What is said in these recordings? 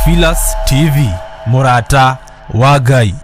Theophilus TV, mũrata wa Ngai.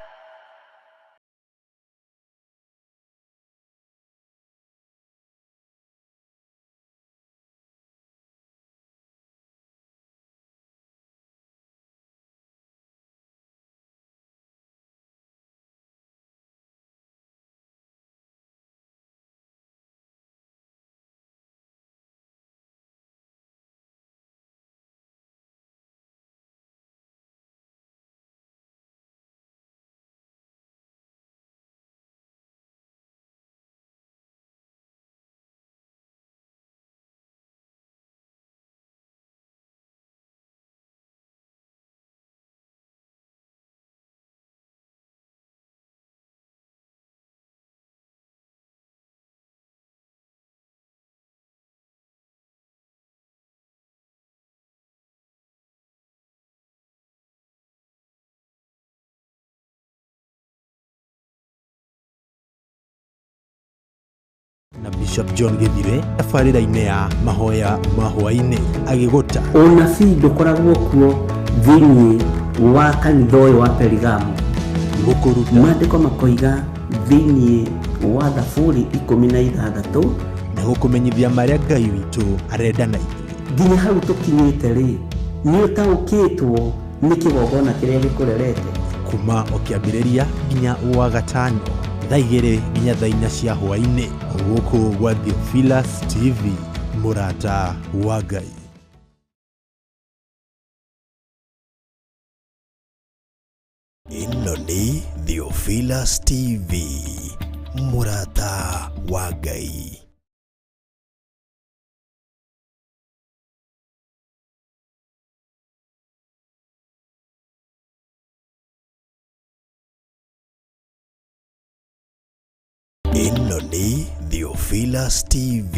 Na Bishop John Githire tabarĩra-inĩ ya mahoya ma hwaĩ-inĩ agĩgũta Ũnabii ndũkoragwo kuo thĩinĩ wa kanitha ũyũ wa Perigamo. Gũkũruta Maandĩko makoiga thĩinĩ wa Thaburi 16 na gũkũmenyithia marĩa Ngai witũ arenda na ithuĩ. Nginya hau tũkinyĩte rĩ, nĩ ũtaũkĩtwo nĩ kĩgongona kĩrĩa gĩkũrerete. Kuma o kĩambĩrĩria nginya wa gatano thaa 2 nginya thaa 4 cia hwaĩ-inĩ, gũkũ gwa Theophilus TV, mũrata wa Ngai. Ĩno nĩ Theophilus TV, mũrata wa Ngai. Ĩno nĩ Theophilus TV,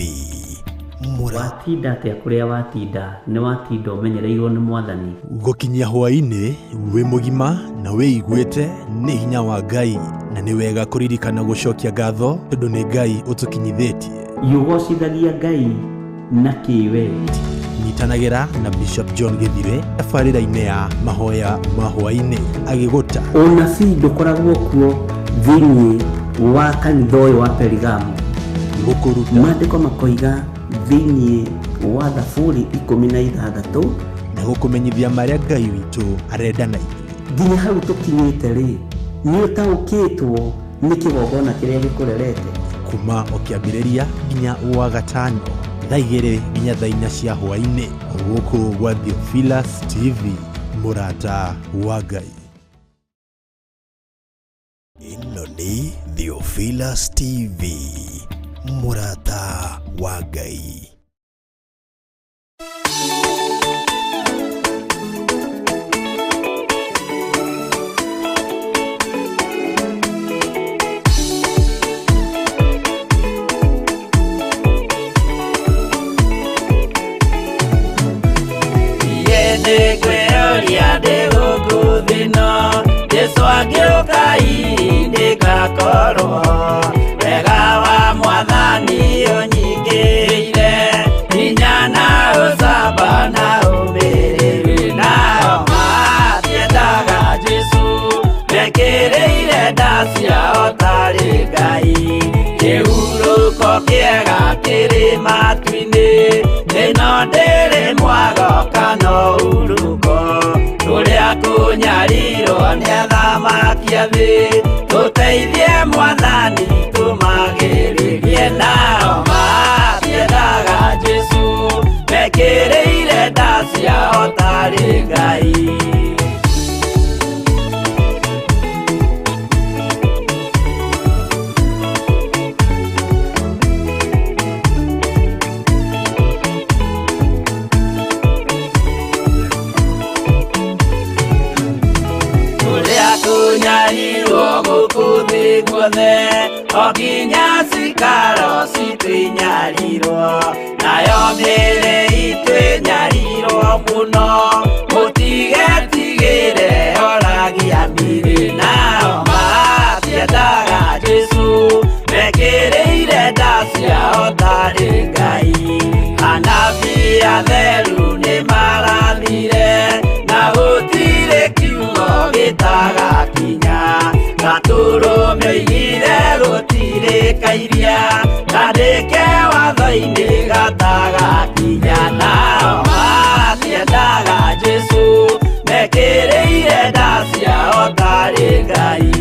mũrata. Watinda atĩa kũrĩa watinda, nĩ watinda ũmenyereirwo nĩ Mwathani. Gũkinyia hwaĩ-inĩ wĩ mũgima na wĩiguĩte nĩ hinya wa Ngai, na nĩ wega kũririkana gũcokia ngatho tondũ nĩ Ngai ũtũkinyithĩtie. Yũgocithagia Ngai na kĩwe. Nyitanagĩra na Bishop John Githire tabarĩra-inĩ ya mahoya ma hwaĩ-inĩ agĩgũta Ũnabii ndũkoragwo kuo thĩinĩ wa kanitha ũyũ wa Perigamo. Gũkũruta Maandĩko makoiga thĩinĩ wa Thaburi 16 na gũkũmenyithia marĩa Ngai witũ arenda na ithuĩ. Nginya hau tũkinyĩte rĩ, nĩ ũtaũkĩtwo nĩ kĩgongona kĩrĩa gĩkũrerete. Kuma o kĩambĩrĩria nginya wa gatano thaa 2 nginya thaa 4 cia hwaĩ-inĩ, gũkũ gwa Theophilus TV, mũrata wa Ngai. Ĩno nĩ Theophilus TV, mũrata wa Ngai. Nĩngwĩyũria ndĩ gũkũ thĩ ĩno, Jesũ angĩũka hihi ndĩgakorwo. Wega wa Mwathani ũnyingĩrĩire, hinya na ũcamba na ũmĩrĩru. Nao matiendaga Jesũ, mekĩrĩire nda ciao tarĩ Ngai. Kĩhurũko kĩega kĩrĩ matu-inĩ, ĩno ndĩrĩ mwago kana ũhurũko. Kũrĩa kũnyarirwo nĩ athamaki a thĩ, tũteithie Mwathani tũmagĩrĩrie. Nao matiendaga Jesũ, mekĩrĩire nda ciao tarĩ Ngai. Kũrĩa kũnyarirwo gũkũ thĩ guothe, o nginya cikaro citũ inyarirwo, nayo mĩĩrĩ itũ ĩnyarirwo mũno, mũtigetigĩre oragia mĩĩrĩ. Nao matiendaga Jesũ, mekĩrĩire nda ciao tarĩ Ngai. Anabii atheru nĩ marathire, na gũtirĩ iria kandĩke watho-inĩ gatagakinya nao matiendaga Jesũ mekĩrĩire nda ciao tarĩ Ngai.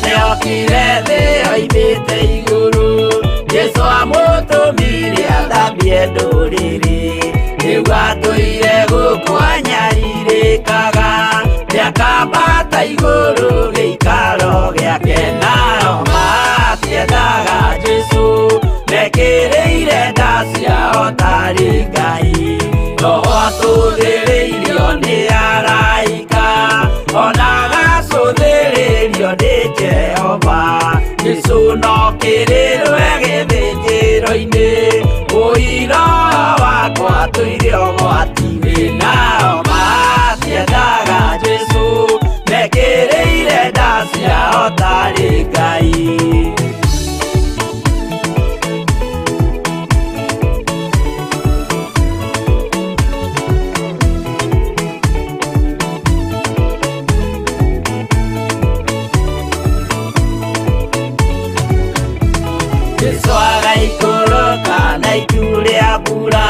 Nĩokire thĩ oimĩte igũrũ Jesũ amũtũmire athambie ndũrĩrĩ rĩu atũire gũkũ anyarirĩkaga nĩakambata igũrũ gĩikaro gĩake nao matiendaga Jesũ mekĩrĩire nda ciao tarĩ Ngai. Roho atũthĩrĩirio nĩ araika ona agacũthĩrĩrio nĩ Jehova Jesũ no kĩrĩrwe gĩthĩnjĩro-inĩ ũira wakwa tũire ũgwati-inĩ nao matiendaga Jesũ mekĩrĩire nda ciao tarĩ Ngai. Jesũ agaikũrũka na itu rĩa mbura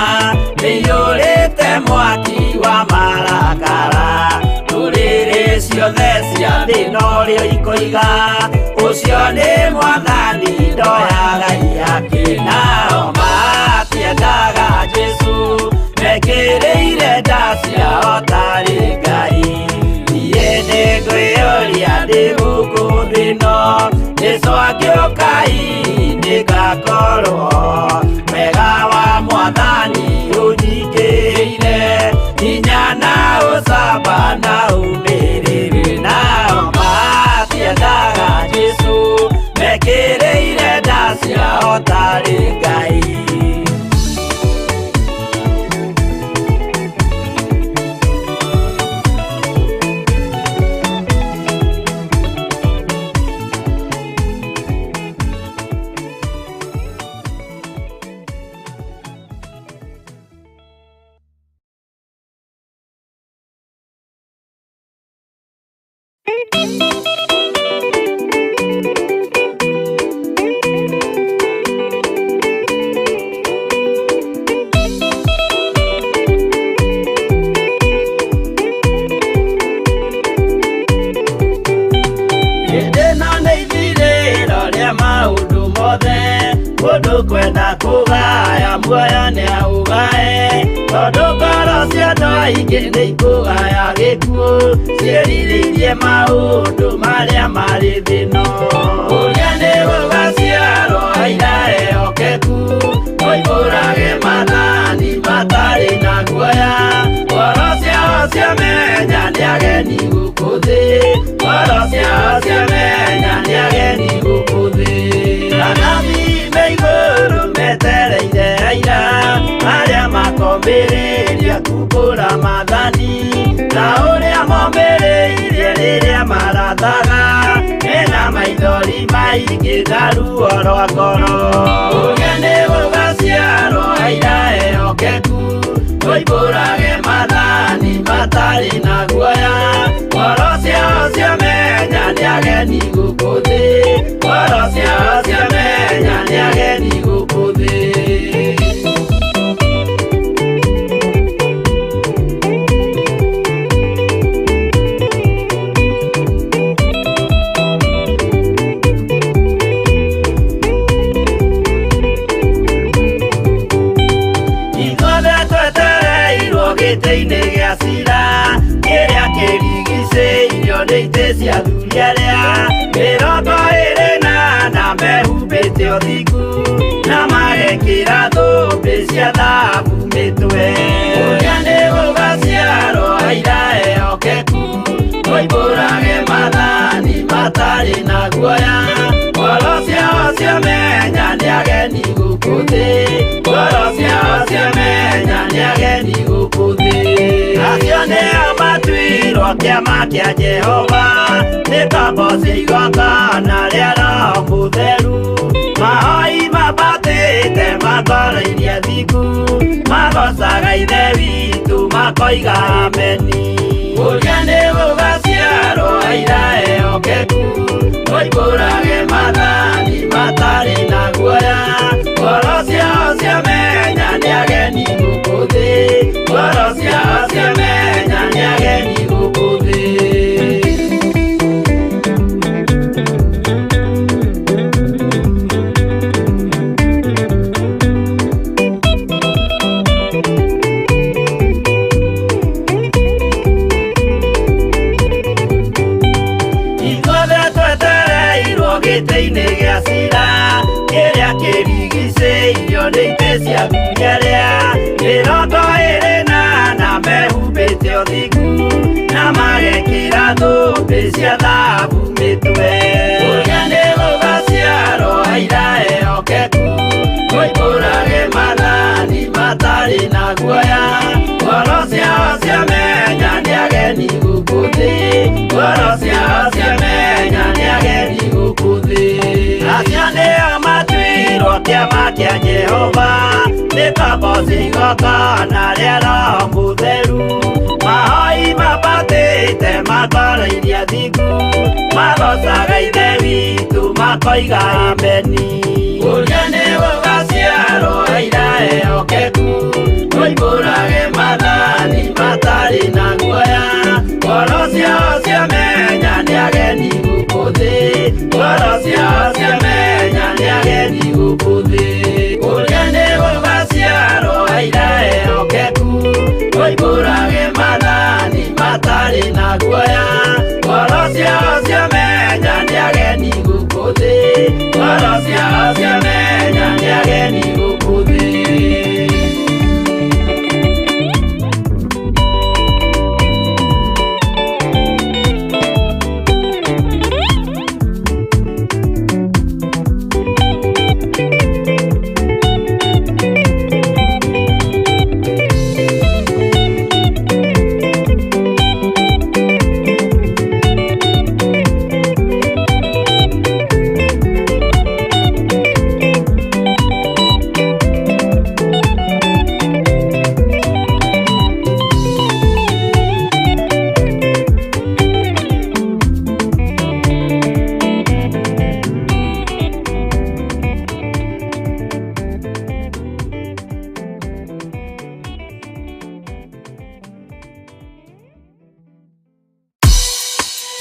rĩiyũrĩte mwaki wa marakara ndũrĩrĩ ciothe cia thĩ norĩo ikoiga ũcio nĩ mwathani ndoyaga ihaki nao matiendaga Jesũ mekĩrĩire nda ciao tarĩ Ngai. Niĩ nĩngwĩyũria ndĩ gũkũ thĩ ĩno Jesũ angĩũka hihi nĩngakorwo wega wa mwathani ũnyingĩrĩire hinya na ũcamba na ũmĩrĩru nao matiendaga Jesũ mekĩrĩire nda ciao tarĩ Ngai. Mũndũ kwenda kũgaya muoyo nĩaũgae tondũ ngoro cia andũ aingĩ nĩikũgaya gĩkuũ ciĩrirĩirie maũndũ marĩa marĩ thĩ ĩno. Ũrĩa nĩ gũgaciarwo aira ehokeku moimbũrage maathani matarĩ na guoya ngoro ciao ciamenya nĩ ageni gũkũ thĩ ngoro ciao ciamenya nĩ ageni gũkũ thĩ. Anabii me igũrũ metereire aira arĩa makombĩrĩria kumbũra maathani ta ũrĩa mombĩrĩirie rĩrĩa marathaga mena maithori maingĩ na ruo rwa ngoro. Ũrĩa nĩ gũgaciarwo aira ehokeku moimbũrage maathani matarĩ na guoya ngoro ciao ciamenya nĩ ageni gũkũ thĩ ngoro ciao ciamenya nĩ ageni gũkũ thĩ. Ithuothe twetereirwo gĩtĩ-inĩ gĩa cira kĩrĩa kĩrigicĩirio nĩ itĩ cia athuri arĩa 24 mehumbĩte ũthingu na magekĩra thũmbĩ cia thahabu mĩtwe. Ũrĩa nĩ gũgaciarwo aira ehokeku moimbũrage maathani matarĩ na guoya ngoro ciao ciamenya nĩ ageni gũkũ thĩ ngoro ciao ciamenya nĩ ageni gũkũ thĩ. Acio nĩo matuirwo matuirwo kĩama kĩa Jehova nĩ kaboci igongona rĩa Roho Mũtheru mahoi mabatĩte matwarairie thingu magocaga Ithe witũ makoiga ameni ũrĩa nĩ gũgaciarwo aira ehokeku moimbũrage maathani matarĩ na guoya ngoro ciao ciamenya nĩ ageni gũkũ thĩ ngoro ciao ciamenya nĩ ageni gũkũ thĩ. Ithuothe twetereirwo gĩtĩ-inĩ gĩa cira kĩrĩa kĩrigicĩirio nĩ itĩ cia ngunyeria 24 mehumbĩte ũthingu na magekĩra thũmbĩ cia thahabu mĩtwe ũrĩa nĩ gũgaciarwo aira ehokeku moimbũrage maathani matarĩ na guoya ngoro ciao ciamenya nĩ ageni gũkũ thĩ ngoro ciao ciamenya nĩ ageni gũkũ thĩ acio nĩo matuirwo kĩama kĩa Jehova nĩ kaboci igongona rĩa Roho Mũtheru mahoi mabatĩte matwarairie thingu magocaga Ithe witũ makoiga ameni ũrĩa nĩ gũgaciarwo aira ehokeku moimbũrage maathani matarĩ na guoya ngoro ciao ciamenya nĩ ageni gũkũ thĩ ngoro ciao ciamenya nĩ ageni gũkũ thĩ ũrĩa nĩ gũgaciarwo aira ehokeku moimbũrage maathani matarĩ na guoya ngoro ciao ciamenya nĩ ageni gũkũ thĩ ngoro ciao ciamenya nĩ ageni gũkũ thĩ.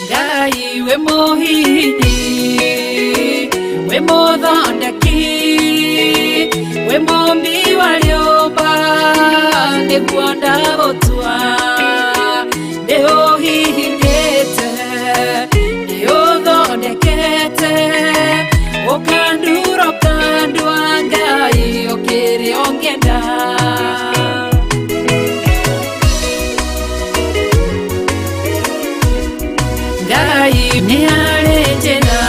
Ngai we muhihinyi we muthondeki we mumbi wa rĩũmba nĩguo ndagũtua nĩũhihinyĩte nĩũthondekete ũkandura ũkandua Ngai ũkĩrĩ ũngĩenda. Ngai nĩ harĩ njĩra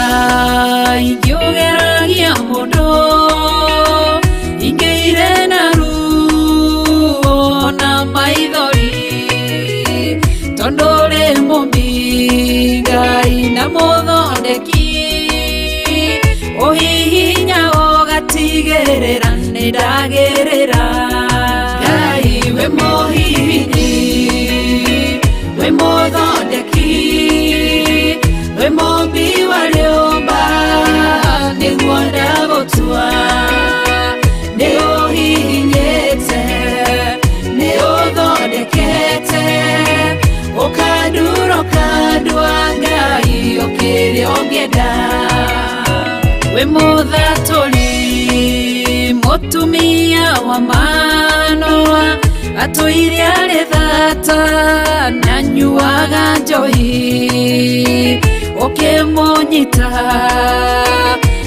ingĩũgeragia mũndũ ingĩire na ruo na maithori tondũ ũrĩ mũmbi Ngai na mũthondeki ũhihinya ũgatigĩrĩra nĩ ndagĩrĩra. Ngai we mũhihinyi we mũthondeki we mũmbi wa rĩũmba nĩguo ndagũtua nĩũhihinyĩte nĩũthondekete ũkandura ũkandua Ngai ũkĩrĩ ũngĩenda. We mũthatũri mũtumia wa Manoa atũire arĩ thata na nyuaga njohi ũkĩmũnyita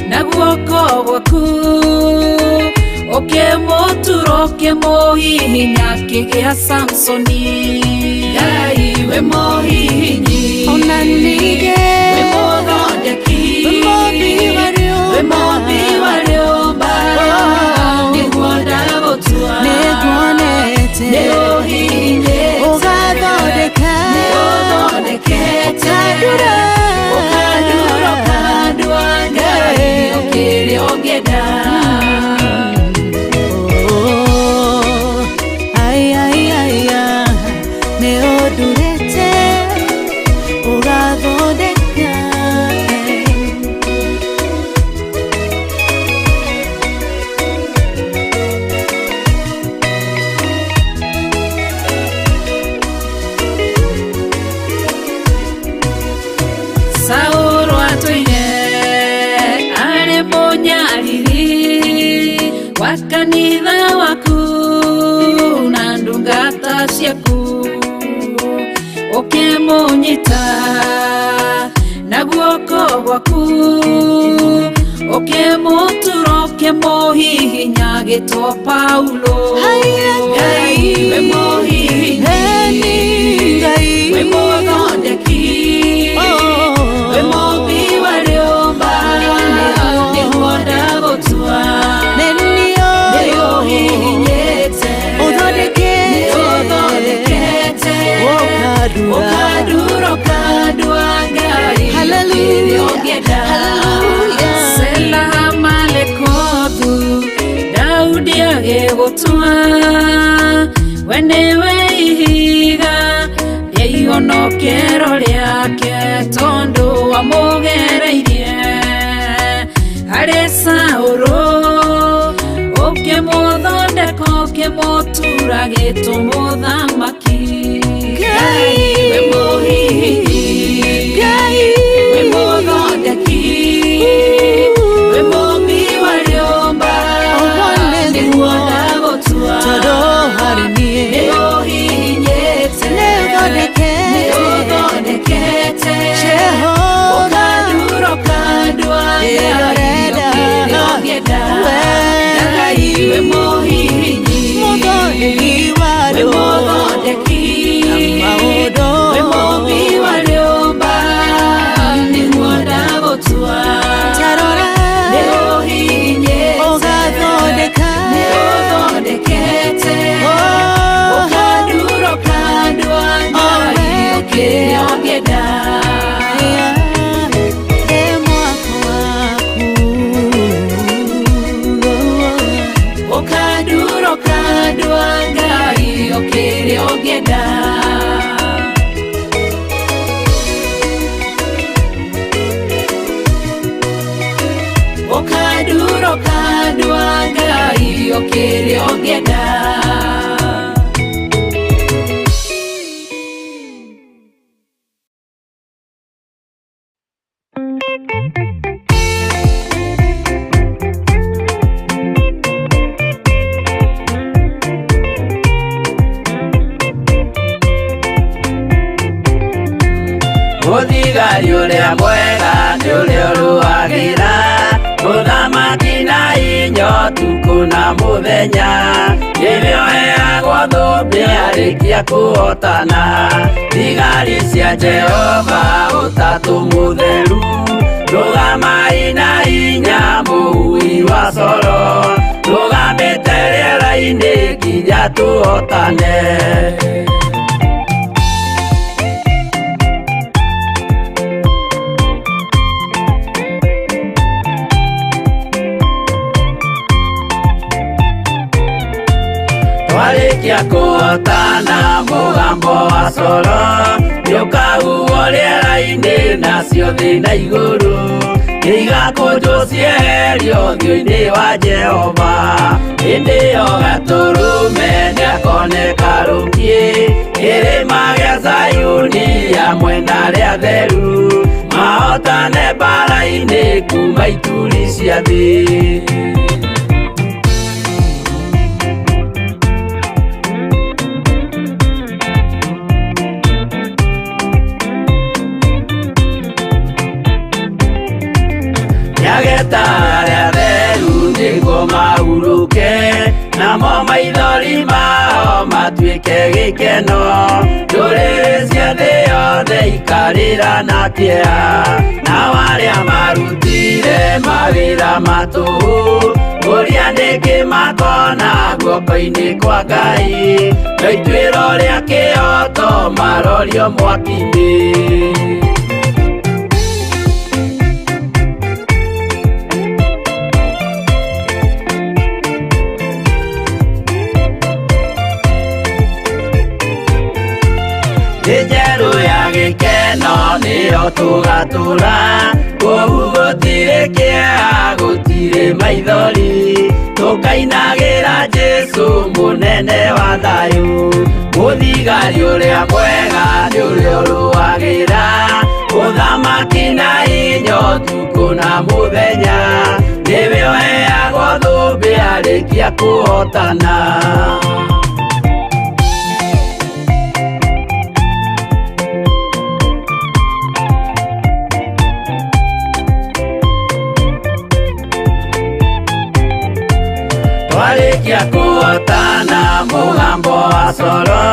na guoko gwaku ũkĩmũtura ũkĩmũhihinya kĩgĩa Samsoni. Ngai we mũhihinyi Ona ningĩ we mũthondeki we mũmbi wa we rĩũmba mũmbi wa rĩũmba nĩguo ndagũtua nĩnguonete nĩũhihinyĩte ũgathondeka nĩũthondekete ciaku ũkĩmũnyita na guoko gwaku ũkĩmũtura ũkĩmũhihinya gĩtwo Paulo. Ngai we mũhihinyi, we mũthondeki, we mũmbi wa rĩũmba, nĩguo ndagũtua. Nĩũhihinyĩte, nĩũthondekete, ũkandura ũkandua Ngai kĩrĩa ũngĩenda. Sela Malekothu, Daudi agĩgũtua, we nĩwe ihiga rĩa ihonokero rĩake, tondũ wamũgereirie harĩ Saũlũ, ũkĩmũthondeka ũkĩmũtura gĩtũmũthamaki. Ngai we mũhihinyi, we mũthondeki, we mũmbi wa rĩũmba, nĩguo ndagũtua. Nĩũhihinyĩte, nĩũthondekete, ũkandura ũkandua Ngai kĩrĩa ũngĩenda. Ngai we mũhihinyi, we mũthondeki, we mũmbi wa rĩũmba, nĩguo ndagũtua. Nĩũhihinyĩte, nĩũthondekete, ũkandura ũkandua Ngai kĩrĩa ũngĩenda. Ũkandura ũkandua Ngai kĩrĩa ũngĩenda. Ũkandura ũkandua Ngai kĩrĩa ũngĩenda. Mũthigari ũrĩa mwega nĩ ũrĩa ũrũagĩra mũthamaki na inya ũtukũ na mũthenya, nĩwe ũheagwo thũmbĩ arĩkia kũhotana. Thigari cia Jehova ũtatũ mũtheru, rũgamai na hinya mũhui wa coro, rũgamĩte rĩera-inĩ nginya tũhotane. Twarĩkia kũhotana mũgambo wa coro nĩũkahuhwo rĩera-inĩ nacio thĩ na igũrũ nĩigakũnjwo cieherio ũthiũ-inĩ wa Jehova. Hĩndĩ ĩyo Gatũrũme nĩakoneka rũkiĩ kĩrĩma gĩa Zayuni hamwe na arĩa atheru, mahotane mbaara-inĩ kuma ituri cia thĩ. Nĩageta arĩa atheru nĩguo mahurũke, namo maithori mao matuĩke gĩkeno. Ndũrĩrĩ cia thĩ yothe ikarĩra na kĩeha, nao arĩa marutire mawĩra ma tũhũ ũrĩa nĩkĩ makona guoko-inĩ kwa Ngai, no ituĩro rĩa kĩhooto marorio mwaki-inĩ. Thĩ njerũ ya gĩkeno nĩyo tũgatũra, kũu gũtirĩ kĩeha gũtirĩ maithori, tũkainagĩra Jesũ mũnene wa thayũ. Mũthigari ũrĩa mwega nĩ ũrĩa ũrũagĩra ũthamaki na hinya ũtukũ na mũthenya, nĩwe ũheagwo thũmbĩ arĩkia kũhotana. Twarĩkia kũhotana mũgambo wa coro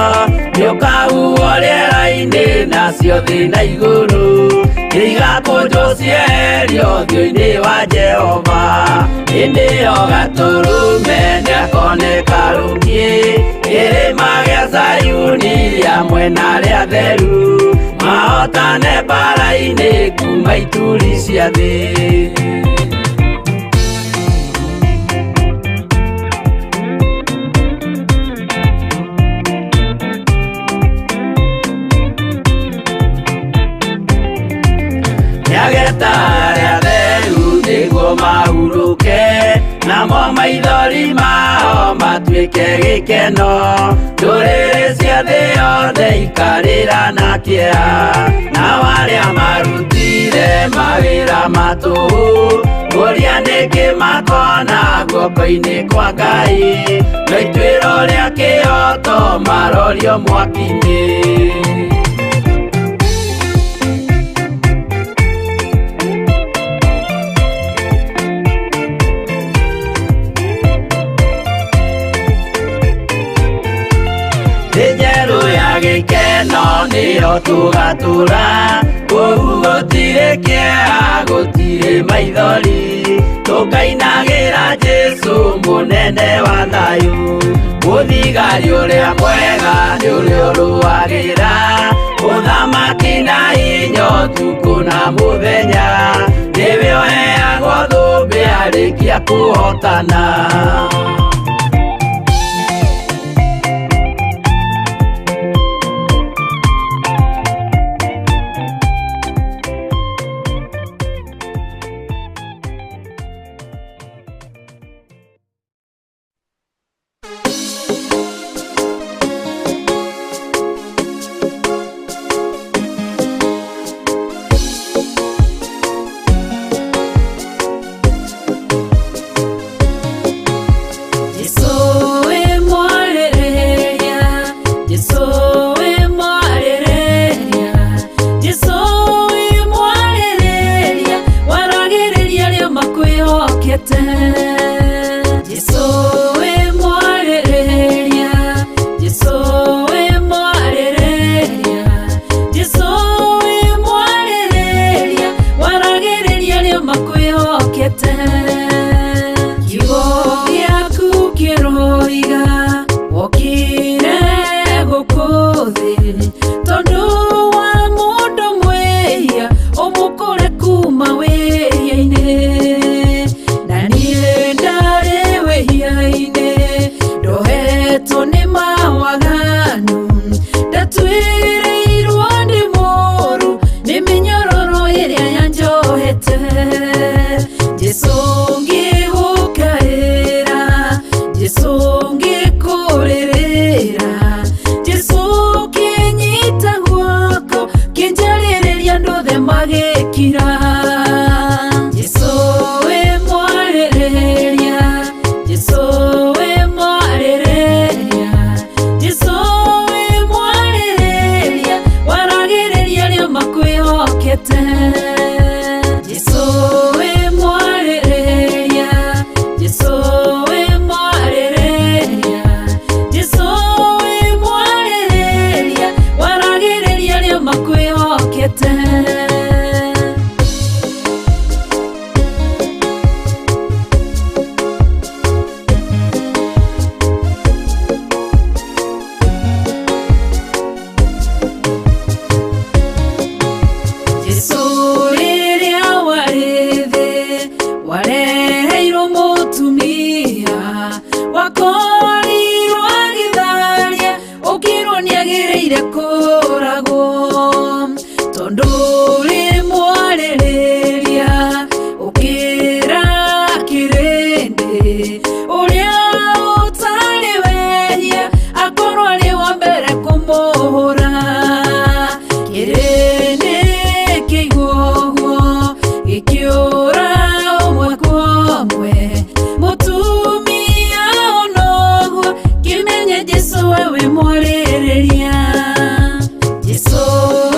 nĩũkahuhwo rĩera-inĩ nacio thĩ na igũrũ igakũnjwo cieherio ũthiũ-inĩ wa Jehova. Hĩndĩ ĩyo Gatũrũme nĩakoneka rũngĩ kĩrĩma gĩa Zayuni hamwe na arĩa atheru mahotane mbara-inĩ kuma ituri cia thĩ. Nĩageta arĩa atheru nĩguo mahurũke namo maithori mao matuĩke gĩkeno. Ndũrĩrĩ cia thĩ yothe ikarĩra na kĩeha nao arĩa marutire mawĩra ma tũhũ kũria nĩkĩ makona guoko-inĩ kwa Ngai no ituĩro rĩa kĩhooto marorio mwaki-inĩ. Thĩ njerũ ya gĩkeno nĩyo tũgatũra kũu gũtirĩ kĩeha gũtirĩ maithori tũkainagĩra Jesũ mũnene wa thayũ. Mũthigari ũrĩa mwega nĩ ũrĩa ũrũagĩra ũthamaki na hinya ũtukũ na mũthenya nĩwe ũheagwo thũmbĩ arĩkia kũhotana.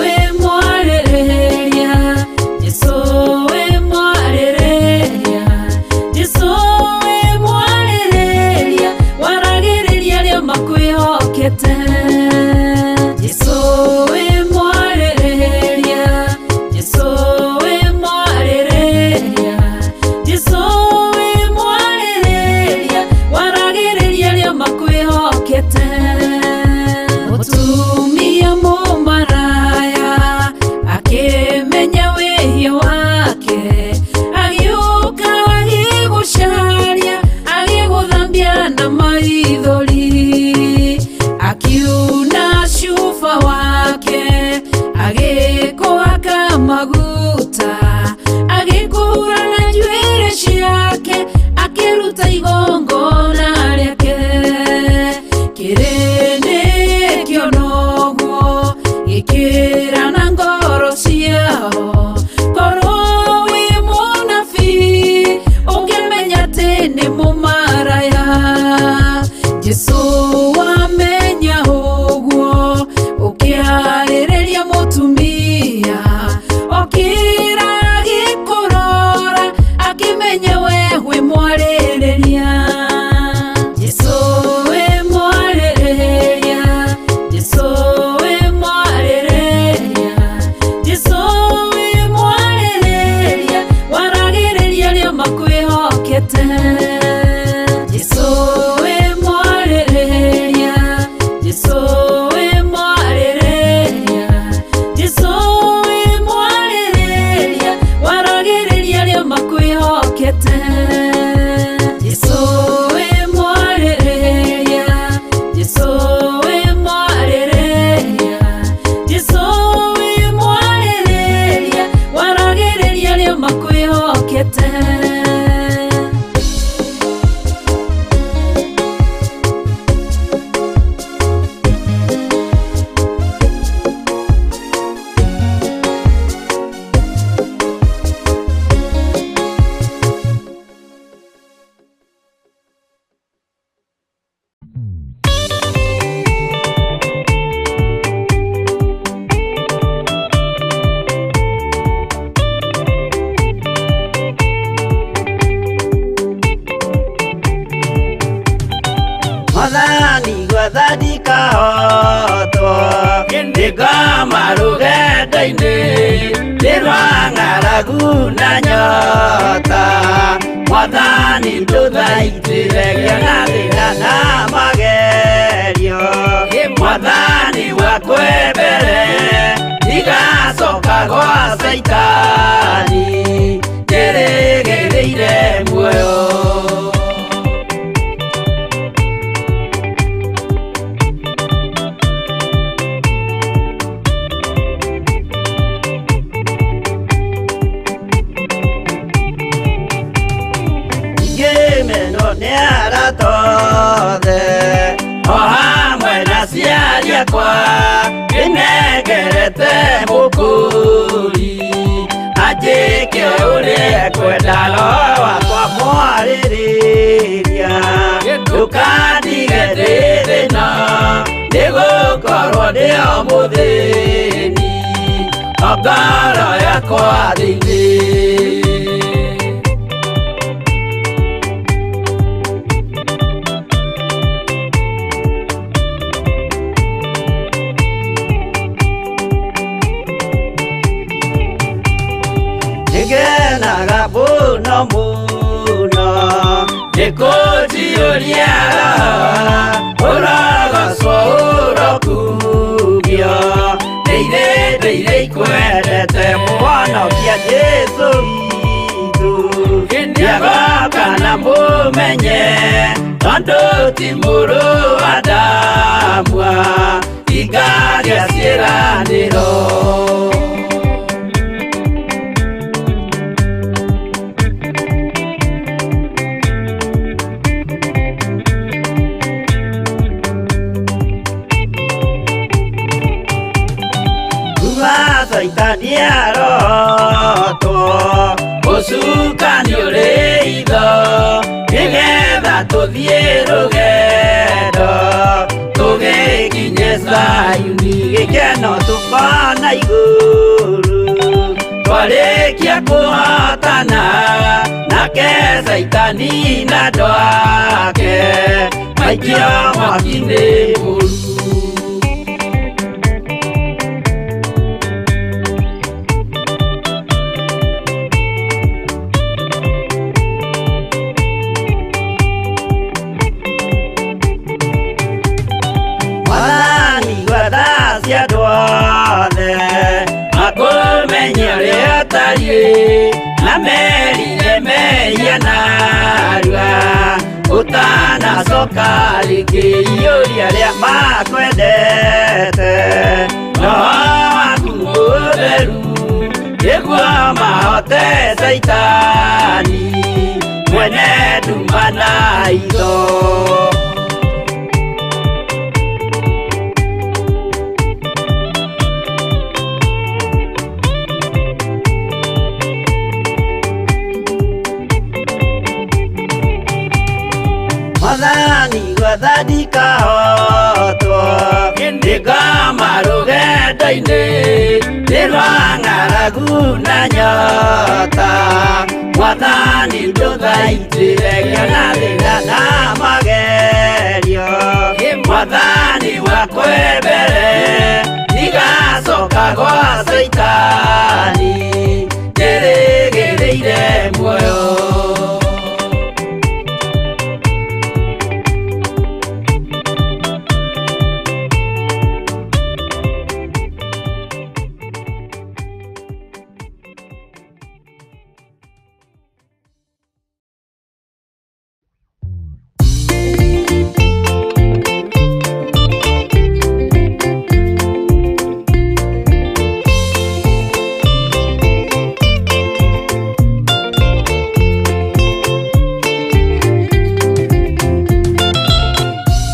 We mwarĩrĩria, Jesũ we mwarĩrĩria, nĩ mũmaraya. Jesũ wamenya ũguo ũkĩarĩrĩria mũtumia okĩra agĩkũrora akĩmenya we wĩ mwarĩrĩria. Jesũ wĩ mwarĩrĩria, Jesũ wĩ mwarĩrĩria, Jesũ wĩ mwarĩrĩria, waragĩrĩria arĩa makwĩhokete. Jesũ wĩ mwarĩrĩria, Jesũ wĩ mwarĩrĩria, Jesũ wĩ mwarĩrĩria, waragĩrĩria arĩa makwĩhokete. Jesũ wĩ mwarĩrĩria, Jesũ wĩ mwarĩrĩria, Jesũ wĩ mwarĩrĩria, waragĩrĩria arĩa makwĩhokete. Mwathani gwetha ndikahotwo nĩngoma rũgendo-inĩ nĩ rwa ng'aragu na nyota. Mwathani ndũthaitĩre ngĩona thĩna na magerio. Mwathani wakwe mbere ndigacoka gwa Caitani ndĩrĩgĩrĩire muoyo. Ngĩmenwo nĩ arata othe o hamwe na aciari akwa ndĩnengerete mũkũri anjĩke ũrĩa ekwenda roho wakwa mwarĩrĩria. Ndũkandige ndĩ thĩna nĩgũkorwo ndĩ o mũthĩni o ngoro yakwa thĩinĩ. Nĩngenaga mũno mũno nĩkũnjiyũria roho ũrogocwo ũrokumio nĩ irĩndĩ iria ikwendete mũhonokia Jesũ witũ. Nĩagoka na mũmenye tondũ ti mũrũ wa Adamu ingagĩa ciĩranĩro. Caitani arotwo ũcukani ũrĩ itho nĩgetha tũthiĩ rũgendo tũgĩkinye Zayuni gĩkeno tũkona igũrũ twarĩkia kũhotana nake Caitani na andũ ake maikio mwaki-inĩ mũru. Mwathani gwetha cia andũ othe makũmenye ũrĩa ũtariĩ na merire mehia narua ũtanacoka rĩngĩ iyũria arĩa makwendete roho waku mũtheru nĩguo mahote Caitani mwene nduma na itho. Mwathani gwetha ndikahotwo ndĩkoma rũgendo-inĩ nĩ rwa ng'aragu na nyota Mwathani ndũthaitĩre ngĩona thĩna na magerio Mwathani wakwa mbere ndigacoka gwa Caitani ndĩrĩgĩrĩire muoyo.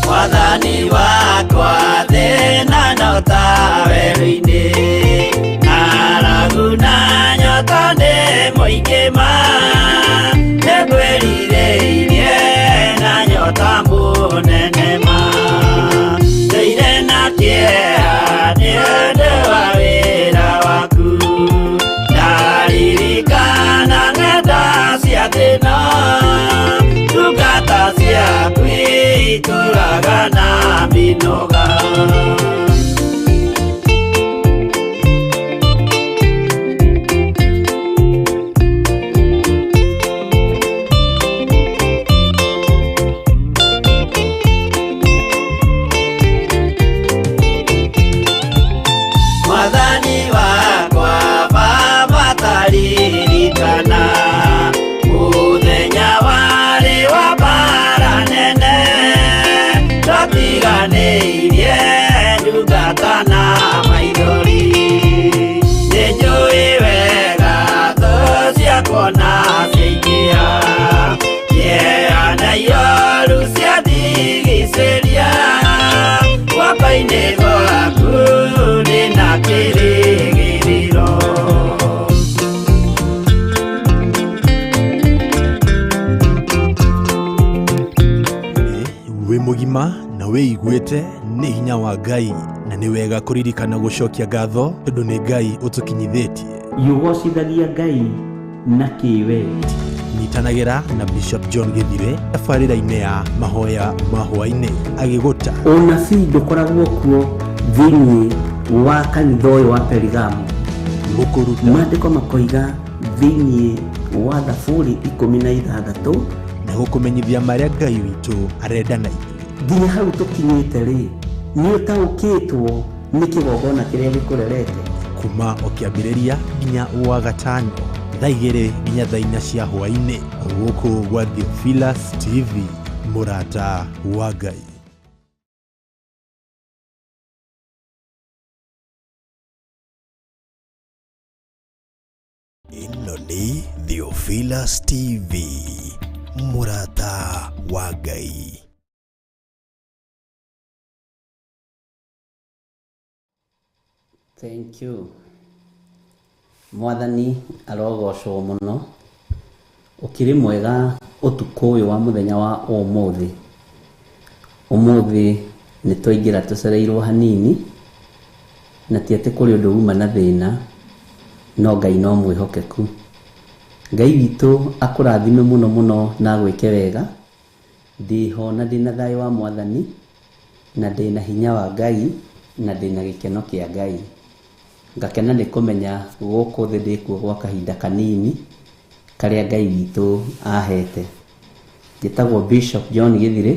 Mwathani wakwa thĩna no ta werũ-inĩ ng'aragu na nyota nĩ mũingĩ ma nĩngwĩrirĩirie na nyota mũnene ma ndũire na kĩeha nĩ ũndũ wa wĩra waku ndaririkana ng'enda cia thĩna ndungata ciaku itũraga na mĩnoga. Mwathani wakwa Baba taririkana mũthenya warĩ wa mbara nene twatiganĩirie ndungata na maithori nĩnjũĩ wega thũ ciakwa na ciaingĩha kĩeha na ioru ciandigicĩria guoko-inĩ gwaku ndĩna kĩrĩgĩrĩro. Wĩ mũgima na wĩiguĩte nĩ hinya wa Ngai na nĩ wega kũririkana gũcokia ngatho tondũ nĩ Ngai ũtũkinyithĩtie. Yũgocithagia Ngai na kĩwe. Nyitanagĩra na Bishop John Gĩthire tabarĩra-inĩ ya mahoya ma hwaĩ-inĩ agĩgũta Ũnabii ndũkoragwo kuo thĩinĩ wa kanitha ũyũ wa Perigamo. Gũkũruta Maandĩko makoiga thĩinĩ wa Thaburi 16 na gũkũmenyithia marĩa Ngai witũ arenda na ithuĩ. Nginya hau tũkinyĩte rĩ, nĩ ũtaũkĩtwo nĩ kĩgongona kĩrĩa gĩkũrerete. Kuma o kĩambĩrĩria nginya wa gatano thaa 2 nginya thaa 4 cia hwaĩ-inĩ gũkũ gwa Theophilus TV mũrata wa Ngai. Ĩno nĩ Theophilus TV mũrata wa Ngai. Thank you. Mwathani arogocwo mũno. Ũkĩrĩ mwega ũtukũ ũyũ wa mũthenya wa ũmũthĩ. Ũmũthĩ nĩ twaingĩra tũcereirwo hanini na ti atĩ kũrĩ ũndũ uma na thĩna, no Ngai no mwĩhokeku. Ngai witũ akũrathime mũno mũno na agwĩke wega. Ndĩho na ndĩna thayũ wa Mwathani na ndĩna hinya wa Ngai na ndĩna gĩkeno kĩa Ngai. Ngakena nĩ kũmenya gũkũ thĩ ndĩkuo gwa kahinda kanini karĩa Ngai witũ ahete. Njĩtagwo Bishop John Gĩthire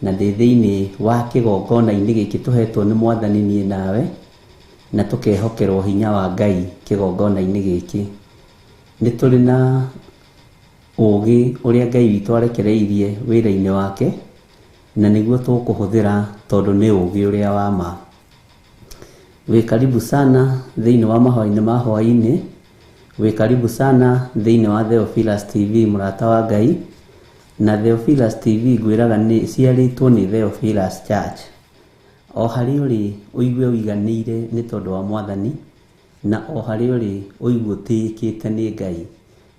na ndĩ thĩinĩ wa kĩgongona-inĩ gĩkĩ tũhetwo nĩ Mwathani niĩ nawe na tũkehokerwo hinya wa Ngai kĩgongona-inĩ gĩkĩ. Nĩ tũrĩ na ũũgĩ ũrĩa Ngai witũ arekereirie wĩra-inĩ wake na nĩguo tũkũhũthĩra tondũ nĩ ũũgĩ ũrĩa wa ma. Wĩ karibu sana thĩinĩ wa mahoya-inĩ ma hwaĩ-inĩ. Wĩ karibu sana thĩinĩ wa Theophilus TV mũrata wa Ngai. Na Theophilus TV ngwĩraga nĩ ciarĩtwo nĩ Theophilus Church. O harĩa ũrĩ ũigue ũiganĩire nĩ tondũ wa Mwathani na o harĩa ũrĩ ũigue ũtĩĩkĩte nĩ Ngai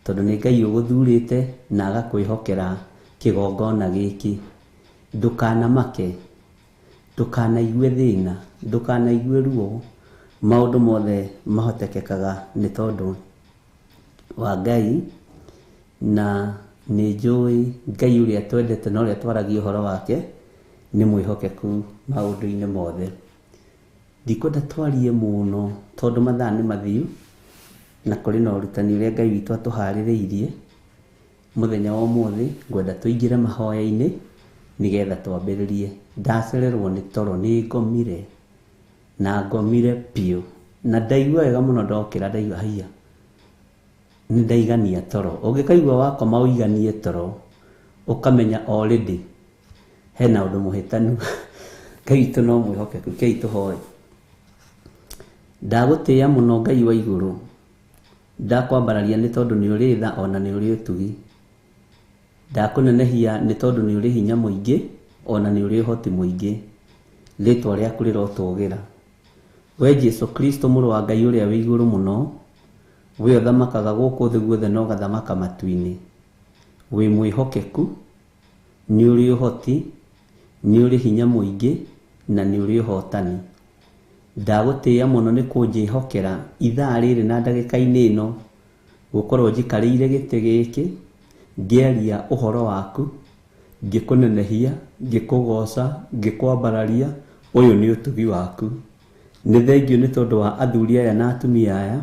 tondũ nĩ Ngai ũgũthurĩte na agakwĩhokera Kĩgongona gĩkĩ. Ndũkanamake, ndũkanaigue thĩna, ndũkanaigue ruo. Maũndũ mothe mahotekekaga nĩ tondũ wa Ngai, na nĩ njũĩ Ngai ũrĩa twendete na ũrĩa twaragia ũhoro wake nĩ mwĩhokeku maũndũ-inĩ mothe. Ndikwenda twarie mũno tondũ mathaa nĩ mathiu na kũrĩ na ũrutani ũrĩa Ngai witũ atũharĩrĩirie mũthenya wa ũmũthĩ. Ngwenda tũingĩre mahoya-inĩ nĩgetha twambĩrĩrie. Ndacererwo nĩ toro, nĩ ngomire na ngomire biũ na ndaigua wega mũno. Ndokĩra ndaigua haiya, nĩ ndaigania toro. Ũngĩkaigua wakoma ũiganie toro, ũkamenya already hena ũndũ mũhĩtanu. Ngai witũ no mwĩhokeku. Kei tũhoe. Ndagũtĩĩa mũno Ngai wa igũrũ, ndakwambararia nĩ tondũ nĩ ũrĩ tha ona nĩ ũrĩ ũtugi. Ndakũnenehia nĩ tondũ nĩ ũrĩ hinya mũingĩ ona nĩ ũrĩ ũhoti mũingĩ. Rĩtwa rĩaku rĩrotũgĩra. We Jesu Kristo, mũrũ wa Ngai ũrĩa wĩ igũrũ mũno, we ũthamakaga gũkũ thĩ guothe na ũgathamaka matu-inĩ. Wĩ mwĩhokeku, nĩ ũrĩ ũhoti, nĩ ũrĩ hinya mũingĩ na nĩ ũrĩ ũhotani. Ndagũtĩĩa mũno nĩ kũnjĩhokera ithaa rĩrĩ na ndagĩka-inĩ ĩno gũkorwo njikarĩire gĩtĩ gĩkĩ ngĩaria ũhoro waku, ngĩkũnenehia, ngĩkũgoca, ngĩkwambararia. Ũyũ nĩ ũtugi waku. Nĩ thengio nĩ tondũ wa athuri aya na atumia aya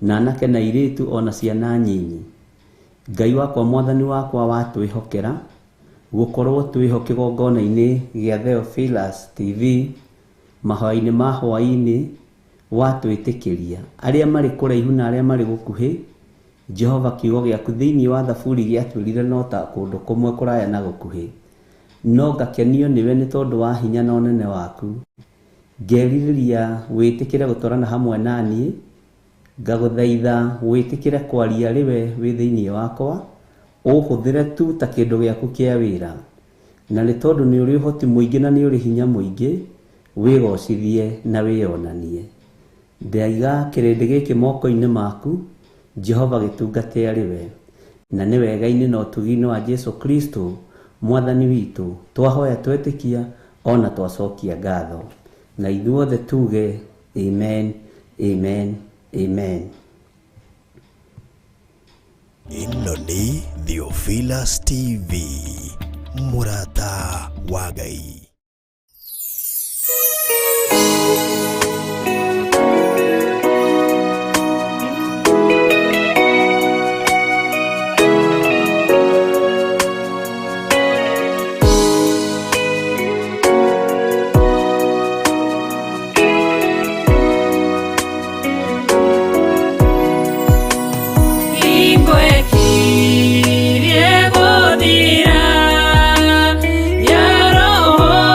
na anake na airĩtu ona ciana nyinyi. Ngai wakwa, mwathani wakwa, watwĩhokera gũkorwo twĩho kĩgongona-inĩ gĩa Theophilus TV mahoya-inĩ ma hwaĩ-inĩ. Watwĩtĩkĩria arĩa marĩ kũraihu na arĩa marĩ gũkuhĩ. Jehova, kiugo gĩaku thĩinĩ wa Thaburi gĩatwĩrire no ta kũndũ kũmwe kũraya na gũkuhĩ, no ngakenio nĩwe nĩ tondũ wa hinya na ũnene waku. Ngerirĩria wĩtĩkĩre gũtwarana hamwe na niĩ. Ngagũthaitha wĩtĩkĩre kwaria rĩwe wĩ thĩinĩ wakwa, ũhũthĩre tu ta kĩndũ gĩaku kĩa wĩra, na nĩ tondũ nĩ ũrĩ ũhoti mũingĩ na nĩ ũrĩ hinya mũingĩ, wĩgocithie na wĩyonanie. Ndaiga kĩrĩndĩ gĩkĩ moko-inĩ maku, Jehova, gĩtungate arĩ we, na nĩ wega-inĩ na ũtugi-inĩ wa Jesu Kristo mwathani witũ twahoya, twetĩkia ona twacokia ngatho, na ithuothe tuge amen, amen, amen. Ĩno nĩ Theophilus TV, mũrata wa Ngai. Hingo ĩkirie gũthira ya roho.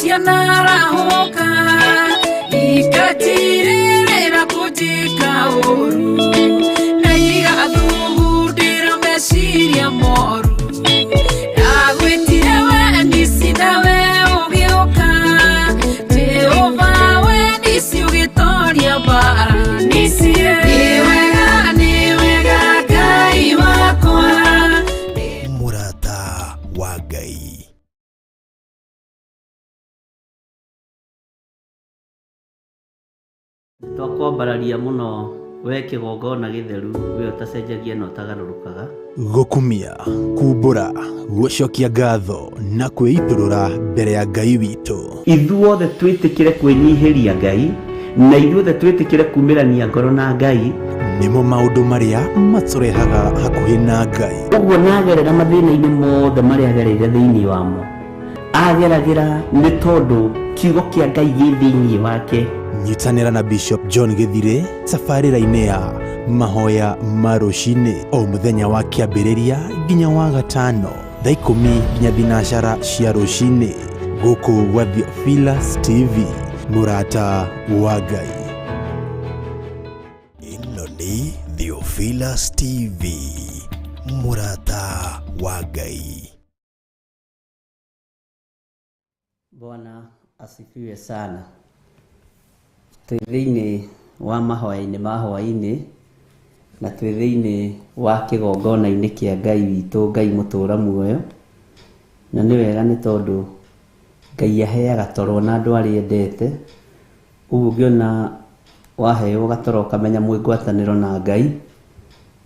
Cianarahũka ikatirĩrĩra kũnjĩka ũru na igathugundĩra meciria moru. Ndagwĩtire we nisi nawe ũgĩũka, Jehova we nisi ũgĩtoria mbara. Nisi nĩ wega, nĩ wega Ngai wakwa. Mũrata wa Ngai. Twakwambararia mũno we kĩgongona gĩtheru, we ũtacenjagia na ũtagarũrũkaga. Gũkumia, kumbũra, gũcokia ngatho na kwĩitũrũra mbere ya Ngai witũ. Ithuothe twĩtĩkĩre kwĩnyihĩria Ngai na ithuothe twĩtĩkĩre kumĩrania ngoro na Ngai. Nĩmo maũndũ marĩa matũrehaga hakuhĩ na Ngai. Ũguo nagerera mathĩna-inĩ mothe marĩa agereire thĩinĩ wamo, ageragĩra nĩ tondũ kiugo kĩa Ngai gĩ thĩinĩ wake. Nyitanĩra na Bishop John Gĩthire tabarĩra-inĩ ya mahoya ma rũcinĩ o mũthenya wa kĩambĩrĩria nginya wa gatano thaa 10 nginya 12 cia rũcinĩ gũkũ gwa Theophilus TV, mũrata wa Ngai. Ĩno nĩ Theophilus TV, mũrata wa Ngai. Bwana asifiwe sana. Twĩ thĩinĩ wa mahoya-inĩ ma hwaĩ-inĩ na twĩ thĩinĩ wa kĩgongona-inĩ kĩa Ngai witũ, Ngai mũtũra muoyo. Na nĩ wega nĩ tondũ Ngai aheaga toro na andũ arĩa endete. Ũguo ũngĩona waheo gatoro ũkamenya mwĩ ngwatanĩro na Ngai,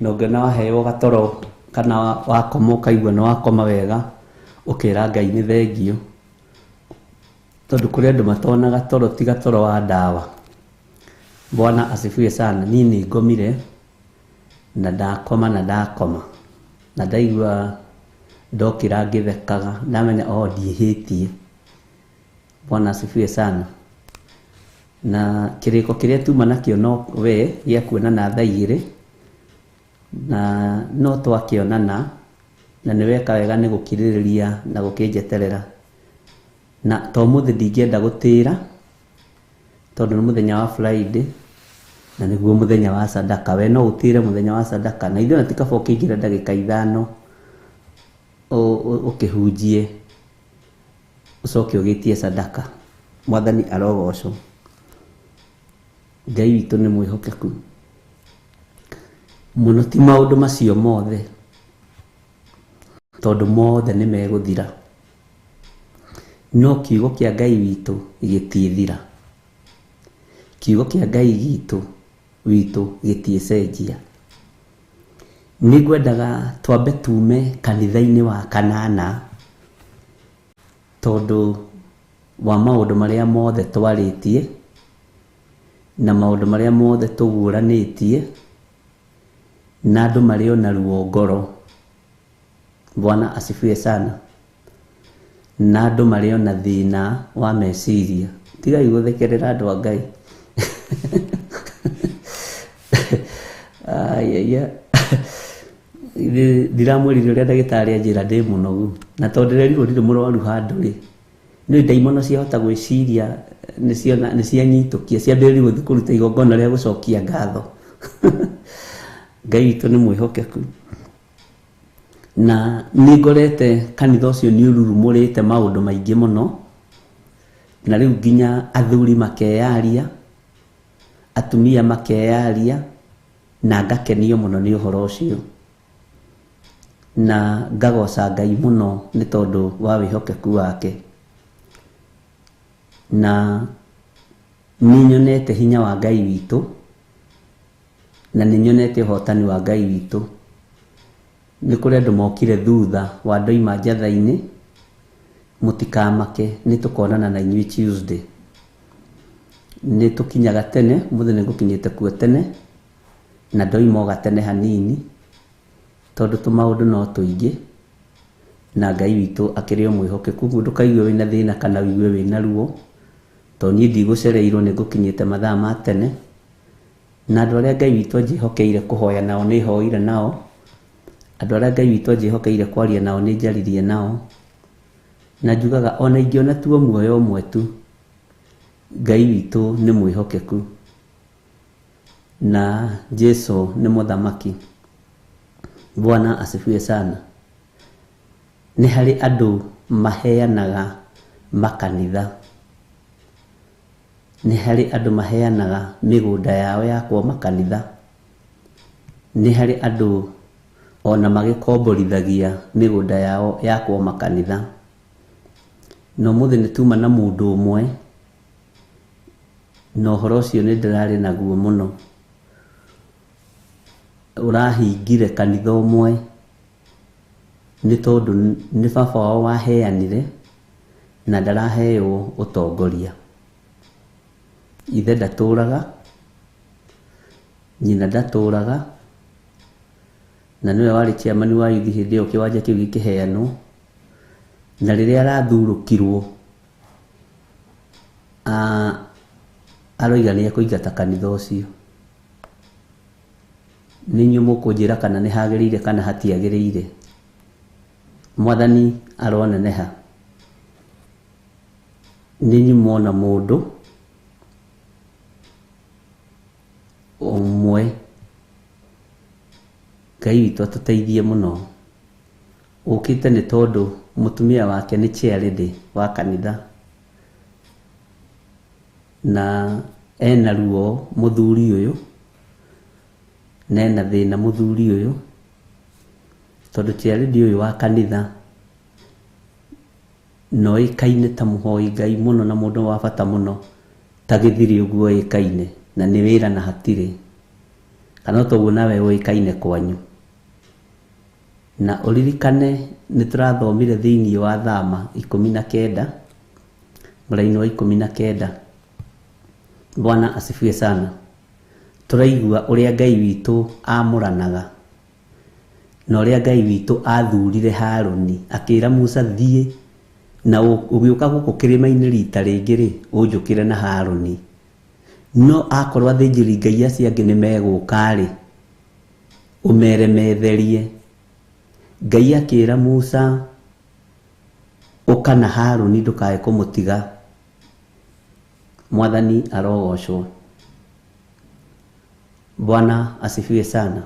na ũngĩona waheo gatoro kana wakoma ũkaigua nĩ wakoma wega, ũkera Ngai nĩ thengio, tondũ kũrĩ andũ matonaga toro tiga toro wa ndawa. Bwana asifiwe sana. Niĩ nĩ ngomire na ndakoma na ndakoma na ndaigua ndokĩra ngĩthekaga, ndamenya o ndiĩhĩtie. Bwana asifiwe sana. Na kĩrĩko kĩrĩa tuma nakĩo no we gĩa kuonana thaa 2 na no twakĩonana, na nĩ weka wega nĩ gũkirĩrĩria na gũkĩnjeterera. Na to mũthĩ ndingĩenda gũtĩra tondũ nĩ mũthenya wa Friday na nĩguo mũthenya wa sadaka. We no ũtĩre mũthenya wa sadaka, na ithuĩ ona ti kaba ũkĩingĩra ndagĩka 5 ũkĩhunjie ũcoke ũgĩtie sadaka. Mwathani arogocwo. Ngai witũ nĩ mwĩhokeku mũno, ti maũndũ macio mothe, tondũ mothe nĩ megũthira, no kiugo kĩa Ngai witũ gĩtiĩthira. Kiugo kĩa Ngai witũ gĩtiĩcenjia. Nĩ ngwendaga twambe tume kanitha-inĩ wa kanana tondũ wa maũndũ marĩa mothe twarĩtie na maũndũ marĩa mothe tũguũranĩtie na andũ marĩ ona ruo ngoro. Bwana asifiwe sana. Na andũ marĩ ona thĩna wa meciria. Tigai gũthekerera andũ a Ngai. Aiya, ndiramwĩrire ũrĩa ndagĩtarĩ anjĩra ndĩ mũnogu, na tondũ ndĩrerirwo ndirĩ mũrwaru handũ rĩ, nĩ ndaimono ciahota gwĩciria nĩ cianyitũkia, ciambĩrĩria gũthiĩ kũruta igongona rĩa gũcokia ngatho. Ngai witũ nĩ mwĩhokeku. Na nĩ ngorete kanitha ũcio nĩ ũrurumũrĩte maũndũ maingĩ mũno, na rĩu nginya athuri makeyaria, atumia makeyaria, na ngakenio mũno nĩ ũhoro ũcio, na ngagoca Ngai mũno nĩ tondũ wa wĩhokeku wake. Na nĩ nyonete hinya wa Ngai witũ, na nĩ nyonete ũhotani wa Ngai witũ. Nĩ kũrĩ andũ mokire thutha wa ndoima njatha-inĩ, mũtikamake, nĩ tũkonana na inyuĩ Tuesday. Nĩ tũkinyaga tene, ũmũthĩ nĩ ngũkinyĩte kuo tene, na ndoima o gatene hanini tondũ tũmaũndũ no tũingĩ, na Ngai witũ akĩrĩ o mwĩhokeku. Ũguo ndũkaigue wĩna thĩna kana ũigue wĩna ruo, tondũ niĩ ndigũcereirwo, nĩ ngũkinyĩte mathaa ma tene. Na andũ arĩa Ngai witũ anjĩhokeire kũhoya nao nĩ hoire nao, andũ arĩa Ngai witũ anjĩhokeire kwaria nao nĩ njaririe nao, Na njugaga ona ingĩona tuo muoyo ũmwe tu, Ngai witũ nĩ mwĩhokeku na Jesu nĩ mũthamaki. Bwana asifiwe sana. Nĩ harĩ andũ maheanaga makanitha, nĩ harĩ andũ maheanaga mĩgũnda yao yakwo makanitha, nĩ harĩ andũ ona magĩkomborithagia mĩgũnda yao yakwo makanitha. Na ũmũthĩ nĩ tuma na mũndũ ũmwe, na ũhoro ũcio nĩ ndĩrarĩ naguo mũno, ũrahingire kanitha ũmwe nĩ tondũ nĩ baba wao waheanire na ndaraheo ũtongoria. Ithe ndatũraga, nyina ndatũraga, na nĩwe warĩ chairman wa youth hĩndĩ ĩyo kĩwanja kĩu gĩkĩheanwo. Na rĩrĩa arathurũkirwo, aroiga nĩ ekũingata kanitha ũcio. Nĩ inyuĩ mũkũnjĩra kana nĩ hagĩrĩire kana hatiagĩrĩire. Mwathani aroneneha. Nĩ inyuĩ mwona mũndũ ũmwe. Ngai witũ atũteithie mũno. Ũkĩte nĩ tondũ mũtumia wake nĩ chairlady wa kanitha, na ena ruo mũthuri ũyũ, na ena thĩna mũthuri ũyũ, tondũ chairlady ũyũ wa kanitha na oĩkaine ta mũhoi Ngai mũno na mũndũ wa bata mũno ta Gĩthiri ũguo oĩkaine, na nĩ wĩra na hatirĩ, kana toguo nawe ũĩkaine kwanyu. Na ũririkane nĩ tũrathomire thĩinĩ wa Thama 19 mũraini wa 19. Bwana asifiwe sana. Tũraigua ũrĩa Ngai witũ amũranaga na ũrĩa Ngai witũ athurire Harũni akĩra Musa thiĩ na ũgĩũka gũkũ kĩrĩma-inĩ rita rĩngĩ rĩ, ũnjũkĩre na Harũni. No akorwo athĩnjĩri Ngai acio angĩ nĩ megũka rĩ, ũmere metherie. Ngai akĩra Musa ũka na Harũni ndũkae kũmũtiga. Mwathani arogocwo. Bwana asifiwe sana.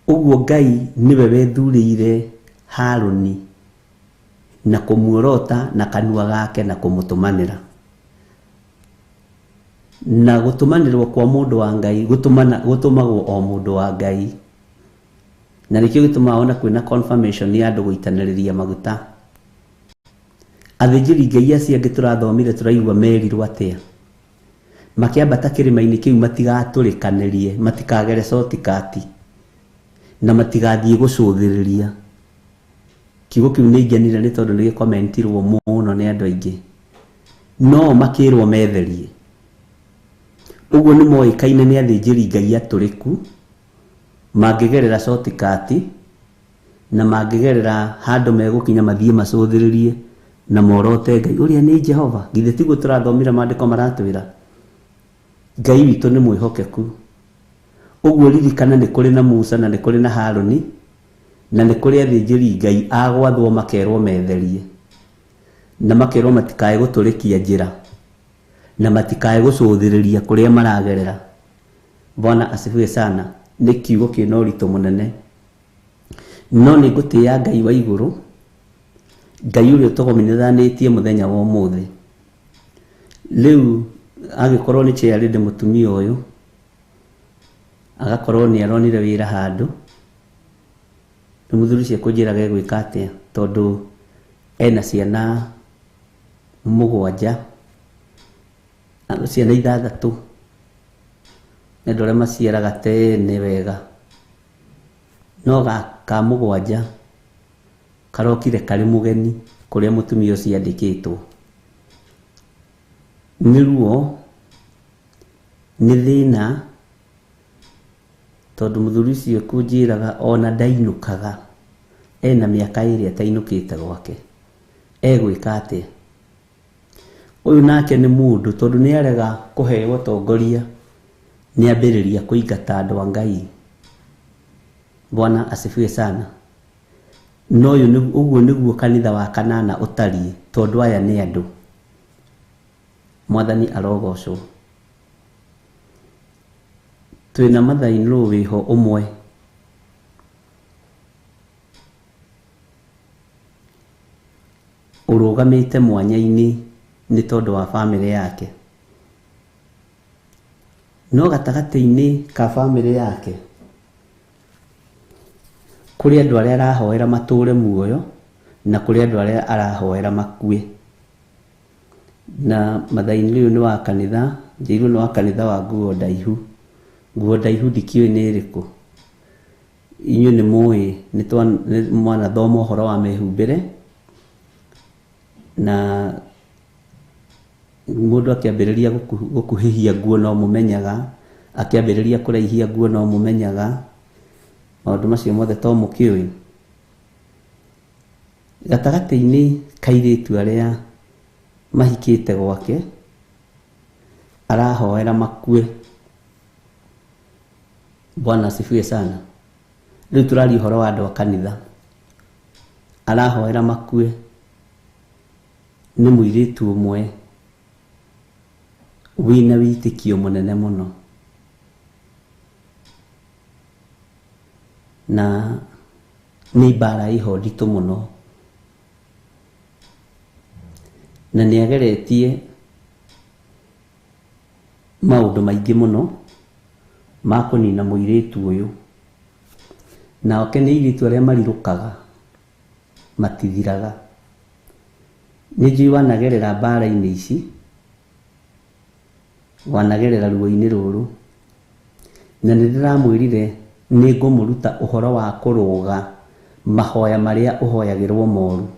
Ũguo Ngai nĩwe wethurĩire Harũni na kũmuorota na kanua gake na kũmũtũmanĩra. Na gũtũmanĩrwo kwa mũndũ wa Ngai gũtũmagwo o mũndũ wa Ngai. Na nĩkĩo gĩtũmaga ona kwĩna confirmation ya andũ gũitanĩrĩria maguta. Athĩnjĩri Ngai acio angĩ tũrathomire tũraigua merirwo atĩa, makĩambata kĩrĩma-inĩ kĩu matigatũrĩkanĩrie, matikagere shortcut na matigathiĩ gũcũthĩrĩria. Kiugo kĩu nĩ ingenire nĩ tondũ nĩ gĩkomentirwo mũno nĩ andũ aingĩ. No makĩrwo metherie. Ũguo nĩ moĩkaine nĩ athĩnjĩri Ngai atũrĩku mangĩgerera shortcut na mangĩgerera handũ megũkinya mathiĩ macũthĩrĩrie na morote Ngai ũrĩa nĩ Jehova. Githĩ tiguo tũrathomire maandĩko maratwĩra Ngai witũ nĩ mwĩhokeku. Ũguo ririkana nĩ kũrĩ na Musa na nĩ kũrĩ na Harũni na nĩ kũrĩ athĩnjĩri Ngai agwathwo makerwo metherie na makerwo matikae gũtũrĩkia njĩra na matikae gũcũthĩrĩria kũrĩa maragerera. Bwana asifiwe sana. Nĩ kiugo kĩna ũritũ mũnene, no nĩ ngũtĩĩa Ngai wa igũrũ, Ngai ũrĩa ũtũgomithanĩtie mũthenya wa ũmũthĩ. Rĩu agĩkorwo nĩ chairlady mũtumia ũyũ, agakorwo nĩ aronire wĩra handũ, nĩ mũthuri ũcio ekũnjĩraga egwĩka atĩa, tondũ ena ciana 7, ciana 6, nĩ andũ arĩa maciaraga tene wega, no gaka 7 karokire karĩ mũgeni kũrĩa mũtumia ũcio andĩkĩtwo. Nĩ ruo, nĩ thĩna, tondũ mũthuri ũcio ekũnjĩraga ona ndainũkaga, ena mĩaka 2 atainũkĩte gwake, egwĩka atĩa? Ũyũ nake nĩ mũndũ tondũ nĩ arega kũheo ũtongoria, nĩ ambĩrĩria kũingata andũ a Ngai. Bwana asifiwe sana. No ũyũ ũguo nĩguo kanitha wa kanana ũtariĩ, tondũ aya nĩ andũ. Mwathani arogocwo. Twĩna mother-in-law wĩho ũmwe ũrũgamĩte mwanya-inĩ nĩ tondũ wa bamĩrĩ yake. No gatagatĩ-inĩ ka bamĩrĩ yake kũrĩ andũ arĩa arahoera matũre muoyo na kũrĩ andũ arĩa arahoera makue. Na mother-in-law ũyũ nĩ wa kanitha, njĩirwo nĩ wa kanitha wa nguo ndaihu. Nguo ndaihu ndikĩũĩ nĩ ĩrĩkũ. Inyuĩ nĩ mũĩ, nĩ mwanathoma ũhoro wa mĩhumbĩre, na mũndũ akĩambĩrĩria gũkuhĩhia nguo no mũmenyaga, akĩambĩrĩria kũraihia nguo no mũmenyaga, maũndũ macio mothe to mũkĩũĩ. Gatagatĩ-inĩ ka airĩtu arĩa mahikĩte gwake arahoera makue. Bwana asifiwe sana. Rĩu tũraria ũhoro wa andũ a kanitha. Arahoera makue nĩ mũirĩtu ũmwe wĩna wĩtĩkio mũnene mũno, na nĩ mbara ĩho nditũ mũno, na nĩ ageretie maũndũ maingĩ mũno ma kũnina mũirĩtu ũyũ. Nake nĩ airĩtu arĩa marirũkaga matithiraga. Nĩ njũĩ wanagerera mbara-inĩ ici, wanagerera ruo-inĩ rũrũ, na nĩ ndĩramwĩrire nĩ ngũmũruta ũhoro wa kũrũga mahoya marĩa ũhoyagĩrwo moru.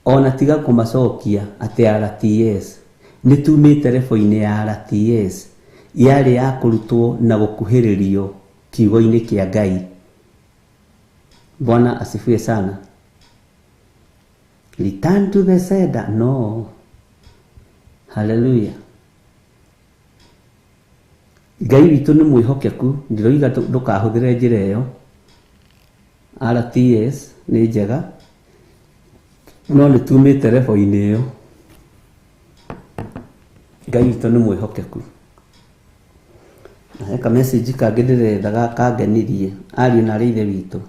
Ona tiga kũmacokia atĩ RTS, nĩ tumĩte rebo-inĩ ya RTS yarĩ ya kũrutwo na gũkuhĩrĩrio kiugo-inĩ kĩa Ngai. Bwana asifiwe sana. Return to the sender. No. Hallelujah. Ngai witũ nĩ mwĩhokeku, ndiroiga ndũkahũthĩre njĩra ĩyo. RTS nĩ njega, no nĩ tumĩte rebo-inĩ ĩyo. Ngai witũ nĩ mwĩhokeku. Na heka message kangĩ ndĩrethaga kangenirie ariũ na arĩ ithe witũ,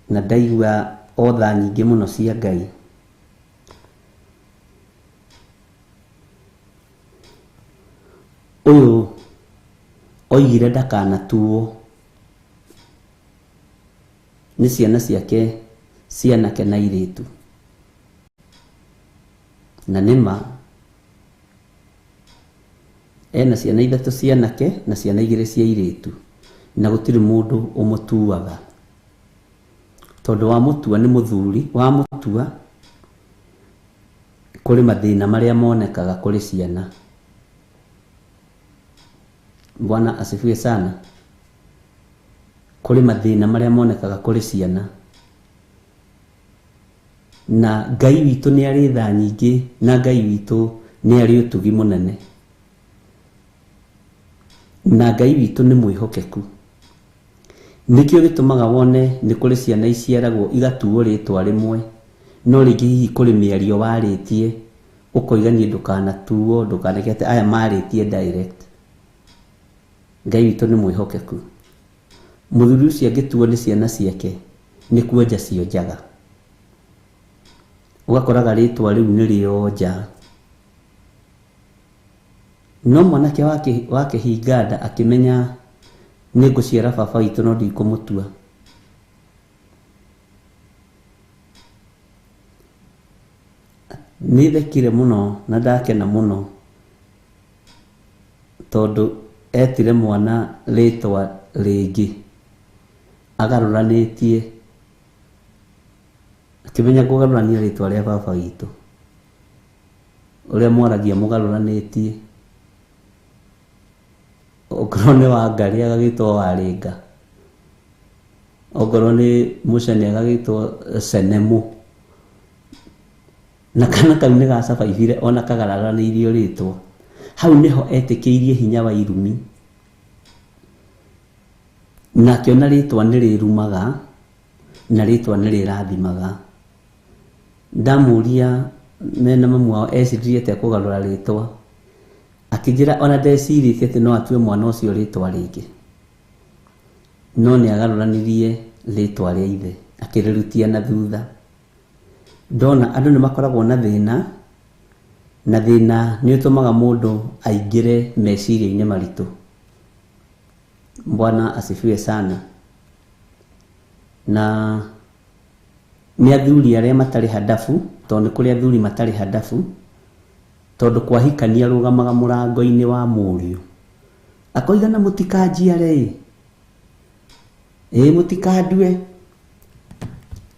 na ndaigua otha nyingĩ mũno cia Ngai. Ũyũ oigire ndakanatuo nĩ ciana ciake cianake na airĩtu, na nĩma ena ciana ithatũ cianake na ciana igĩrĩ cia airĩtu, na gũtirĩ mũndũ ũmũtuaga, tondũ wamũtua nĩ mũthuri, wamũtua kũrĩ mathĩna marĩa monekaga kũrĩ ciana. Bwana asifiwe sana. Kũrĩ mathĩna marĩa monekaga kũrĩ ciana, na Ngai witũ nĩ arĩ tha nyingĩ, na Ngai witũ nĩ arĩ ũtugi mũnene, na Ngai witũ nĩ mwĩhokeku. Nĩkĩo gĩtũmaga wone nĩ kũrĩ ciana iciaragwo igatuo rĩtwa rĩmwe, no rĩngĩ hihi kũrĩ mĩario warĩtie ũkoiga niĩ ndũkanatuo, ndũkaneke atĩ aya marĩtie direct. Ngai witũ nĩ mwĩhokeku. Mũthuri ũcio angĩtuo nĩ ciana ciake nĩ kuonja cionjaga, ũgakoraga rĩtwa rĩu nĩ rĩonja. No mwanake wa kĩhinga nda akĩmenya nĩ ngũciara baba witũ no ndikũmũtua. Nĩ thekire mũno na ndakena mũno, tondũ etire mwana rĩtwa rĩngĩ agarũranĩtie, akĩmenya kũgarũrania rĩtwa rĩa baba witũ ũrĩa mwaragia mũgarũranĩtie. Okorwo nĩ Wangarĩ agagĩtwo Warĩnga, okorwo nĩ Mũcene agagĩtwo Senemu, na kana kau nĩ gacabaibire ona kagararanĩirio rĩtwa. Hau nĩho etĩkĩirie hinya wa irumi. Na akĩona rĩtwa nĩ rĩrumaga na rĩtwa nĩ rĩrathimaga. Ndamũria mena mamu wao eciririe atĩa kũgarũra rĩtwa, akĩnjĩra ona ndecirĩtie atĩ no atue mwana ũcio rĩtwa rĩngĩ, no nĩ agarũranirie rĩtwa rĩa ithe akĩrĩrutia na thutha. Ndona andũ nĩ makoragwo na thĩna, na thĩna nĩ ũtũmaga mũndũ aingĩre meciria-inĩ maritũ. Bwana asifiwe sana. Na nĩ athuri arĩa matarĩ handabu, tondũ nĩ kũrĩ athuri matarĩ handabu, tondũ kwahikania arũgamaga mũrango-inĩ wa mũriũ akoiga na mũtikanjiare ĩ, mũtikandue,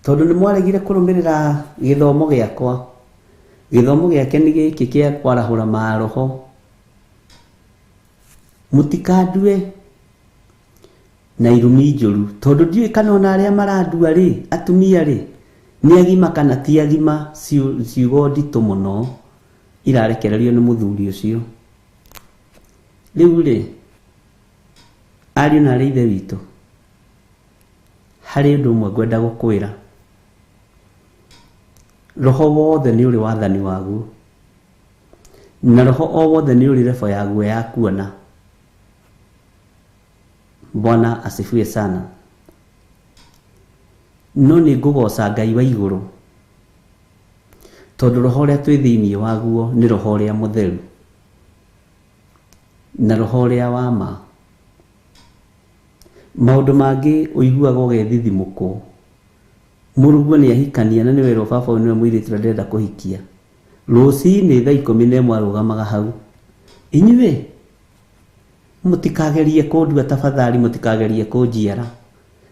tondũ nĩ mwaregire kũrũmĩrĩra gĩthomo gĩakwa. Gĩthomo gĩake nĩ gĩkĩ kĩa kwarahũra maroho. Mũtikandue na irumi njũru, tondũ ndiũĩ kana ona arĩa marandua rĩ, atumia rĩ, nĩ agima kana ti agima. Ciugo nditũ mũno irarekererio nĩ mũthuri ũcio. Rĩu rĩ, ariũ na arĩ ithe witũ, harĩ ũndũ ũmwe ngwenda gũkwĩra. Roho wothe nĩ ũrĩ wathani waguo, na roho o wothe nĩ ũrĩ rebo yaguo ya kuona. Bwana asifiwe sana. No nĩ ngũgoca Ngai wa igũrũ, tondũ roho ũrĩa twĩ thĩinĩ waguo nĩ roho ũrĩa mũtheru na roho ũrĩa wa ma. Maũndũ mangĩ ũiguaga ũgethithimũkwo. Mũrũguo nĩ ahikania na nĩwerwo baba ũyũ nĩwe mũirĩtu ũrĩa ndĩrenda kũhikia. Rũcinĩ thaa 11 arũgamaga hau, inyuĩ mũtikagerie kũndua tafadhali, mũtikagerie kũnjiara.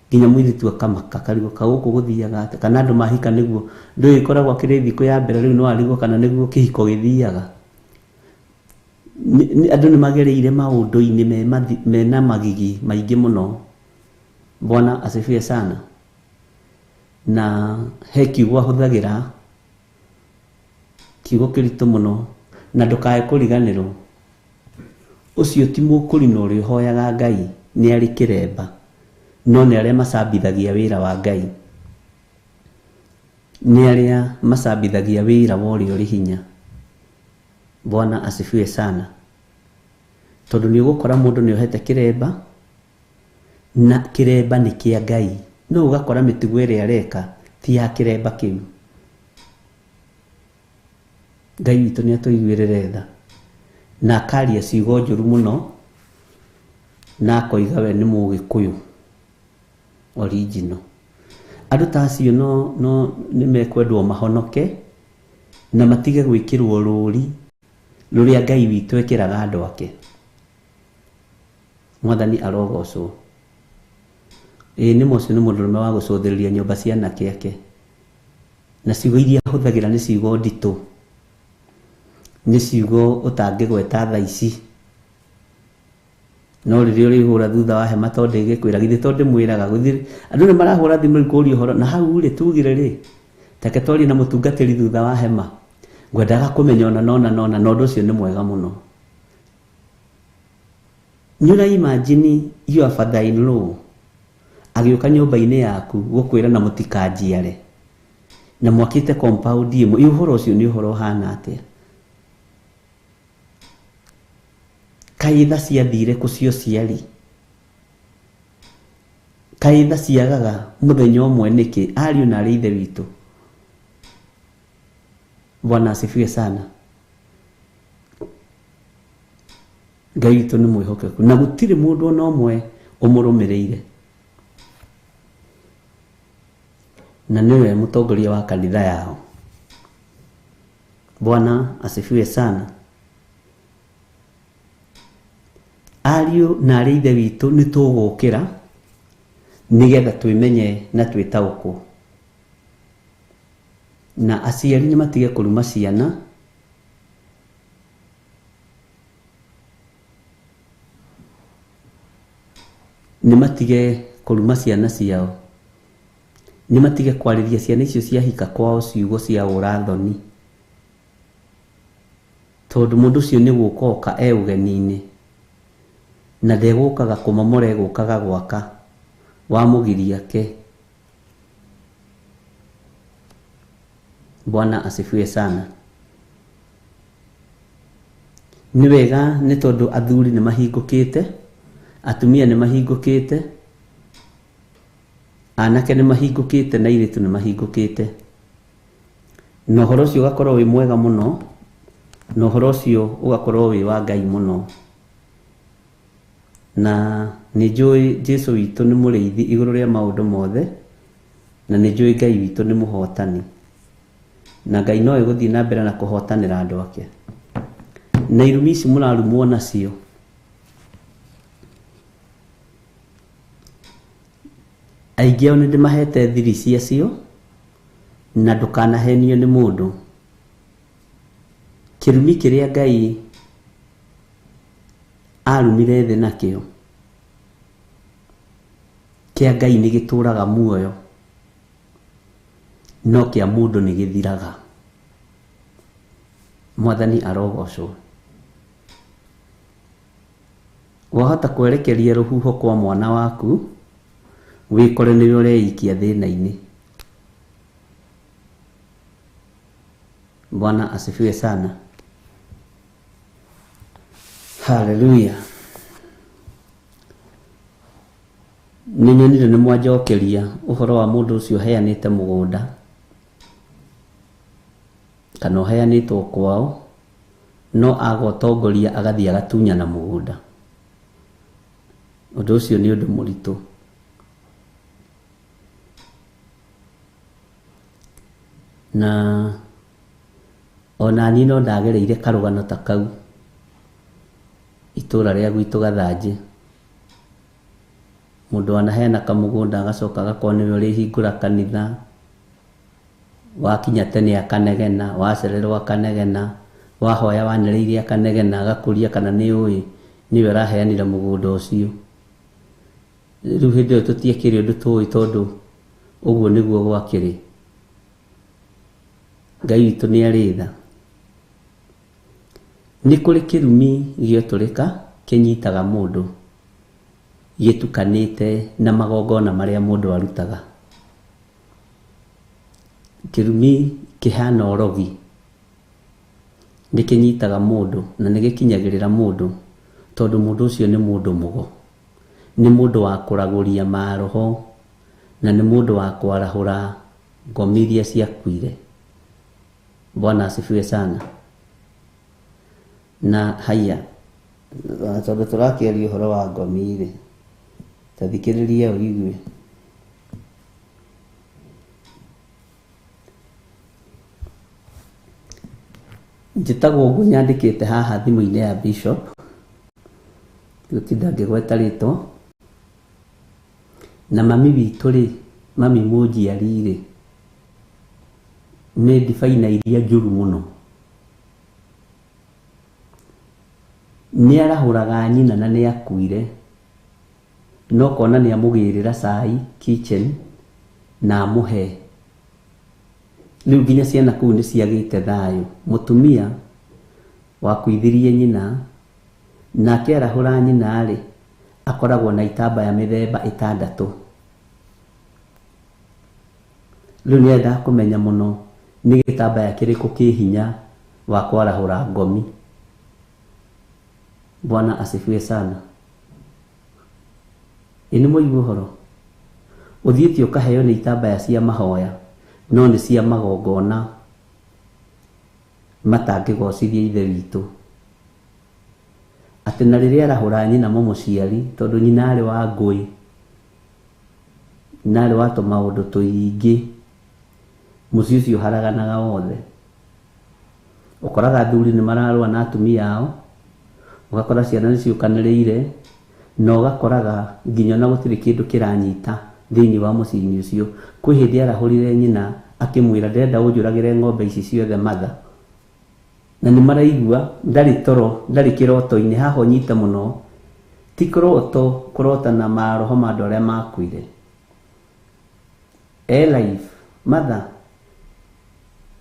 Nginya mũirĩtu akamaka karigwo ka gũkũ gũthiaga atĩa, kana andũ mahika nĩguo ndũĩ ĩkoragwo akĩrĩ thikũ ya mbere rĩu no arigwo kana nĩguo kĩhiko gĩthiaga. Andũ nĩ magereire maũndũ-inĩ mena magigi maingĩ mũno. Bwana asifiwe sana. Na he kiugo ahũthagĩra, kiugo kĩritũ mũno, na ndũkae kũriganĩrwo. Ũcio ti mũkũrinũ ũrĩa ũhoyaga Ngai nĩ arĩ kĩremba, no nĩ arĩa macambithagia wĩra wa Ngai, nĩ arĩa macambithagia wĩra wa ũrĩa ũrĩ hinya. Bwana asifiwe sana. Tondũ nĩ ũgũkora mũndũ nĩ ohete kĩremba, na kĩremba nĩ kĩa Ngai, no ũgakora mĩtugo ĩrĩa areka ti ya kĩremba kĩu. Ngai witũ nĩ atũiguĩrĩre tha, na akaria ciugo njũru mũno, na akoiga we nĩ mũgĩkũyũ original. Andũ ta acio no nĩ mekwendwo mahonoke na matige gwĩkĩrwo rũri rũrĩa Ngai witũ ekĩraga andũ ake. Mwathani arogocwo. Ĩĩ nĩ ũcio nĩ mũndũrũme wa gũcũthĩrĩria nyũmba cia anake ake, na ciugo iria ahũthagĩra nĩ ciugo nditũ, nĩ ciugo ũtangĩgweta thaa ici, no rĩrĩa ũrĩhũra thutha wa hema tondũ ndĩgĩkwĩra, githĩ to ndĩmwĩraga gũthiĩ. Andũ nĩ marahũra thimũ rĩu kũũria ũhoro, na hau rĩ tugire rĩ, take twarie na mũtungatĩri thutha wa hema, ngwendaga kũmenya ona nona nona, na ũndũ ũcio nĩ mwega mũno. Nĩ ũra imagine your father in law agĩũka nyũmba-inĩ yaku gũkwĩra na mũtikanjiare, na mwakĩte compound ĩmwe, ĩ ũhoro ũcio nĩ ũhoro ũhana atĩa? Kaĩ tha ciathire kũ cia ũciari? Kaĩ tha ciagaga mũthenya ũmwe nĩkĩ? Ariũ na arĩ ithe witũ, Bwana asifiwe sana. Ngai witũ nĩ mwĩhokeku na gũtirĩ mũndũ ona ũmwe ũmũrũmĩrĩire, na nĩwe mũtongoria wa kanitha yao. Bwana asifiwe sana. Ariũ na arĩ ithe witũ nĩ tũgũkĩra nĩgetha twĩmenye na twĩtaũkwo, na aciari nĩ matige kũruma ciana, nĩ matige kũruma ciana ciao, nĩ matige kwarĩria ciana icio ciahika kwao ciugo cia ũrathoni, tondũ mũndũ ũcio nĩ gũka oka e ũgeni-inĩ, na ndegũkaga kũmomora, egũkaga gwaka. wa mũgiriake. Bwana asifiwe sana. Nĩ wega nĩ tondũ athuri nĩ mahingũkĩte, atumia nĩ mahingũkĩte, anake nĩ mahingũkĩte na airĩtu nĩ mahingũkĩte. Na ũhoro ũcio ũgakorwo wĩ mwega mũno, na ũhoro ũcio ũgakorwo wĩ wa Ngai mũno. Na nĩ njũĩ Jesũ witũ nĩ mũrĩithi igũrũ rĩa maũndũ mothe, na nĩ njũĩ Ngai witũ nĩ mũhotani. Na Ngai no egũthiĩ na mbere na kũhotanĩra andũ ake. Na irumi ici mũrarumwo nacio, aingĩ ao nĩ ndĩmahete thiri ciacio, na ndũkanahenio nĩ mũndũ. Kĩrumi kĩrĩa Ngai arumire thĩ nakĩo kĩa Ngai nĩ gĩtũraga muoyo, no kĩa mũndũ nĩ gĩthiraga. Mwathani arogocwo. Wahota kwerekeria rũhuho kwa mwana waku, wĩkore nĩwe ũreikia thĩna-inĩ. Bwana asifiwe sana. Haleluya. Nĩ nyonire nĩ mwanjokeria ũhoro wa mũndũ ũcio ũheanĩte mũgũnda kana ũheanĩtwo kwao, no aga ũtongoria agathiĩ agatunyana mũgũnda. Ũndũ ũcio nĩ ũndũ mũritũ. Na ona niĩ no ndagereire karũgano ta kau itũra rĩa gwitũ Gathanjĩ. Mũndũ anaheana kamũgũnda agacoka agakorwo nĩwe ũrĩhingũra kanitha, wakinya tene akanegena, wacererwo akanegena, wahoya wanĩrĩire akanegena, agakũria kana nĩ ũĩ nĩwe ũraheanire mũgũnda ũcio. Rĩu hĩndĩ ĩyo tũtiekĩrĩ ũndũ tũĩ tondũ ũguo nĩguo gwakĩrĩ. Ngai witũ nĩ arĩ tha. Nĩ kũrĩ kĩrumi gĩotũrĩka kĩnyitaga mũndũ gĩtukanĩte na magongona marĩa mũndũ arutaga. Kĩrumi kĩhana ũrogi, nĩ kĩnyitaga mũndũ na nĩ gĩkinyagĩrĩra mũndũ tondũ mũndũ ũcio nĩ mũndũ mũgo, nĩ mũndũ wa kũragũria maroho, na nĩ mũndũ wa kwarahũra ngomi iria ciakuire. Bwana asifiwe sana. Na haya, tondũ tũrakĩaria ũhoro wa ngomi rĩ, ta thikĩrĩria ũigue. Njĩtagwo ũguo nyandĩkĩte haha thimũ-inĩ ya Bishop, gũtinda ngĩgweta rĩtwa. Na mami witũ rĩ, mami mũnjiari rĩ, nĩ ndibaina iria njũru mũno. Nĩ arahũraga nyina na nĩ akuire, no kona nĩ amũgĩrĩra cai kitchen na amũhe. Rĩu nginya ciana kũu nĩ ciagĩte thayũ. Mũtumia wakuithirie nyina, nake arahũra nyina rĩ, akoragwo na itambaya mĩthemba ĩtandatũ. Rĩu nĩ endaga kũmenya mũno nĩ gĩtambaya kĩrĩkũ kĩ hinya wa kwarahũra ngomi. Bwana asifiwe sana. Ĩ nĩ mwaigua ũhoro? Ũthiĩte ũkaheo nĩ itambaya cia mahoya, no nĩ cia magongona matangĩgocithia Ithe witũ. Atĩ na rĩrĩa arahũra nyina mũmũciari, tondũ nyina arĩ wa ngũĩ, nyina arĩ wa tũmaũndũ tũingĩ, mũciĩ ũcio ũharaganaga wothe. Ũkoraga athuri nĩ mararũa na atumia ao, ũgakora ciana nĩ ciũkanĩrĩire, na ũgakoraga nginya ona gũtirĩ kĩndũ kĩranyita thĩinĩ wa mũciĩ-inĩ ũcio. Kwĩ hĩndĩ arahũrire nyina akĩmwĩra ndĩrenda ũnjũragĩre ng'ombe ici ciothe matha. Na nĩ maraigua ndarĩ toro, ndarĩ kĩroto-inĩ, haha ũnyite mũno. Ti kĩroto kũrota na maroho ma andũ arĩa makuire. E life, matha,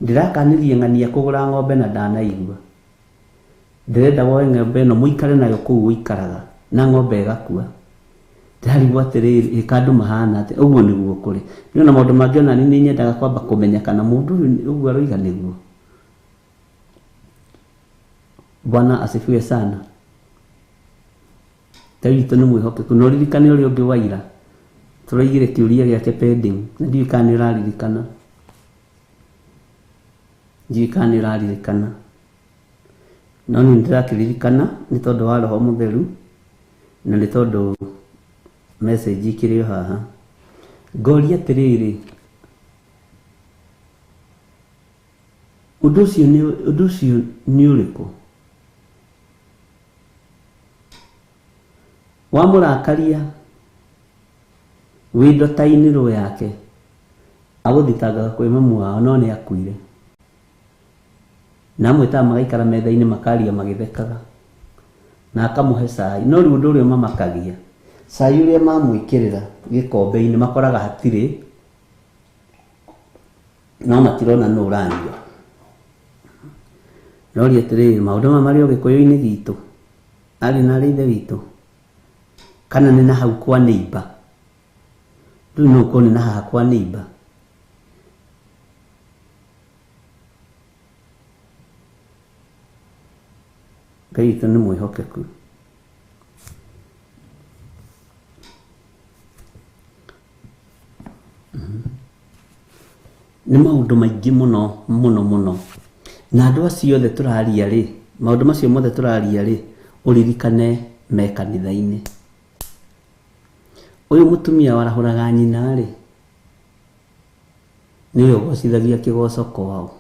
ndĩrakanirie ng'ania kũgũra ng'ombe na ndanaigua. Ndĩrenda woe ng'ombe ĩno mũikare nayo kũu ũikaraga, na ng'ombe ĩgakua. Ndĩrarigwo atĩrĩrĩ, ĩka andũ mahana atĩa? Ũguo nĩguo kũrĩ. Niĩ ona maũndũ mangĩ ona niĩ nyendaga kwamba kũmenya kana mũndũ ũyũ ũguo aroiga nĩguo. Bwana asifiwe sana. Ngai witũ nĩ mwĩhokeku. Na ũririkane ũrĩa ũngĩ wa ira, tũraigire kĩũria gĩake pending, na ndiũĩ kana nĩ ũraririkana. Ndiũĩ kana nĩ ũraririkana. No niĩ nĩndĩrakĩririkana nĩ tondũ wa Roho Mũtheru na nĩ tondũ message ikĩrĩ o haha. Ngoria atĩrĩrĩ, ũndũ ũcio nĩ ũndũ ũcio nĩ ũrĩkũ? Wamũrakaria wĩ ndota-inĩ rũ yake, agũthitangaga kwĩ mamu wao no nĩ akuire. Na amwĩtaga magaikara metha-inĩ makaria magĩthekaga na akamũhe cai. No rĩu ũndũ ũrĩa ũmamakagia, cai ũrĩa mamwĩkĩrĩra gĩkombe-inĩ makoraga hatirĩ, no matirona nũ ũranyua. Noria atĩrĩrĩ, maũndũ maya marĩ o gĩkũyũ-inĩ gitũ, arĩ na arĩ ithe witũ, kana nĩ na hau kwa neighbor? Rĩu no ũkorwo nĩ na haha kwa neighbor. Ngai witũ nĩ mwĩhokeku. Nĩ maũndũ maingĩ mũno mũno mũno. Na andũ acio othe tũraria rĩ, maũndũ macio mothe tũraria rĩ, ũririkane me kanitha-inĩ. Ũyũ mũtumia warahũraga nyina rĩ, nĩwe ũgocithagia kĩgoco kwao.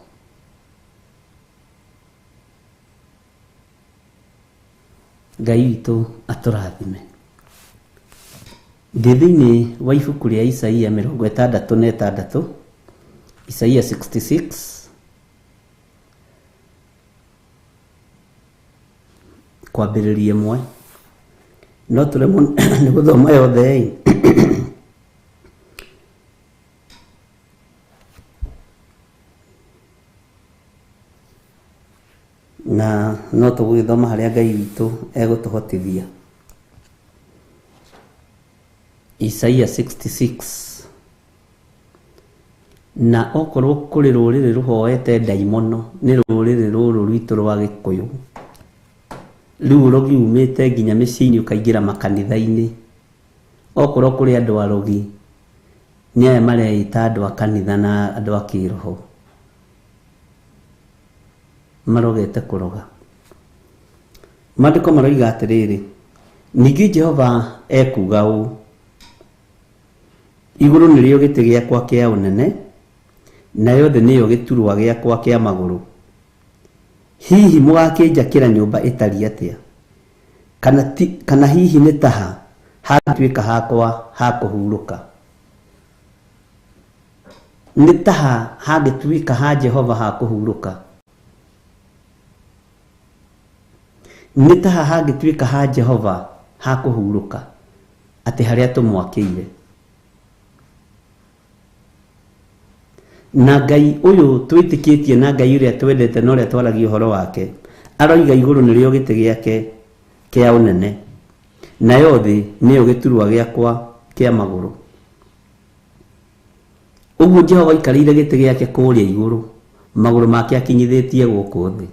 Ngai witũ atũrathime. Ndĩ thĩinĩ wa ibuku rĩa Isaia 66, Isaia 66, kwambĩrĩria ĩmwe. No tũremwo nĩ gũthoma yothe ĩ. Na no tũgũgĩthoma harĩa Ngai witũ egũtũhotithia. Isaia 66. Na okorwo kũrĩ rũrĩrĩ rũhoete ndaimono, nĩ rũrĩrĩ rũrũ rwitũ rwa Gĩkũyũ. Rĩu ũrogi umĩte nginya mĩciĩ-inĩ ũkaingĩra makanitha-inĩ. Okorwo kũrĩ andũ arogi, nĩ aya mareĩta andũ a kanitha na andũ a kĩroho. Marogete kũroga. Maandĩko maroiga atĩrĩrĩ, ningĩ Jehova ekuuga ũũ, igũrũ nĩrĩo gĩtĩ gĩakwa kĩa ũnene, nayo thĩ nĩyo gĩturwa gĩakwa kĩa magũrũ. Hihi mũgakĩnjakĩra nyũmba ĩtariĩ atĩa? Kana hihi nĩ taha hangĩtuĩka hakwa ha kũhurũka? Nĩ taha hangĩtuĩka ha Jehova ha kũhurũka? Nĩ taha hangĩtuĩka ha Jehova ha kũhurũka, atĩ harĩa tũmwakĩire. Na Ngai ũyũ twĩtĩkĩtie na Ngai ũrĩa twendete na ũrĩa twaragia ũhoro wake, aroiga igũrũ nĩrĩo gĩtĩ gĩake kĩa ũnene, nayo thĩ nĩyo gĩturwa gĩakwa kĩa magũrũ. Ũguo Jehova aikarĩire gĩtĩ gĩake kũrĩa igũrũ, magũrũ make akinyithĩtie gũkũ thĩ.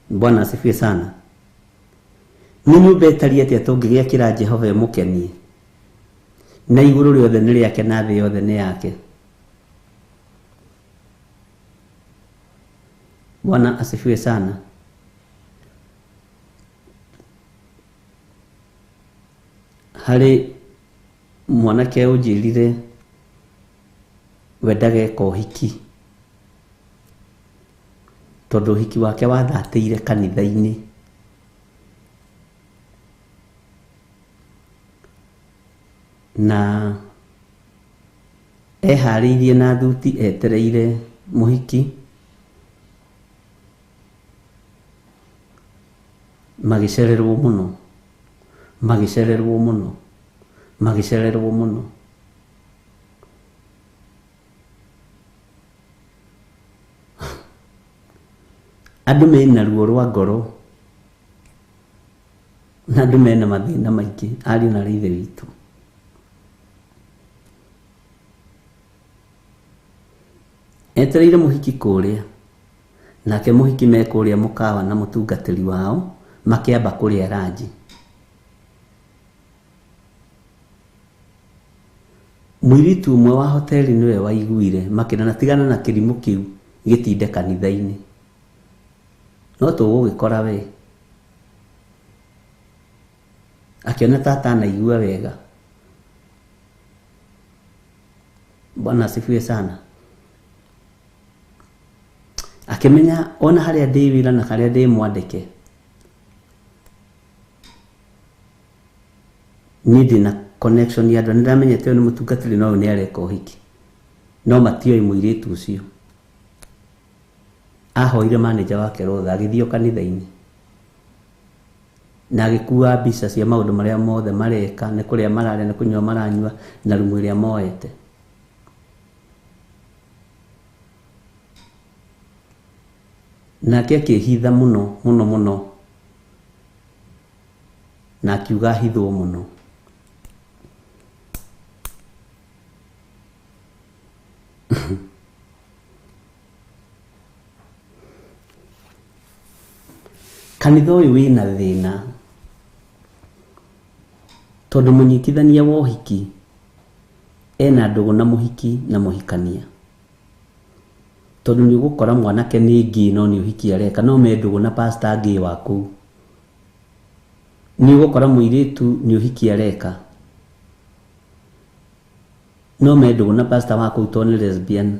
Bwana asifiwe sana. Nĩ nyũmba ĩtariĩ atĩa tũngĩgĩakĩra Jehova ĩmũkenie? Na igũrũ rĩothe nĩ rĩake na thĩ yothe nĩ yake. Bwana asifiwe sana. Harĩ mwanake ũnjĩrire we ndageka ũhiki tondũ ũhiki wake wathatĩire kanitha-inĩ. Na eharĩirie na thuti etereire mũhiki, magĩcererwo mũno, magĩcererwo mũno, magĩcererwo mũno. Andũ mena ruo rwa ngoro na Andũ mena mathĩna maingĩ ariũ na aarĩ a Ithe witũ. Etereire mũhiki kũrĩa, nake mũhiki me kũrĩa mũkawa na mũtungatĩri wao makĩamba kũrĩa ranji. Mũirĩtu ũmwe wa hoteli nĩwe waiguire makĩrana tigana na kĩrimũ kĩu gĩtinde kanitha-inĩ. No tũgũgĩkora we. Akĩona ta atanaigua wega. Bwana asifiwe sana. Akĩmenya ona harĩa ndĩ wĩra na harĩa ndĩ mwandĩke niĩ ndĩna connection ya andũ, nĩndamenyete ũyũ nĩ mũtungatĩri na ũyũ nĩ areka ũhiki, no matioĩ mũirĩtu ũcio. Ahoire manager wake rũtha agĩthiĩ o kanitha-inĩ na agĩkua mbica cia maũndũ marĩa mothe mareka, nĩ kũrĩa mararĩa, nĩ kũnyua maranyua, na rumu ĩrĩa moete. Nake akĩhitha mũno mũno mũno na akiuga hithwo mũno. Kanitha ũyũ wĩna thĩna tondũ mũnyitithania wa ũhiki ena ndũgũ na mũhiki na mũhikania, tondũ nĩ ũgũkora mwanake nĩ ngĩ no nĩ ũhiki areka no me ndũgũ na pastor ngĩ wa kũu. Nĩ ũgũkora mũirĩtu nĩ ũhiki areka no me ndũgũ na pastor wa kũu tondũ nĩ lesbian.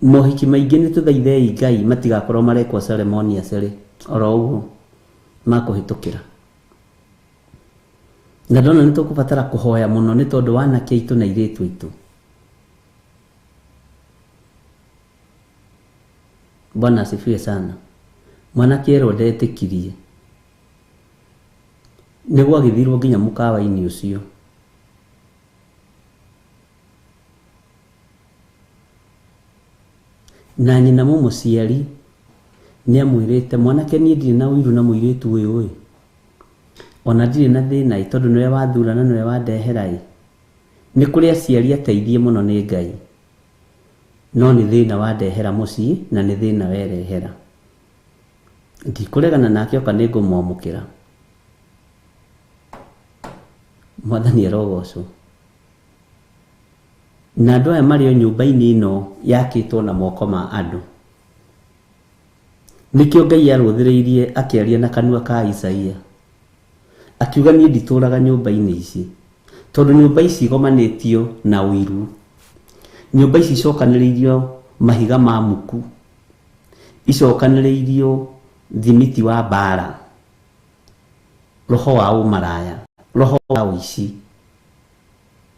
Mohiki maingĩ nĩ tũthaithei Ngai matigakorwo marekwo ceremonious oro ũguo makũhĩtũkĩra. Na ndona nĩ tũkũbatara kũhoya mũno nĩ tondũ wa anake aitũ na airĩtu aitũ. Bwana asifiwe sana. Mwanake erwo ndetĩkirie, nĩ gwagĩthirwo nginya mũkawa-inĩ ũcio. Na nyina mũmũciari nĩ amwĩrĩte mwanake niĩ ndirĩ na ũiru na mũirĩtu ũyũ ĩ, ona ndirĩ na thĩna ĩ, tondũ nĩwe wathura na nĩwe wandehera ĩ. Nĩ kũrĩ aciari ateithie mũno nĩ Ngai, no nĩ thĩna wandehera mũciĩ na nĩ thĩna werehera. Ndikũregana nake oka nĩ ngũmwamũkĩra. Mwathani arogocwo. Na andũ aya marĩ o nyũmba-inĩ ĩno yakĩtwo na moko ma andũ. Nĩkĩo Ngai arũthĩrĩirie akĩaria na kanua ka Isaia akiuga niĩ nditũraga nyũmba-inĩ ici, tondũ nyũmba ici igomanĩtio na ũiru, nyũmba ici icokanĩrĩirio mahiga ma muku, icokanĩrĩirio thimiti wa mbara, roho wa ũmaraya, roho wa ũici.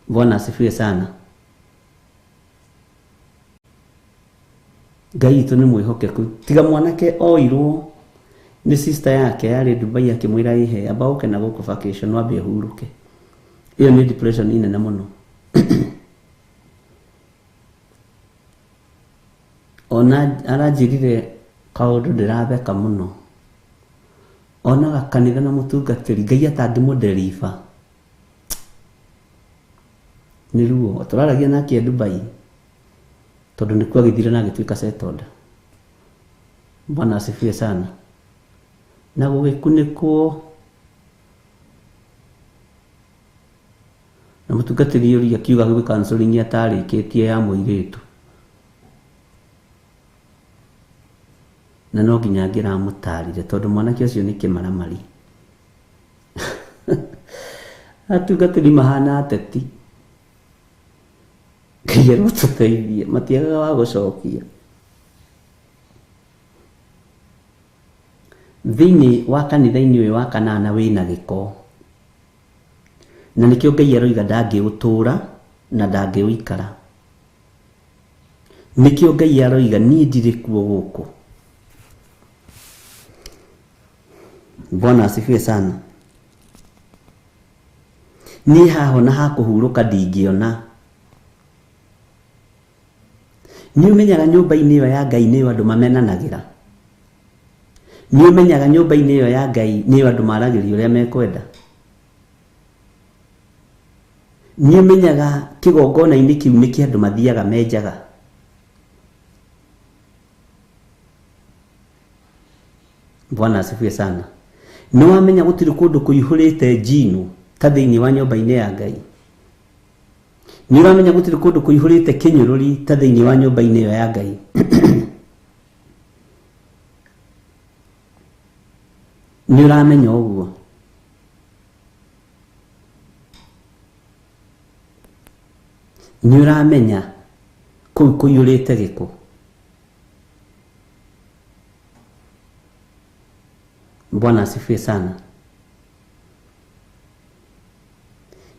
Bwana asifiwe sana. Ngai witũ nĩ mwĩhokeku. Tiga mwanake oirwo nĩ sister yake yarĩ Dubai akĩmwĩra ĩhe amba ũke na gũkũ vacation wambe ũhurũke. Ĩyo nĩ depression inene mũno. Ona aranjĩrire kaũndũ ndĩratheka mũno. Onaga kanitha na mũtungatĩri Ngai atangĩmũdeliver. Nĩ ruo. Tũraragia nake Dubai tondũ nĩkuo agĩthire na agĩtuĩka settled. Bwana asifiwe sana. Na gũgĩkunĩkwo na mũtungatĩri ũrĩa akiuga gwĩ counseling atarĩkĩtie ya mũirĩtu, na no nginya ngĩramũtarire tondũ mwanake ũcio nĩ kĩmaramari. Atungatĩri mahana ateti. Ngai arotũteithie, matiagaga wa gũcokia. Thĩinĩ wa kanitha-inĩ ũyũ wa kanana wĩna gĩko, na nĩkĩo Ngai aroiga ndangĩũtũra na ndangĩũikara. Nĩkĩo Ngai aroiga niĩ ndirĩ kuo gũkũ. Bwana asifiwe sana. Niĩ haha ona ha kũhurũka ndingĩona. Nĩ ũmenyaga nyũmba-inĩ ĩyo ya Ngai nĩyo andũ mamenanagĩra. Nĩ ũmenyaga nyũmba-inĩ ĩyo ya Ngai nĩyo andũ maragĩria ũrĩa mekwenda. Nĩ ũmenyaga kĩgongona-inĩ kĩu nĩkĩo andũ mathiaga menjaga. Bwana asifiwe sana. Nĩ wamenya gũtirĩ kũndũ kũihũrĩte njino ta thĩinĩ wa nyũmba-inĩ ya Ngai. Nĩ ũramenya gũtirĩ kũndũ kũihũrĩte kĩnyũrũri ta thĩinĩ wa nyũmba-inĩ ĩyo ya Ngai. Nĩ ũramenya ũguo. Nĩ ũramenya kũu kũiyũrĩte gĩko. Bwana asifiwe sana.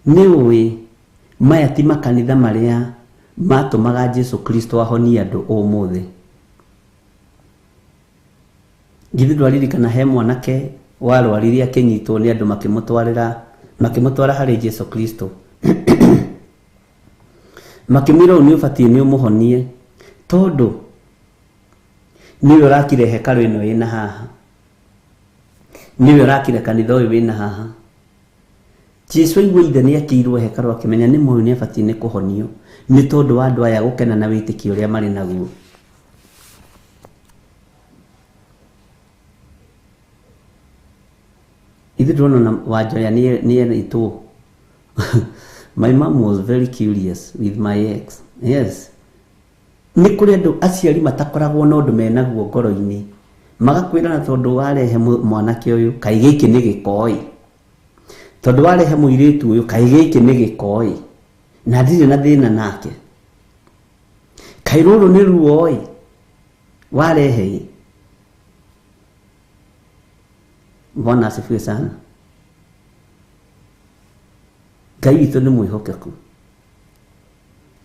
Nĩ ũĩ maya ti makanitha marĩa matũmaga Jesu Kristo ahonie andũ ũmũthĩ. Githĩ ndwaririkana he mwanake warwarire akĩnyitwo nĩ andũ makĩmũtwara harĩ Jesu Kristo. Makĩmwĩra ũũ nĩ ũbatiĩ nĩ ũmũhonie tondũ nĩwe ũrakire hekarũ ĩno ĩna haha, nĩwe ũrakire kanitha ũyũ wĩna haha. Jesu aigua ithe nĩ akĩirwo hekarũ akĩmenya nĩ mũyũ nĩ abatiĩ nĩ kũhonio nĩ tondũ wa andũ aya gũkena na wĩtĩkio ũrĩa marĩ naguo. Ithuĩ ndĩrona ona Wanjoya nĩ erĩtwo. My mom was very curious with my ex. Yes. Nĩ kũrĩ andũ aciari matakoragwo na ũndũ menaguo ngoro-inĩ. Magakwĩra na tondũ warehe mwanake ũyũ, kaĩ gĩkĩ nĩ gĩko-ĩ. Tondũ warehe mũirĩtu ũyũ, kaĩ gĩkĩ nĩ gĩko-ĩ. Na ndirĩ na thĩna nake. Kaĩ rũrũ nĩ ruo-ĩ. Warehe-ĩ. Bwana asifiwe sana. Ngai witũ nĩ mwĩhokeku.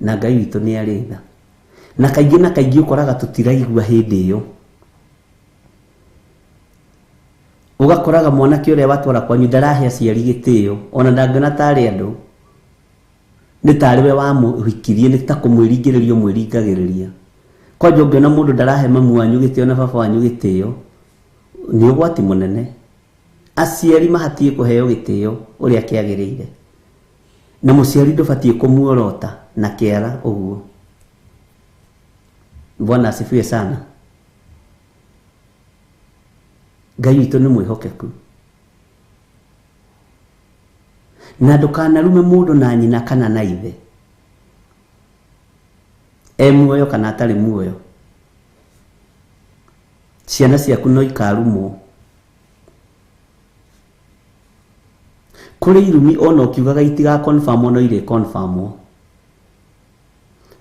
Na Ngai witũ nĩ arĩ tha. Na kaingĩ na kaingĩ ũkoraga tũtiraigua hĩndĩ ĩyo. Ũgakoraga mwanake ũrĩa watwara kwanyu ndarahe aciari gĩtĩo, ona ndangĩona tarĩ andũ. Nĩ tarĩ we wamũhikirie, nĩ ta kũmwĩringĩrĩria ũmwĩringagĩrĩria. Kwanja ũngĩona mũndũ ndarahe mamu wanyu gĩtĩo na baba wanyu gĩtĩo, nĩ ũgwati mũnene. Aciari mahatiĩ kũheo gĩtĩo ũrĩa kĩagĩrĩire. Na mũciari ndũbatiĩ kũmuorota na kĩara ũguo. Bwana asifiwe sana. Ngai witũ nĩ mwĩhokeku. Na ndũkanarume mũndũ na nyina kana na ithe. E muoyo kana atarĩ muoyo. Ciana ciaku no ikarumwo. Kũrĩ irumi ona ũkiugaga itiga confirm no irĩ confirm.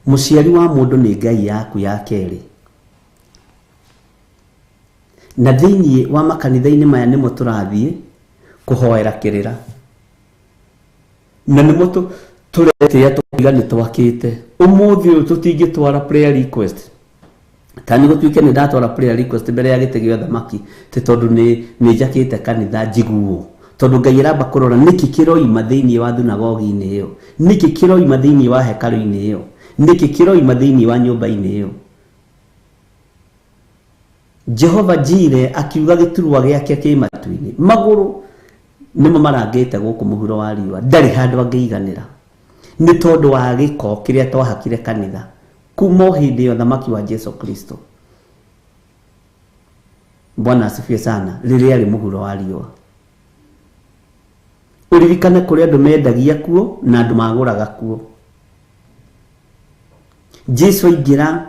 Mũciari wa mũndũ nĩ Ngai yaku ya kerĩ. Na thĩinĩ wa makanitha-inĩ maya nĩmo tũrathiĩ kũhoera kĩrĩra. Na nĩmo tũretĩa tũkiuga nĩ twakĩte. Ũmũthĩ ũyũ tũtingĩtwara prayer request. Ta nĩ gũtuĩke nĩ ndatwara prayer request mbere ya gĩtĩ gĩa ũthamaki, ti tondũ nĩ njakĩte kanitha njiguo. Tondũ Ngai aramba kũrora nĩkĩ kĩroima thĩinĩ wa thunagogi-inĩ ĩyo, nĩkĩ kĩroima thĩinĩ wa hekarũ-inĩ ĩyo, nĩkĩ kĩroima thĩinĩ wa nyũmba-inĩ ĩyo. Jehova Jire akiuga gĩturwa gĩake kĩ matu-inĩ, magũrũ nĩmo marangĩte gũkũ mũhuro wa riũa, ndarĩ handũ angĩiganĩra nĩ tondũ wa gĩko kĩrĩa twahakire kanitha kuma o hĩndĩ ya ũthamaki wa Jesu Kristo. Bwana asifiwe sana. Rĩrĩa arĩ mũhuro wa riũa, ũririkane kũrĩa andũ mendagia kuo na andũ magũraga kuo. Jesu aingĩra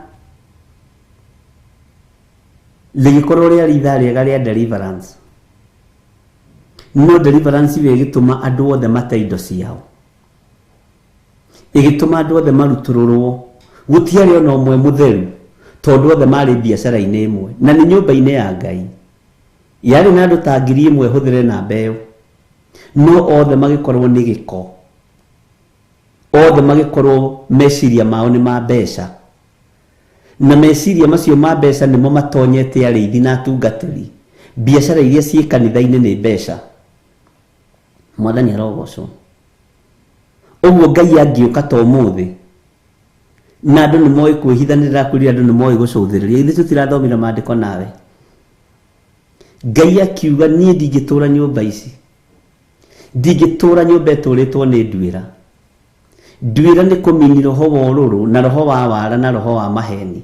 rĩgĩkorwo rĩarĩ ithaa rĩega rĩa deliverance. No deliverance ĩyo ĩgĩtũma andũ othe mate indo ciao, ĩgĩtũma andũ othe marutũrũrwo. Gũtiarĩ ona ũmwe mũtheru tondũ othe marĩ biacara-inĩ ĩmwe na nĩ nyũmba-inĩ ya Ngai. Yarĩ na andũ ta 1000 hũthĩre namba ĩyo, no othe magĩkorwo nĩ gĩko, othe magĩkorwo meciria mao nĩ ma mbeca, na meciria macio ma mbeca nĩmo matonyete arĩithi na atungatĩri. Biacara iria ciĩ kanitha-inĩ nĩ mbeca. Mwathani arogocwo. Ũguo Ngai angĩũka ta ũmũthĩ na andũ nĩ moĩ kwĩhithanĩrĩra, kwĩrira andũ nĩ moĩ gũcũthĩrĩria. Ithuĩ tũtirathomire maandĩko nawe. Ngai akiuga niĩ ndingĩtũra nyũmba ici, ndingĩtũra nyũmba ĩtũrĩtwo nĩ nduĩra. Nduĩra nĩ kũmini roho wa ũrũrũ na roho wa wara na roho wa maheni.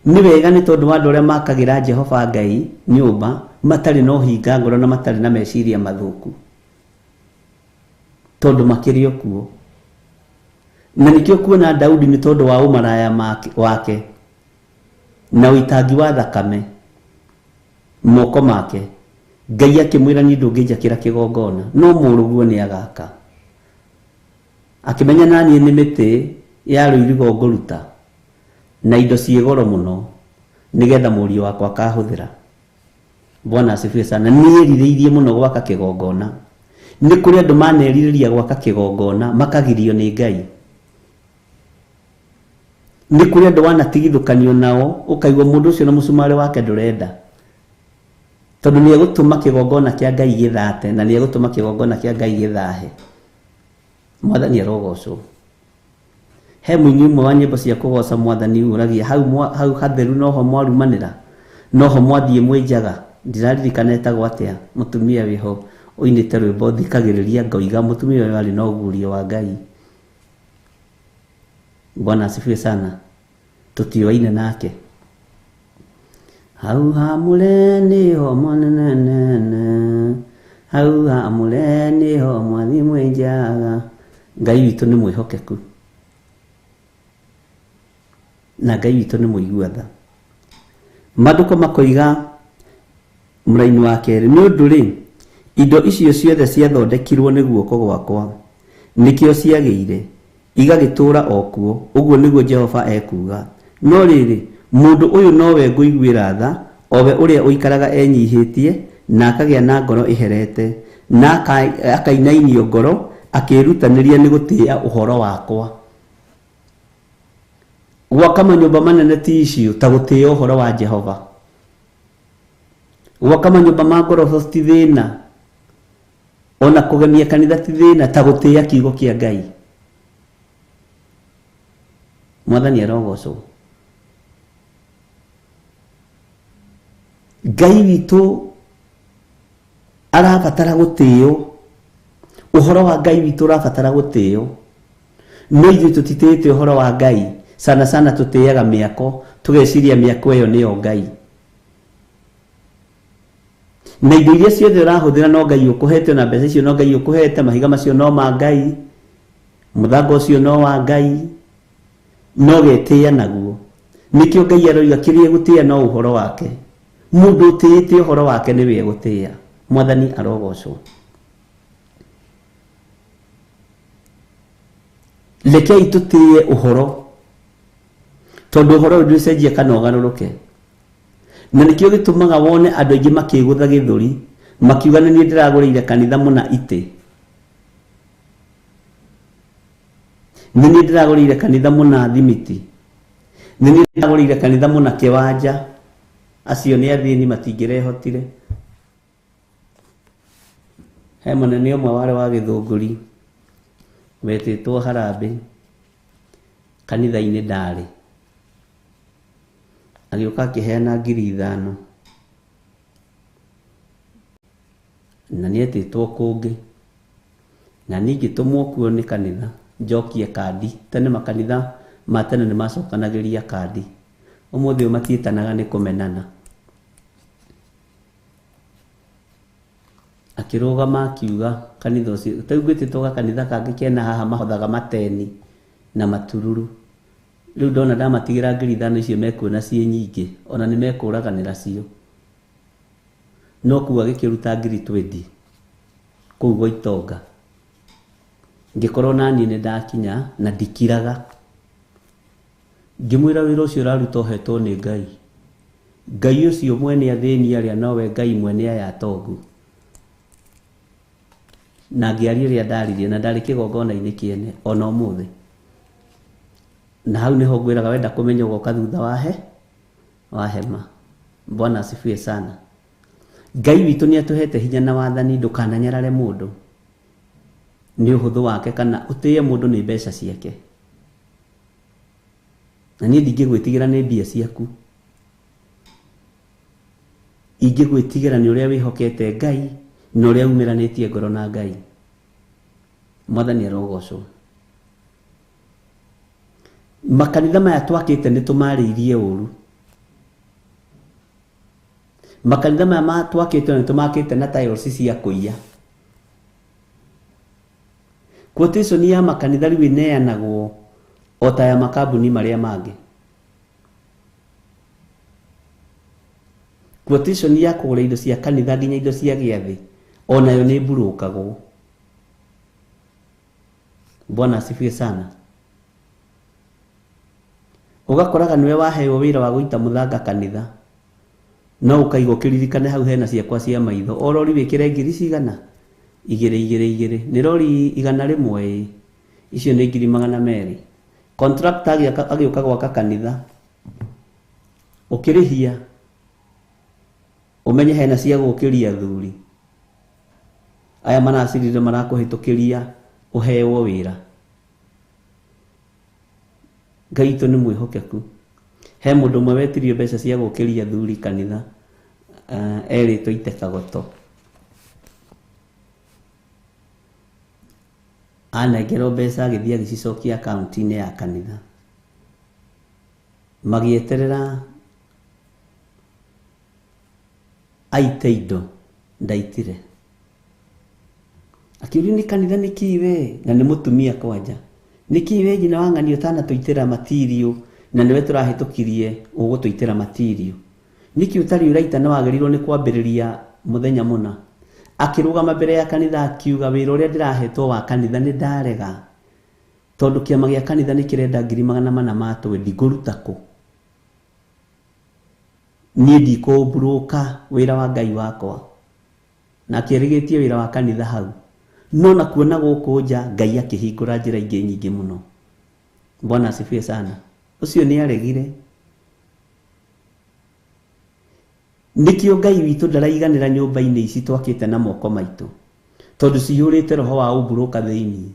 Nĩ wega nĩ tondũ wa andũ arĩa makagĩra Jehova Ngai nyũmba matarĩ na ũhinga ngoro na matarĩ na meciria mathũku, tondũ makĩrĩ o kuo. Na nĩkĩo kuona Daudi nĩ tondũ wa ũmaraya wake na ũitangi wa thakame moko make, Ngai akĩmwĩra niĩ ndũngĩnjakĩra kĩgongona, no mũrũguo nĩ agaka. Akĩmenya naniĩ nĩ mĩtĩ ya rũirigo ngũruta na indo ciĩ goro mũno nĩgetha mũriũ wakwa akahũthĩra. Bwana asifiwe sana. Nĩerirĩirie mũno gwaka kĩgongona. Nĩ kũrĩ andũ manerirĩria gwaka kĩgongona makagirio nĩ Ngai. Nĩ kũrĩ andũ wanatigithũkanio nao ũkaigua mũndũ ũcio na mũcumarĩ wake ndũrenda, tondũ nĩ egũtũma kĩgongona kĩa Ngai gĩthate na nĩ egũtũma kĩgongona kĩa Ngai gĩthahe. Mwathani arogocwo. He mũini ũmwe wa nyĩmbo cia kũgoca Mwathani ũragia hau hatheru noho mwarumanĩra, noho mwathiĩ mwĩnjaga. Ndiraririkana etagwo atĩa mũtumia wĩho ũinĩte rwĩmbo thikagĩrĩria ngoiga mũtumia ũyũ arĩ na ũguũrio wa Ngai. Bwana asifiwe sana. Tũtiũaine nake. Hau hamũre nĩho mwanenene, hau hamũre nĩho mwathiĩ mwĩnjaga. Ngai witũ nĩ mwĩhokeku na Ngai witũ nĩ mũigua tha. Maandĩko makoiga mũraini wa kerĩ, nĩ ũndũ rĩ, indo icio ciothe ciathondekirwo nĩ guoko gwakwa, nĩkĩo ciagĩire igagĩtũũra o kuo, ũguo nĩguo Jehova ekuuga. No rĩrĩ, mũndũ ũyũ nowe ngũiguĩra tha, o we ũrĩa ũikaraga enyihĩtie na akagĩa na ngoro ĩherete, na akainainio ngoro akĩĩrutanĩria nĩ gũtĩĩa ũhoro wakwa. Gwaka manyũmba manene ti icio ta gũtĩĩa ũhoro wa Jehova. Gwaka manyũmba ma ngoroba ti thĩna, ona kũgemia kanitha ti thĩna ta gũtĩĩa kiugo kĩa Ngai. Mwathani arogocwo. Ngai witũ arabatara gũtĩĩo, ũhoro wa Ngai witũ ũrabatara gũtĩĩo, no ithuĩ tũtitĩĩte ũhoro wa Ngai. Sana sana tũtĩaga mĩako, tũgeciria mĩako ĩyo nĩyo Ngai. Na indo iria ciothe ũrahũthĩra no Ngai ũkũhete, na mbeca icio no Ngai ũkũhete, mahiga macio no ma Ngai, mũthanga ũcio no wa Ngai, no getĩĩa naguo. Nĩkĩo Ngai aroiga kĩrĩa egũtĩĩa no ũhoro wake. Mũndũ ũtĩĩte ũhoro wake nĩwe egũtĩĩa. Mwathani arogocwo. Rekei tũtĩĩe ũhoro, tondũ ũhoro ũyũ ndũcenjia kana ũgarũrũke. Na nĩkĩo gĩtũmaga wone andũ aingĩ makĩgũtha gĩthũri, makiuga nĩ niĩ ndĩragũrĩire kanitha mũna itĩ, nĩ niĩ ndĩragũrĩire kanitha mũna thimiti, nĩ niĩ ndĩragũrĩire kanitha mũna kĩwanja. Acio nĩ athĩni matingĩrehotire. He mũnene ũmwe warĩ wa Gĩthũngũri wetĩtwo Harambĩ, kanitha-inĩ ndarĩ, agĩũka akĩheana 5,000 na nĩetĩtwo kũngĩ, na niĩ ngĩtũmwo kuo nĩ kanitha njokie kandi. Tene makanitha ma tene nĩ macokanagĩria kandi, ũmũthĩ ũyũ matiĩtanaga nĩ kũmenana. Akĩrũgama akiuga kanitha ũcio, ta rĩu ngwĩtĩtwo gakanitha kangĩ kena haha mahothaga mateni na matururu. Rĩu ndona ndamatigĩra 5,000 icio mekuona ciĩ nyingĩ, ona nĩ mekũraganĩra cio. No kũu agĩkĩruta 20,000 kũu gwa Itonga. Ngĩkorwo naniĩ nĩ ndakinya na ndikiraga. Ngĩmwĩra wĩra ũcio ũraruta ũhetwo nĩ Ngai. Ngai ũcio mwene athĩni arĩa nowe Ngai mwene aya atongu. Na ngĩaria ũrĩa ndaririe na ndarĩ kĩgongona-inĩ kĩene ona ũmũthĩ. Na hau nĩho ngwĩraga wenda kũmenya ũgoka thutha wa hema. Bwana asifiwe sana. Ngai witũ nĩ atũhete hinya na wathani, ndũkananyarare mũndũ nĩ ũhũthũ wake kana ũtĩĩe mũndũ nĩ mbeca ciake. Na niĩ ndingĩgwĩtigĩra nĩ mbia ciaku. Ingĩgwĩtigĩra nĩ ũrĩa wĩhokete Ngai na ũrĩa umĩranĩtie ngoro na Ngai. Mwathani arogocwo. Makanitha maya twakĩte nĩ tũmarĩirie ũru. Makanitha maya twakĩte nĩ tũmakĩte na tiles cia kũiya. Quotation ya makanitha rĩu ĩneanagwo o ta ya makambuni marĩa mangĩ. Quotation ya kũgũra indo cia kanitha nginya indo cia gĩathĩ onayo nĩ mburũkagwo. Bwana asifiwe sana. Ũgakoraga nĩwe waheo wĩra wa gũita mũthanga kanitha, no ũkaigwo kĩririkane hau hena ciakwa cia maitho. O rori wĩkĩre ngiri cigana? 2 2 2. Nĩ rori 100, icio nĩ 200,000. Contractor agĩũka gwaka kanitha, ũkĩrĩhia ũmenye hena cia gũkĩria athuri aya maracirire marakũhĩtũkĩria ũhewo wĩra. Ngai witũ nĩ mwĩhokeku. He mũndũ ũmwe wetirio mbeca cia gũkĩria athuri kanitha, erĩtwo ite kagoto. Anengerwo mbeca agĩthiĩ agĩcicokia akaunti-inĩ ya kanitha. Magĩeterera aite indo, ndaitire. Akiũrio nĩ kanitha nĩkĩ we, na nĩ mũtumia kwanja, nĩkĩ we nyina wa ng'ani ũtanatũitĩra matirio na nĩwe tũrahĩtũkirie ũgũtũitĩra matirio, nĩkĩ ũtarĩ ũraita na wagĩrĩirwo nĩ kwambĩrĩria mũthenya mũna. Akĩrũgama mbere ya kanitha akiuga wĩra ũrĩa ndĩrahetwo wa kanitha nĩ ndarega, tondũ kĩama gĩa kanitha nĩ kĩrenda 420,000 ngũruta kũ? Niĩ ndikũmburũka wĩra wa Ngai wakwa. Na akĩrĩgĩtie wĩra wa kanitha hau. No na kuona gũkũ nja Ngai akĩhingũra njĩra ingĩ nyingĩ mũno. Bwana asifiwe sana. Ũcio nĩ aregire. Nĩkĩo Ngai witũ ndaraiganĩra nyũmba-inĩ ici twakĩte na moko maitũ, tondũ cihũrĩte roho wa ũmburũka thĩinĩ.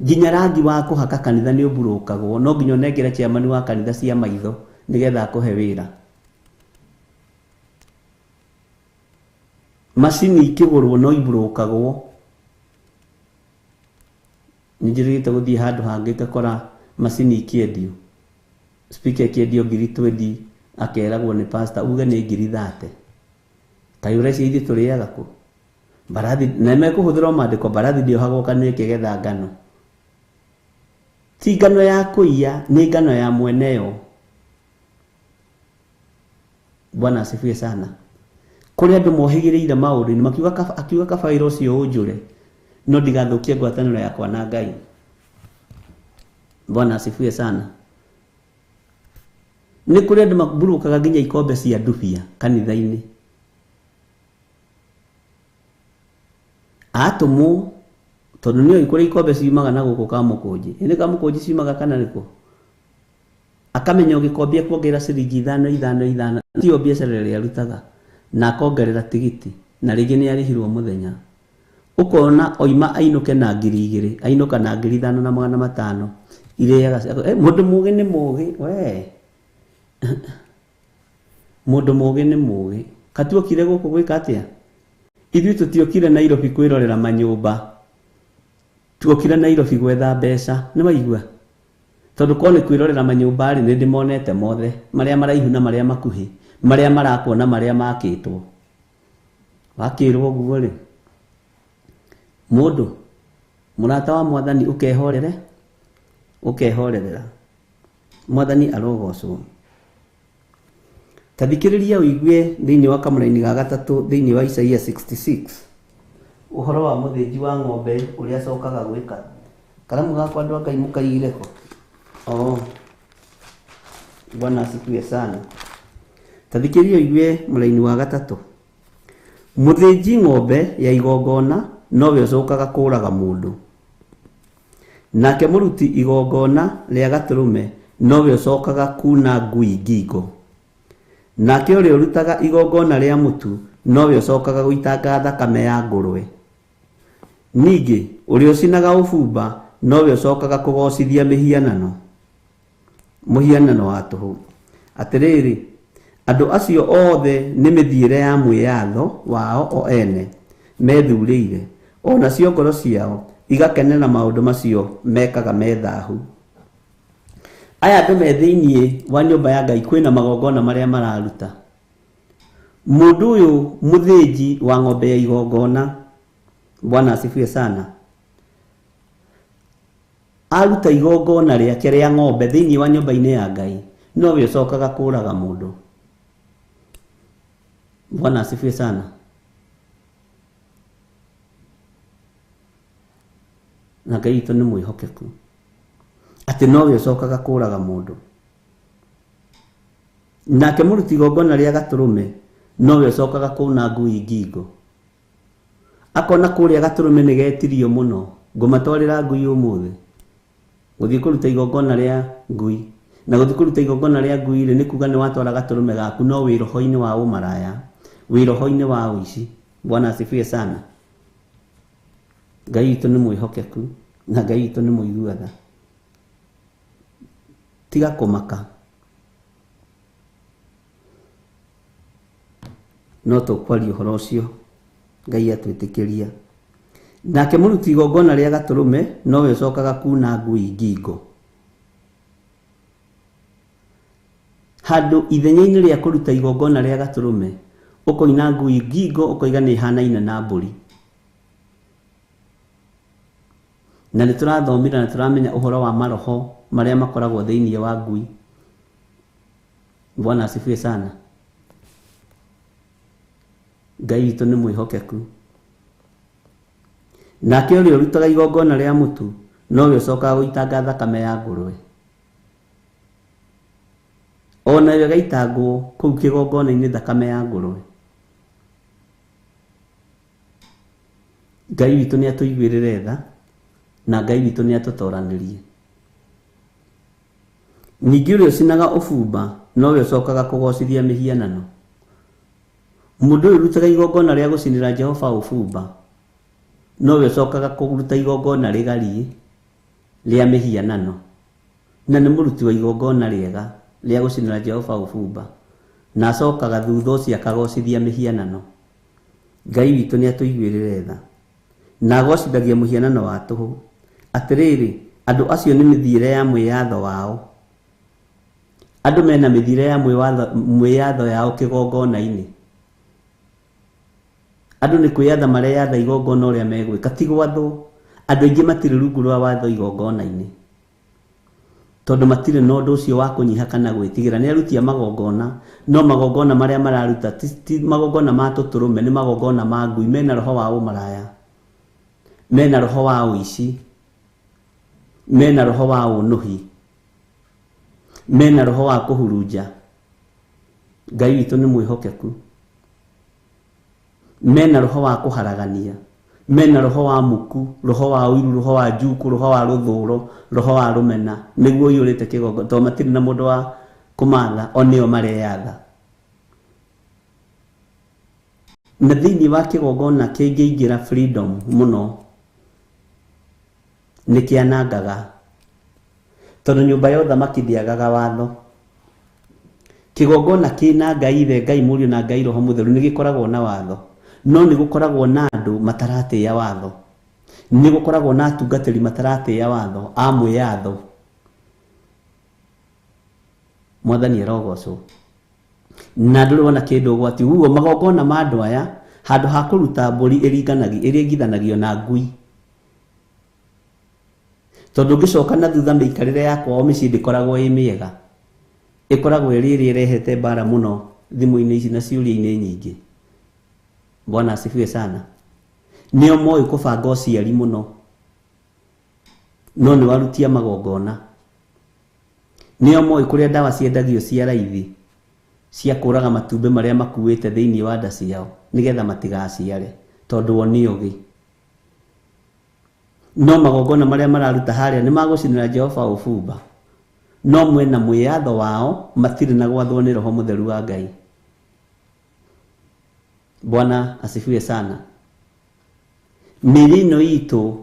Nginya rangi wa kũhaka kanitha nĩ ũmburũkagwo, no nginya ũnengere chairman wa kanitha cia maitho nĩgetha akũhe wĩra. Macini ikĩgũrwo no imburũkagwo. Nĩ njĩrĩgĩte gũthiĩ handũ hangĩ ngakora macini ikĩendio, speaker ĩkĩendio 20,000, akeragwo nĩ pastor uge nĩ 30,000. Kaĩ ũreciria ithuĩ tũrĩaga kũ? Mbarathi na mekũhũthĩra maandĩko, mbarathi ndĩohagwo kanua ĩkĩgetha ngano. Ti ngano ya kũiya, nĩ ngano ya mweneyo. Bwana asifiwe sana. Kũrĩ andũ mohĩgĩrĩire maũndũ-inĩ makiuga, akiuga kaba wĩra ũcio ũnjũre, no ndigathũkie ngwatanĩro yakwa na Ngai. Bwana asifiwe sana. Nĩ kũrĩ andũ maburũkaga nginya ikombe cia ndubia kanitha-inĩ. Atũmwo, tondũ nĩoĩ kũrĩa ikombe ciumaga na gũkũ Kamũkũnji. Ĩ nĩ Kamũkũnji ciumaga kana nĩkũ? Akamenya ũgĩkombia kuongerera ciringi 5 5 5, tiyo biacara ĩrĩa arutaga, na akongerera tigiti, na rĩngĩ nĩ arĩhirwo mũthenya. Ũkona oima ainũke na 2,000, ainũka na 5,500, irĩaga. Mũndũ mũgĩ nĩ mũgĩ, we. Mũndũ mũgĩ nĩ mũgĩ. Katuokire gũkũ gwĩka atĩa? Ithuĩ tũtiokire Nairobi kwĩrorera manyũmba. Tuokire Nairobi gwetha mbeca, nĩ waigua? Tondũ korwo nĩ kwĩrorera manyũmba rĩ, nĩ ndĩmonete mothe, marĩa maraihu na marĩa makuhĩ, marĩa marakwo na marĩa makĩtwo. Wakĩrwo ũguo rĩ, mũndũ mũrata wa Mwathani ũkehorere, ũkehorerera. Mwathani arogocwo. Ta thikĩrĩria ũigue thĩinĩ wa kamũraini ga gatatũ thĩinĩ wa Isaia 66 ũhoro wa mũthĩnji wa ng'ombe ũrĩa acokaga gwĩka. Karamu gakwa andũ a Ngai mũkaigire kũ? Oh, Bwana asifiwe sana. Ta thikĩrĩria ũigue mũraini wa gatatũ. Mũthĩnji ng'ombe ya igongona nowe ũcokaga kũũraga mũndũ, nake mũruti igongona rĩa gatũrũme nowe ũcokaga kuna ngui ngingo, nake ũrĩa ũrutaga igongona rĩa mũtu nowe ũcokaga gũitanga thakame ya ngũrwe. Ningĩ ũrĩa ũcinaga ũbumba nowe ũcokaga kũgocithia mĩhianano, mũhianano wa tũhũ. Atĩrĩrĩ, Andũ acio othe nĩ mĩthiĩre ya mwĩyatho wao o ene methurĩire, o nacio ngoro ciao igakenera maũndũ macio mekaga me thahu. Aya andũ me thĩinĩ wa nyũmba ya Ngai kwĩna magongona marĩa mararuta. Mũndũ ũyũ mũthĩnji wa ng'ombe ya igongona, Bwana asifiwe sana, aruta igongona rĩake rĩa ng'ombe thĩinĩ wa nyũmba-inĩ ya Ngai, nowe ũcokaga kũraga mũndũ. Bwana asifiwe sana. Na Ngai witũ nĩ mwĩhokeku atĩ nowe ũcokaga kũraga mũndũ. Nake mũruti igongona rĩa gatũrũme nowe ũcokaga kũuna ngui ngingo. Akona kũrĩa gatũrũme nĩ getirio mũno, ngũmatwarĩra ngui ũmũthĩ. Gũthiĩ kũruta igongona rĩa ngui. Na gũthiĩ kũruta igongona rĩa ngui rĩ, nĩ kuga nĩ watwara gatũrũme gaku, no wĩ roho-inĩ wa ũmaraya, wĩ roho-inĩ wa ũici. Bwana asifiwe sana. Ngai witũ nĩ mwĩhokeku na Ngai witũ nĩ mũigua tha. Tiga kũmaka, no tũkwaria ũhoro ũcio Ngai atwĩtĩkĩria. Nake mũruti igongona rĩa gatũrũme nowe ũcokaga kuna ngui ngingo. Handũ ithenya-inĩ rĩa kũruta igongona rĩa gatũrũme, ũkoina ngui ngingo, ũkoiga nĩ ĩhanaine na mbũri. Na nĩ tũrathomire na tũramenya ũhoro wa maroho marĩa makoragwo thĩinĩ wa ngui. Bwana asifiwe sana. Ngai witũ nĩ mwĩhokeku. Nake ũrĩa ũrutaga igongona rĩa mũtu nowe ũcokaga gũitanga thakame ya ngũrwe, o nayo ĩgaitangwo kũu kĩgongona-inĩ thakame ya ngũrwe. Ngai witũ nĩ atũiguĩrĩre tha na Ngai witũ nĩ atũtoranĩrie. Ningĩ ũrĩa ũcinaga ũbumba nowe ũcokaga kũgocithia mĩhianano. Mũndũ ũyũ ũrutaga igongona rĩa gũcinĩra Jehova ũbumba nowe ũcokaga kũruta igongona rĩgariĩ rĩa mĩhianano, na nĩ mũruti wa igongona rĩega rĩa gũcinĩra Jehova ũbumba, na acokaga thutha ũcio akagocithia mĩhianano. Ngai witũ nĩ atũiguĩrĩre tha na agocithagia mũhianano wa tũhũ. Atĩrĩrĩ, andũ acio nĩ mĩthiĩre ya mwĩyatho wao. Andũ mena mĩthiĩre ya mwĩyatho yao kĩgongona-inĩ. Andũ nĩ kwĩyatha mareyatha igongona ũrĩa megwĩka, ti gwathwo. Andũ aingĩ matirĩ rungu rwa watho igongona-inĩ, tondũ matirĩ na ũndũ ũcio wa kũnyiha kana gwĩtigĩra. Nĩ aruti a magongona, no magongona marĩa mararuta ti magongona ma tũtũrũme, nĩ magongona ma ngui. Mena roho wa ũmaraya, mena roho wa ũici, mena roho wa ũnũhi, mena roho wa kũhurunja. Ngai witũ nĩ mwĩhokeku. Mena roho wa kũharagania, mena roho wa muku, roho wa ũiru, roho wa njuku, roho wa rũthũro, roho wa rũmena, nĩguo ũiyũrĩte kĩgongona, tondũ matirĩ na mũndũ wa kũmatha, o nĩo mareyatha. Na thĩinĩ wa kĩgongona kĩngĩingĩra freedom mũno, nĩ kĩanangaga, tondũ nyũmba ya ũthamaki ndĩagaga watho. Kĩgongona kĩna Ngai Ithe, Ngai Mũriũ na Ngai Roho Mũtheru nĩ gĩkoragwo na watho, no nĩ gũkoragwo na andũ mataratĩĩa watho, nĩ gũkoragwo na atungatĩri mataratĩĩa watho, a mwĩyatho. Mwathani arogocwo. Na ndũrĩ wona kĩndũ ũgwati. Ũguo magongona ma andũ aya, handũ ha kũruta mbũri ĩringithanagio na ngui, tondũ ũngĩcoka na thutha mĩikarĩre ya kwao mĩciĩ ndĩkoragwo ĩ mĩega, ĩkoragwo ĩrĩ ĩrĩa ĩrehete mbara mũno thimũ-inĩ ici na ciũria-inĩ nyingĩ. Bwana asifiwe sana. Nĩo moĩ kũbanga ũciari mũno, no nĩ warutia magongona. Nĩo moĩ kũrĩa ndawa ciendagio cia raithi cia kũraga matumbĩ marĩa makuĩte thĩinĩ wa nda ciao nĩgetha matigaciare, tondũ o nĩ ũgĩ. No magongona marĩa mararuta harĩa nĩ magũcinĩra Jehova ũbumba, no mwena mwĩyatho wao matirĩ na gwathwo nĩ Roho Mũtheru wa Ngai. Bwana asifiwe sana. Mĩĩrĩ ĩno itũ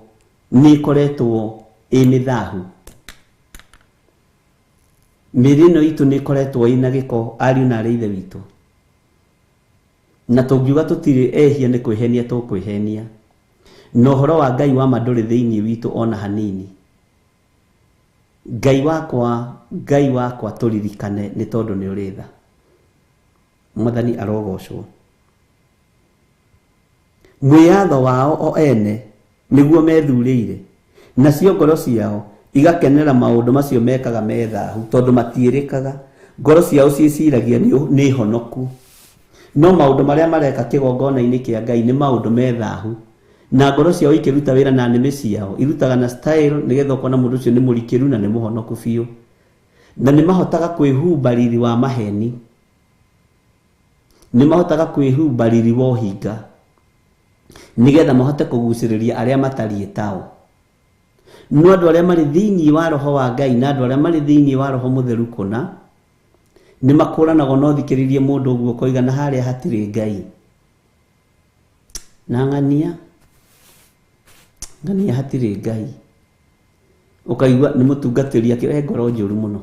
nĩ ĩkoretwo ĩ mĩthahu. Mĩĩrĩ ĩno itũ nĩ ĩkoretwo ĩna gĩko ariũ na arĩ ithe witũ. Na tũngiuga tũtirĩ ehia nĩ kwĩhenia tũkwĩhenia. Na ũhoro wa Ngai wa ma ndũrĩ thĩinĩ witũ ona hanini. Ngai wakwa tũririkane nĩ tondũ nĩ ũrĩ tha. Mwathani arogocwo. Mwĩyatho wao o ene nĩguo methurĩire, nacio ngoro ciao igakenera maũndũ macio mekaga me thahu, tondũ matiĩrĩkaga. Ngoro ciao ciĩciragia nĩ honoku, no maũndũ marĩa mareka kĩgongona-inĩ kĩa Ngai nĩ maũndũ me thahu. Na ngoro ciao ikĩruta wĩra na nĩmĩ ciao irutaga na style nĩgetha ũkona mũndũ ũcio nĩ mũrikĩru na nĩ mũhonoku biũ. Na nĩ mahotaga kwĩhumba riri wa maheni, nĩ mahotaga kwĩhumba riri wa ũhinga, nĩgetha mahote kũgucĩrĩria arĩa matariĩ tao. No andũ arĩa marĩ thĩinĩ wa roho wa Ngai na andũ arĩa marĩ thĩinĩ wa roho mũtheru kũna nĩ makũranagwo. No thikĩrĩrie mũndũ ũguo koiga na harĩa hatirĩ Ngai. Na ng'ania ng'ania hatirĩ Ngai, ũkaigua nĩ mũtungatĩri akĩ e ngoro njũru mũno,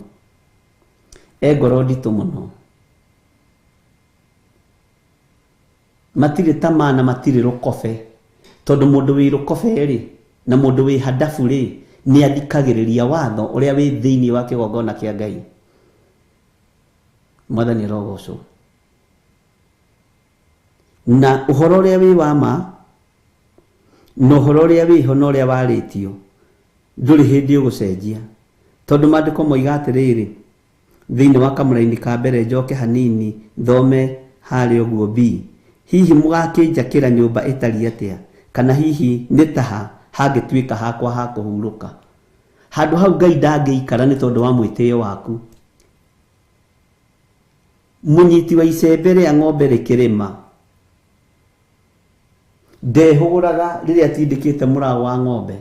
e ngoro nditũ mũno. Matirĩ tamaa na matirĩ rũkobe, tondũ mũndũ wĩ rũkobe rĩ na mũndũ wĩ handabu rĩ nĩ athikagĩrĩria watho ũrĩa wĩ thĩinĩ wa kĩgongona kĩa Ngai. Mwathani arogocwo. Na ũhoro ũrĩa wĩ wa ma na ũhoro ũrĩa wĩho na ũrĩa warĩtio ndũrĩ hĩndĩ ũgũcenjia, tondũ maandĩko moiga atĩrĩrĩ thĩinĩ wa kamũraini ka mbere, njoke hanini thome harĩa ũguo B, hihi mũgakĩnjakĩra nyũmba ĩtariĩ atĩa, kana hihi nĩ taha hangĩtuĩka hakwa ha kũhurũka. Handũ hau Ngai ndangĩikara nĩ tondũ wa mwĩtĩo waku. Mũnyiti wa icembe rĩa ng'ombe rĩkĩrĩma ndehũgũraga rĩrĩa atindĩkĩte mũraũ wa ng'ombe,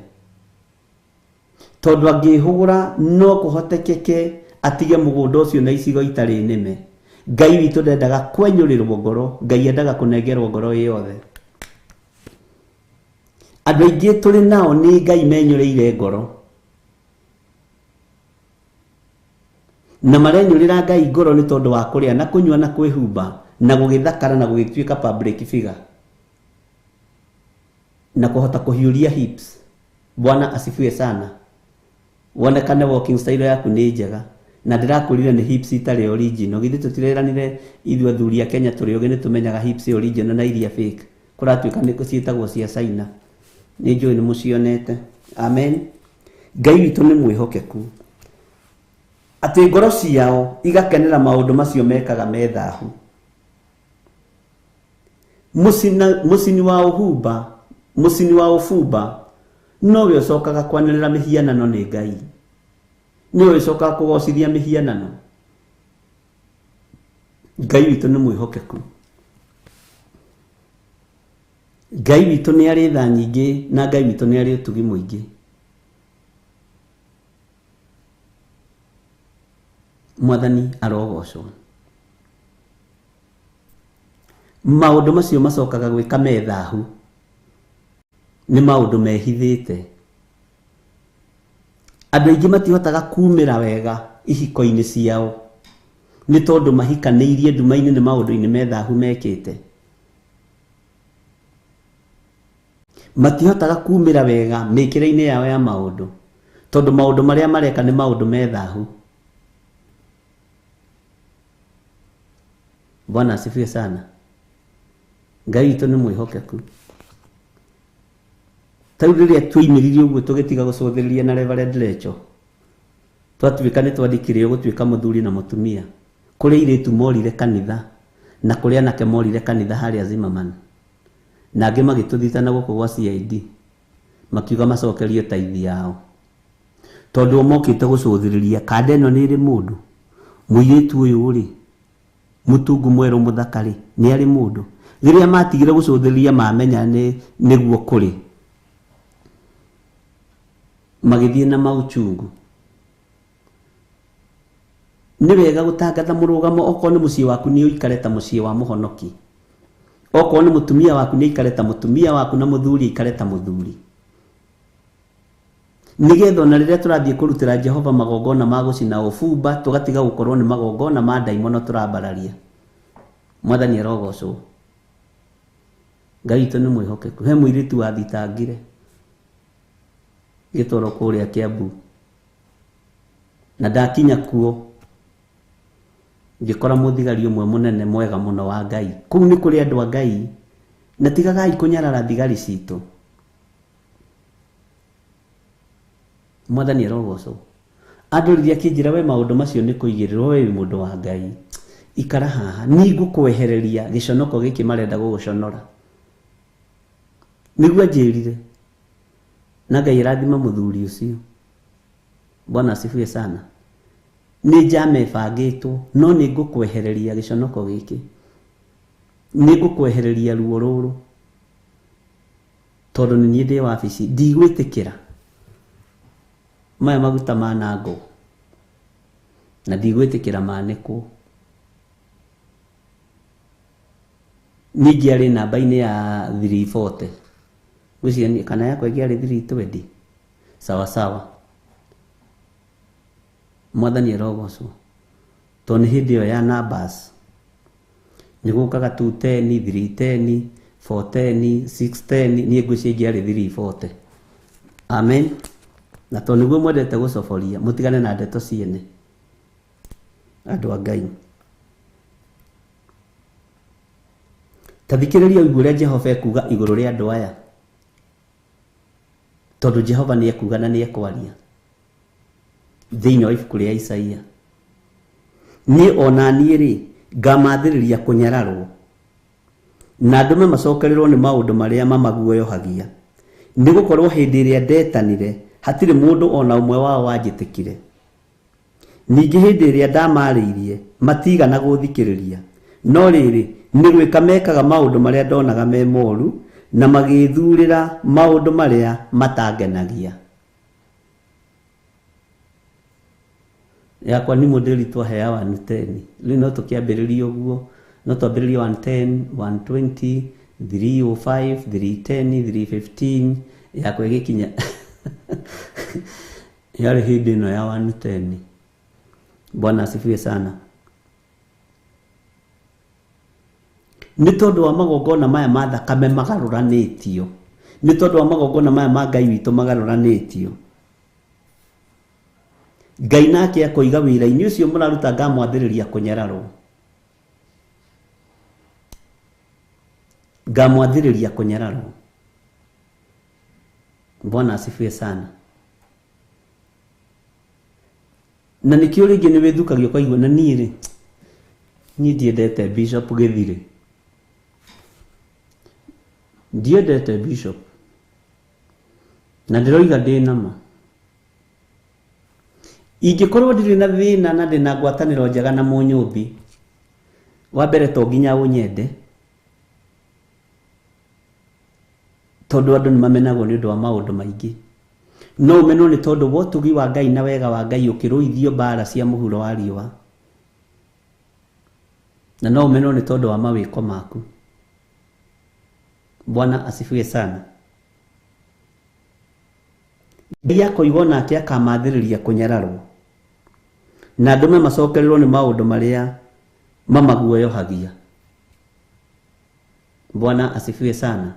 tondũ angĩhũgũra no kũhotekeke atige mũgũnda ũcio na icigo itarĩ nĩme. Ngai witũ ndendaga kwenyũrĩrwo ngoro, Ngai endaga kũnengerwo ngoro ĩ yothe. Andũ aingĩ tũrĩ nao nĩ Ngai menyũrĩire ngoro, na marenyũrĩra Ngai ngoro nĩ tondũ wa kũrĩa na kũnyua na kwĩhumba na gũgĩthakara na gũgĩtuĩka public figure na kũhota kũhiũria hips. Bwana asifiwe sana. Wonekane walking style yaku nĩ njega, na ndĩrakwĩrire nĩ hips itarĩ original. Githĩ tũtireranire ithuĩ athuri a Kenya tũrĩ ogĩ nĩ tũmenyaga hips original na iria fake? Kũratuĩka nĩ ciĩtagwo cia China. Nĩ njũĩ nĩ mũcionete. Amen. Ngai witũ nĩ mwĩhokeku, atĩ ngoro ciao igakenera maũndũ macio mekaga me thahu. Mũcini wa ũhumba, mũcini wa ũbumba nowe ũcokaga kwanĩrĩra mĩhianano nĩ Ngai, nĩwe ũcokaga kũgocithia mĩhianano. Ngai witũ nĩ mwĩhokeku. Ngai witũ nĩ arĩ tha nyingĩ na Ngai witũ nĩ arĩ ũtugi mũingĩ. Mwathani arogocwo. Maũndũ macio macokaga gwĩka me thahu nĩ maũndũ mehithĩte. Andũ aingĩ matihotaga kumĩra wega ihiko-inĩ ciao nĩ tondũ mahikanĩirie nduma-inĩ nĩ maũndũ-inĩ me thahu mekĩte. Matihotaga kumĩra wega mĩkĩre-inĩ yao ya maũndũ tondũ maũndũ marĩa mareka nĩ maũndũ me thahu. Bwana asifiwe sana. Ngai witũ nĩ mwĩhokeku. Ta rĩu rĩrĩa twoimĩrire ũguo tũgĩtiga gũcũthĩrĩria na Reverend Rachel, twatuĩka nĩ twandĩkire gũtuĩka mũthuri na mũtumia. Kũrĩ airĩtu morire kanitha na kũrĩ anake morire kanitha harĩa Zimmerman, na angĩ magĩtũthita na gũkũ gwa CID makiuga macokerio taithi yao, tondũ o mokĩte gũcũthĩrĩria kanda ĩno nĩ ĩrĩ mũndũ. Mũirĩtu ũyũ rĩ, mũtungu mwerũ mũthaka rĩ, nĩ arĩ mũndũ. Rĩrĩa matigire gũcũthĩrĩria mamenya nĩ nĩguo kũrĩ, magĩthiĩ na mauchungu. Nĩ wega gũtangatha mũrũgamo. Okorwo nĩ mũciĩ waku nĩ ũikare ta mũciĩ wa mũhonoki, okorwo nĩ mũtumia waku nĩ aikare ta mũtumia waku, na mũthuri aikare ta mũthuri. Nĩgetha ona rĩrĩa tũrathiĩ kũrutĩra Jehova magongona ma gũcina ũbumba, tũgatiga gũkorwo nĩ magongona ma ndaimono tũrambararia. Mwathani arogocwo. Ngai witũ nĩ mwĩhokeku. He mũirĩtu wathitangire gĩtwarwo kũrĩa Kiambu, na ndakinya kuo ngĩkora mũthigari ũmwe mũnene mwega mũno wa Ngai. Kũu nĩ kũrĩ andũ a Ngai, na tigagai kũnyarara thigari citũ. Mwathani arogocwo. Andũririe akĩnjĩra, we maũndũ macio nĩ kũigĩrĩrwo, we wĩ mũndũ wa Ngai, ikara haha, nĩngũkwehereria gĩconoko gĩkĩ marenda gũgũconora. Nĩguo anjĩrire, na Ngai arathima mũthuri ũcio. Bwana asifiwe sana. Nĩ njama ĩbangĩtwo, no nĩngũkwehereria gĩconoko gĩkĩ, nĩngũkwehereria ruo rũrũ, tondũ nĩ niĩ ndĩ wabici, ndigwĩtĩkĩra maya maguta manangwo, na ndigwĩtĩkĩra manĩkwo. Ningĩ arĩ namba-inĩ ya 340, ngwĩciria kana yakwa ĩngĩarĩ 320. Sawa sawa. Mwathani arogocwo. Tondũ nĩ hĩndĩ ĩyo ya numbers, nĩ gũkaga 210, 310, 410, 610, niĩ ngwĩciria ingĩarĩ 340. Amen. Na tondũ nĩguo mwendete gũcoboria, mũtigane na ndeto ciene, andũ a Ngai. Ta thikĩrĩria ũigue ũrĩa Jehova ekuuga igũrũ rĩa andũ aya, tondũ Jehova nĩ ekuuga na nĩ ekwaria thĩinĩ wa ibuku rĩa Isaia. Niĩ ona niĩ rĩ, ngamathĩrĩria kũnyararwo, na ndũme macokererwo nĩ maũndũ marĩa mamaguoyohagia, nĩgũkorwo hĩndĩ ĩrĩa ndetanire hatirĩ mũndũ ona ũmwe wao wanjĩtĩkire. Ningĩ hĩndĩ ĩrĩa ndamarĩirie matigana gũthikĩrĩria, no rĩrĩ, nĩ gwĩka mekaga maũndũ marĩa ndonaga me moru, na magĩĩthurĩra maũndũ marĩa matangenagia. Yakwa nĩ mũndĩri twahea 110, rĩu no tũkĩambĩrĩrie ũguo, no twambĩrĩrie 110, 120, 305, 310, 315, yakwa ĩgĩkinya yarĩ hĩndĩ ĩno ya 110. Bwana asifiwe sana. Nĩ tondũ wa magongona maya ma thakame magarũranĩtio, nĩ tondũ wa magongona maya ma Ngai witũ magarũranĩtio, Ngai nake akoiga wĩra-inĩ ũcio mũraruta ngamwathĩrĩria kũnyararwo, ngamwathĩrĩria kũnyararwo. Bwana asifiwe sana. Na nĩkĩo rĩngĩ nĩ wĩthukagio ũkaigua, na niĩ rĩ, niĩ ndiendete Bishop Gĩthirĩ, ndiendete Bishop, na ndĩroiga ndĩ nama. Ingĩkorwo ndirĩ na thĩna na ndĩna ngwatanĩro njega na mũnyũmbi, wa mbere to nginya ũnyende, tondũ andũ nĩ mamenagwo nĩ ũndũ wa maũndũ maingĩ. No ũmenwo nĩ tondũ wa ũtugi wa Ngai na wega wa Ngai ũkĩrũithio mbara cia mũhuro wa riũa, na no ũmenwo nĩ tondũ wa mawĩko maku. Bwana asifiwe sana. Ngai akoiga nake akamathĩrĩria kũnyararwo, na ndũme macokererwo nĩ maũndũ marĩa mamaguoyohagia. Bwana asifiwe sana.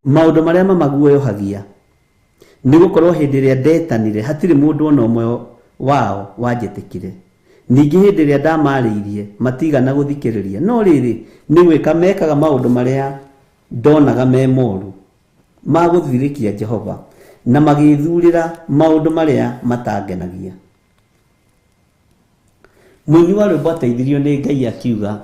Maũndũ marĩa mamaguoyohagia, nĩgũkorwo hĩndĩ ĩrĩa ndetanire hatirĩ mũndũ ona ũmwe wao wanjĩtĩkire. Ningĩ hĩndĩ ĩrĩa ndamarĩirie matigana gũthikĩrĩria, no rĩrĩ, nĩ gwĩka mekaga maũndũ marĩa ndonaga me moru ma gũthirĩkia Jehova, na magĩĩthurĩra maũndũ marĩa matangenagia. Mũini wa rwĩmbo ateithirio nĩ Ngai akiuga,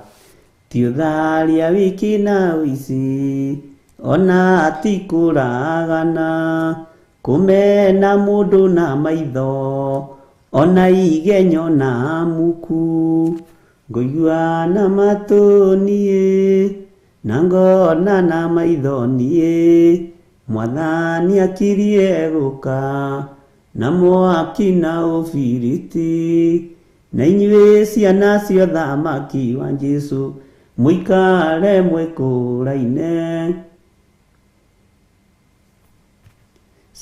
ti ũtharia wiki na ũici, ona ti kũragana, kũmena mũndũ na maitho, ona igenyo na muku, ngũigua na matũ niĩ, na ngona na maitho niĩ, Mwathani akirie gũka, na mwaki na ũbiriti, na inyuĩ ciana cia ũthamaki wa Jesũ, mũikare mwĩkũraine.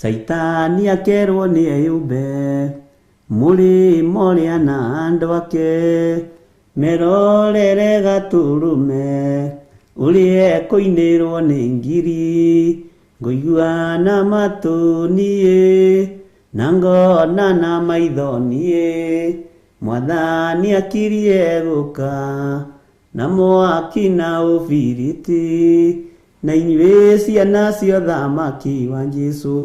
Caitani akerwo nĩ eyũmbe mũrĩmo ũrĩa na andũ ake merorere gatũrũme ũrĩa ekũinĩrwo nĩ ngiri ngũigua na matũ niĩ na ngona na maitho niĩ mwathani akirie gũka na mwaki na ũbiriti na inyuĩ ciana cia ũthamaki wa Jesũ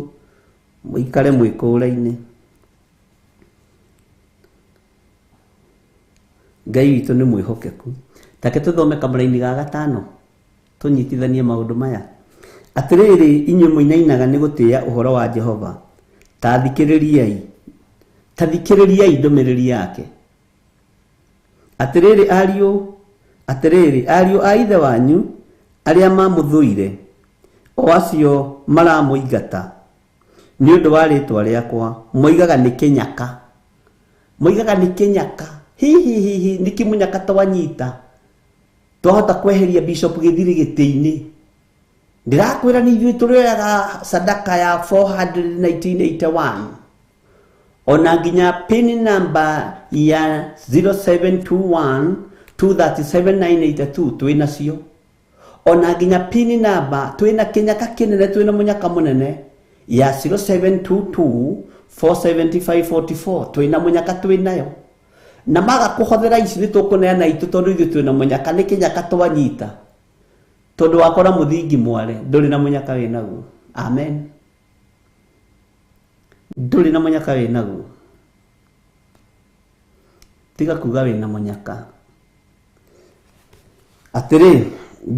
mũikare mwĩkũũra-inĩ. Ngai witũ nĩ mwĩhokeku. Take tũthome kamũraini ga gatano tũnyitithanie maũndũ maya. Atĩrĩrĩ inyuĩ mũinainaga nĩ gũtĩĩa ũhoro wa Jehova, ta thikĩrĩriai ndũmĩrĩri yake. Atĩrĩrĩ ariũ a ithe wanyu arĩa mamũthũire, o acio maramũingata nĩ ũndũ wa rĩĩtwa rĩakwa, moigaga nĩ kĩnyaka. Moigaga nĩ kĩnyaka. Hihi hihi nĩ kĩmũnyaka twanyita twahota kweheria Bishop Gĩthiri gĩtĩ-inĩ. Ndĩrakwĩra nĩ ithuĩ tũrĩoyaga sadaka ya 41981 ona nginya pin number ya 0721 237982 twĩ nacio, ona nginya pin number twĩna kĩnyaka kĩnene twĩna mũnyaka mũnene ya 0722 47544 twĩna mũnyaka twĩ nayo. Na maga kũhothera ici nĩ tũkũneana itũ tondũ ithuĩ twĩna mũnyaka nĩ kĩnyaka twanyita. Tondũ wakora mũthingi mware ndũrĩ na mũnyaka wĩ naguo. Amen. Ndũrĩ na mũnyaka wĩ naguo. Tiga kuga wĩ na mũnyaka. Atĩrĩ,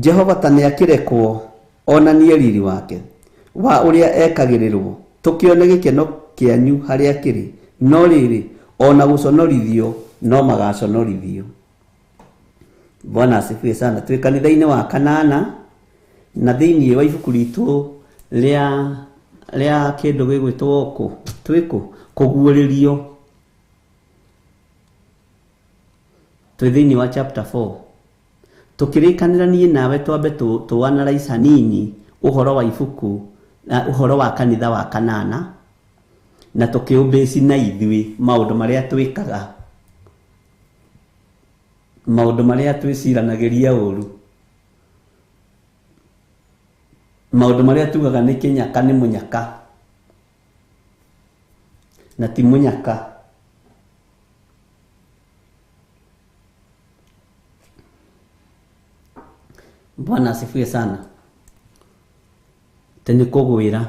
Jehova ta nĩakĩrekwo onanie riri wake wa ũrĩa ekagĩrĩrwo tũkĩone gĩkeno kĩanyu harĩa kĩrĩ, no rĩrĩ ona gũconorithio no magaconorithio. Bwana asifiwe sana. Twĩ kanitha-inĩ wa kanana na thĩinĩ wa ibuku ritũ rĩa kĩndũ gĩgwĩtwo kũ twĩkũ kũguũrĩrio, twĩ thĩinĩ wa chapter 4 tũkĩrĩkanĩra niĩ nawe twambe tũ analyze hanini ũhoro wa ibuku na ũhoro wa kanitha wa kanana na tũkĩũmbĩci na ithuĩ maũndũ marĩa twĩkaga, maũndũ marĩa twĩciranagĩria ũru, maũndũ marĩa tugaga nĩ kĩnyaka nĩ mũnyaka na ti mũnyaka. Bwana asifiwe sana. Tene kũgwĩra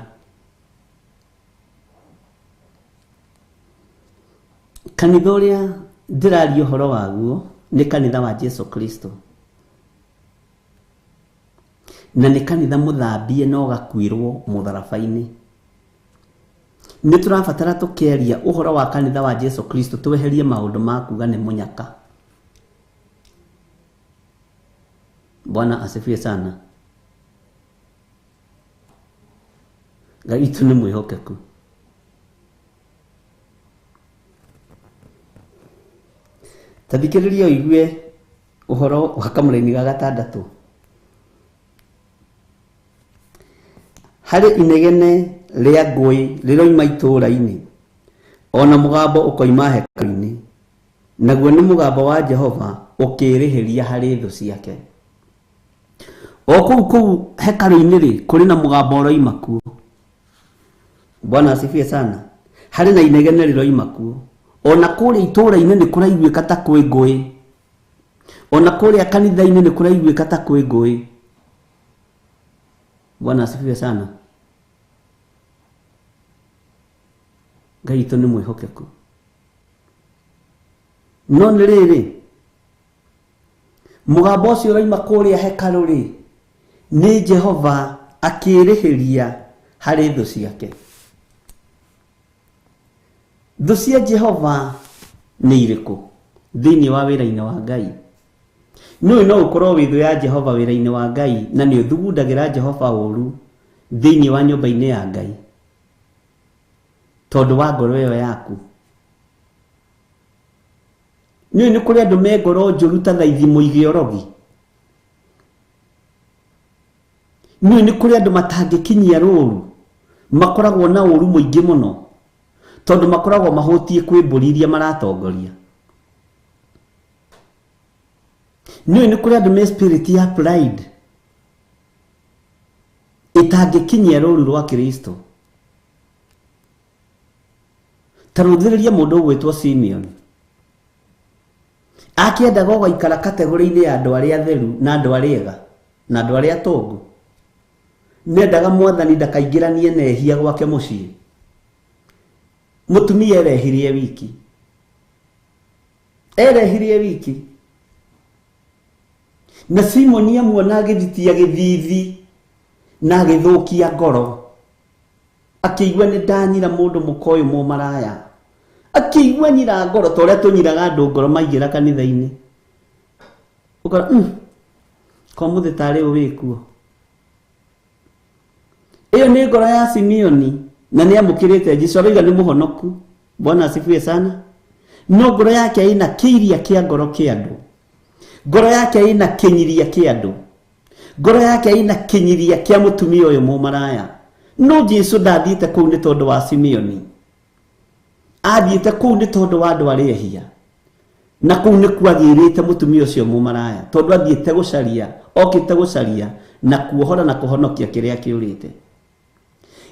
kanitha ũrĩa ndĩraria ũhoro waguo nĩ kanitha wa Jesu Kristo, na nĩ kanitha mũthambie na ũgakuĩrwo mũtharaba-inĩ. Nĩ tũrabatara tũkĩaria ũhoro wa kanitha wa Jesu Kristo tweherie maũndũ ma kuga nĩ mũnyaka. Bwana asifiwe sana. Ngai witũ nĩ mwĩhokeku. Ta thikĩrĩria ũigue ũhoro wa kamũraini ga gatandatũ. Harĩ inegene rĩa ngũĩ rĩroima itũũra-inĩ, ona mũgambo ũkoima hekarũ-inĩ, naguo nĩ mũgambo wa Jehova ũkĩĩrĩhĩria harĩ thũ ciake. O kũu kũu hekarũ-inĩ rĩ kũrĩ na mũgambo ũroima kuo. Bwana asifiwe sana. Harĩ na inegene rĩroima kuo. Ona kũrĩa itũũra-inĩ nĩ kũraiguĩka ta kwĩ ngũĩ. Ona kũrĩa kanitha-inĩ nĩ kũraiguĩka ta kwĩ ngũĩ. Bwana asifiwe sana. Ngai witũ nĩ mwĩhokeku. No nĩ rĩrĩ mũgambo ũcio ũroima kũrĩa hekarũ rĩ nĩ Jehova akĩĩrĩhĩria harĩ thũ ciake. Thũ cia Jehova nĩ irĩkũ thĩinĩ wa wĩra-inĩ wa Ngai? Nĩũĩ no ũkorwo wĩ thũ ya Jehova wĩra-inĩ wa Ngai na nĩ ũthugundagĩra Jehova ũru thĩinĩ wa nyũmba-inĩ ya Ngai tondũ wa ngoro ĩyo yaku. Nĩũĩ nĩ kũrĩ andũ me ngoro njũru ta thaithi mũige ũrogi. Nĩũĩ nĩ kũrĩ andũ matangĩkinyia rũru Makoragwo na ũru mũingĩ mũno tondũ makoragwo mahũtiĩ kwĩ mbũri iria maratongoria. Nĩũĩ nĩ kũrĩ andũ me spirit ya pride ĩtangĩkinyia rũru rwa Kristo. Ta rũthĩrĩria mũndũ ũgwĩtwo Simeon. Akĩendaga gũikara kategori-inĩ ya andũ arĩa atheru na andũ arĩa ega na andũ arĩa atongu. Nĩendaga mwathani ndakaingĩranie na ehia gwake mũciĩ. Mũtumia erehirie wiki. Erehirie wiki. Na Simoni amuona agĩthitia gĩthithi na agĩthũkia ngoro. Akĩigua nĩ ndanyira mũndũ mũka ũyũ mũmaraya. Akĩigua nyira ngoro ta ũrĩa tũnyiraga andũ ngoro maingĩra kanitha-inĩ. Ũkora ko mũthĩ tarĩ ũ wĩkuo. Ĩyo nĩ ngoro ya Simeoni na nĩ amũkĩrĩte Jesũ arauga nĩ mũhonoku. Bwana asifiwe sana. No ngoro yake ĩna kĩiria kĩa ngoro kĩa andũ. Ngoro yake ĩna kĩnyiria kĩa andũ. Ngoro yake ĩna kĩnyiria kĩa mũtumia ũyũ mũmaraya. No Jesũ ndathiĩte kũu nĩ tondũ wa Simeoni. Athiĩte kũu nĩ tondũ wa andũ arĩa ehia. Na kũu nĩ kwagĩrĩte mũtumia ũcio mũmaraya tondũ athiĩte gũcaria, okĩte gũcaria na kuohora na kũhonokia kĩrĩa kĩũrĩte.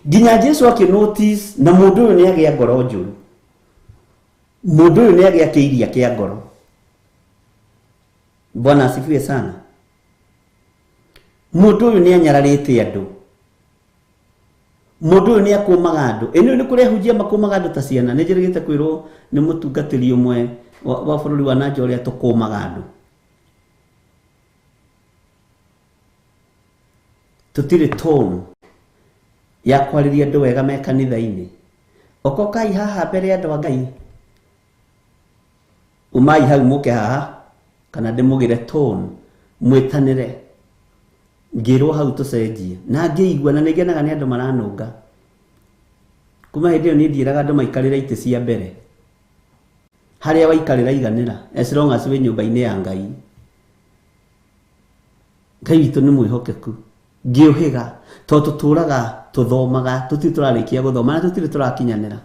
Nginya Jesũ akĩ notice na mũndũ ũyũ nĩ agĩa ngoro njũru. Mũndũ ũyũ nĩ agĩa kĩiria kĩa ngoro. Bwana asifiwe sana. Mũndũ ũyũ nĩ anyararĩte andũ. Mũndũ ũyũ nĩ akũmaga andũ. Ĩno nĩ kũrĩ ahunjia makũmaga andũ ta ciana. Nĩ njĩrĩgĩte kwĩrwo nĩ mũtungatĩri ũmwe wa bũrũri wa nanja ũrĩa tũkũmaga andũ. Tũtirĩ tone ya kwarĩria andũ wega me kanitha-inĩ. Okokai haha mbere ya andũ a Ngai. Umai hau mũke haha kana ndĩmũgĩre tone mwĩtanĩre. Ngĩrwo hau tũcenjie na ngĩigua na nĩngenaga nĩ andũ maranũnga. Kuma hĩndĩ ĩyo niĩ ndiĩraga andũ maikarĩre itĩ cia mbere. Harĩa waikarĩra iganĩra as long as wĩ nyũmba-inĩ ya Ngai. Ngai witũ nĩ mwĩhokeku. Ngĩũhĩga tondũ tũtũraga tũthomaga tũtirĩ tũrarĩkia gũthoma na tũtirĩ tũrakinyanĩra.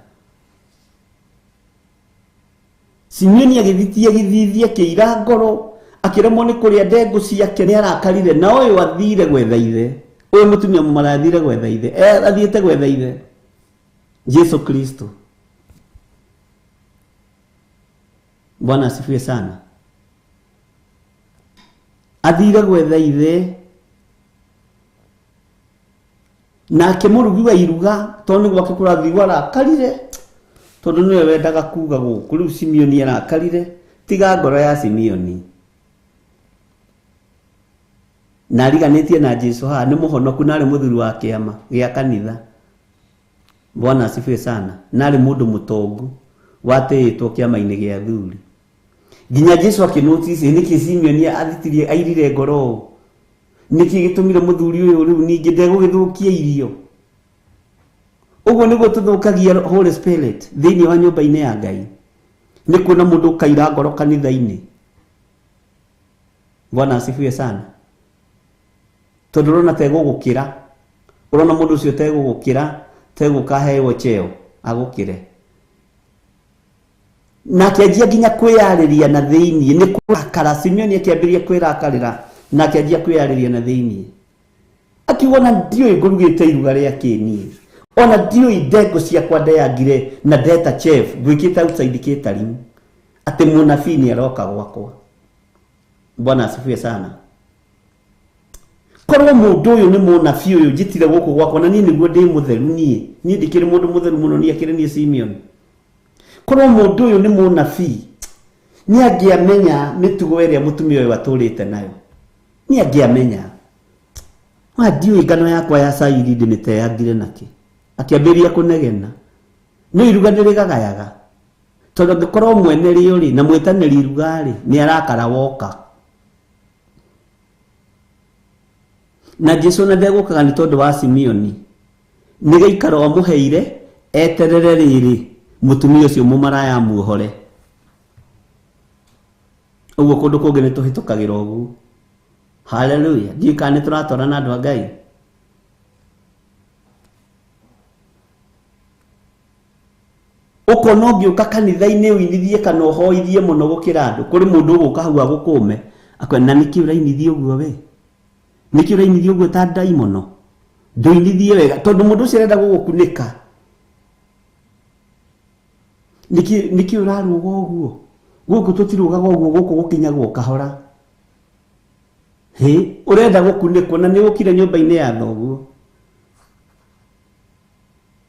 Simeoni agĩthitia gĩthithi akĩira ngoro akĩremwo nĩ kũrĩa ndengũ ciake nĩ arakarire na ũyũ athire gwetha ithe. Ũyũ mũtumia mũmaraya athire gwetha ithe. Athiĩte gwetha ithe Jesu Kristo. Bwana asifiwe sana. Athire gwetha ithe nake mũrugi wa iruga tondũ nĩ gwake kũrathiĩ arakarire tondũ nĩwe wendaga kuga gũkũ. Rĩu Simeoni arakarire tiga ngoro ya Simeoni. Na ariganĩtie na Jesũ haha nĩ mũhonoku na arĩ mũthuri wa kĩama gĩa kanitha. Bwana asifiwe sana. Na arĩ mũndũ mũtongu watĩĩtwo kĩama-inĩ gĩa athuri. Nginya Jesũ akĩnotice nĩkĩ Simeoni athitirie airire ngoro ũũ. Nĩkĩ gĩtũmire mũthuri ũyũ rĩu ningĩ ndegũgĩthũkia irio. Ũguo nĩguo tũthũkagia Holy Spirit thĩinĩ wa nyũmba-inĩ ya Ngai. Nĩ kuona mũndũ ũkaira ngoro kanitha-inĩ. Bwana asifiwe sana. Tondũ ũrona tegũgũkĩra. Ũrona mũndũ ũcio tegũgũkĩra, tegũkaheo cheo agũkĩre. Na akĩanjia nginya kwĩyarĩria na thĩinĩ nĩ kũrakara. Simeoni akĩambĩrĩria kwĩrakarĩra na akĩanjia kwĩyarĩria na thĩinĩ. Akiuga ona ndiũĩ ngũrugĩte iruga rĩa kĩniĩ. Ona ndiũĩ ndengũ ciakwa ndeyangire na ndeta chef ngwĩkĩte outside catering atĩ mũnabii nĩ aroka gwakwa. Bwana asifiwe sana. Korwo mũndũ ũyũ nĩ mũnabii ũyũ njĩtire gũkũ gwakwa na niĩ nĩguo ndĩ mũtheru niĩ. Niĩ ndikĩrĩ mũndũ mũtheru mũno niĩ akĩrĩ niĩ Simeoni. Korwo mũndũ ũyũ nĩ mũnabii nĩ angĩamenya mĩtugo ĩrĩa mũtumia ũyũ atũrĩte nayo. Nĩ angĩamenya. Wa ndiũĩ ngano yakwa ya cairi ndĩmĩteangire nakĩ. Akĩambĩrĩria kũnegena. No iruga nĩrĩgagayaga. Tondũ angĩkorwo mwene rĩo rĩ na mwĩtanĩri iruga rĩ nĩ arakara woka. Na Jesũ na ndegũkaga nĩ tondũ wa Simeoni. Nĩ gĩikaro amũheire eterere rĩrĩ mũtumia ũcio mũmaraya amuohore. Ũguo kũndũ kũngĩ nĩ tũhĩtũkagĩra ũguo. Hallelujah. Ndiũĩ kana nĩ tũratwarana andũ a Ngai. Ukona ũngĩũka kanitha-inĩ ũinithie kana ũhoithie mũno gũkĩra andũ, kũrĩ mũndũ ũgũka hau agũkũme akwĩra na nĩkĩ ũrainithia ũguo we, nĩkĩ ũrainithia ũguo ta ndaimono, ndũinithie wega, tondũ mũndũ ũcio arenda gũgũkunĩka. Nĩkĩ ũrarũga ũguo? Gũkũ tũtirũgaga ũguo, gũkũ gũkinyagwo kahora. Hĩ, ũrenda gũkunĩkwo na nĩ ũkire nyũmba-inĩ ya thoguo.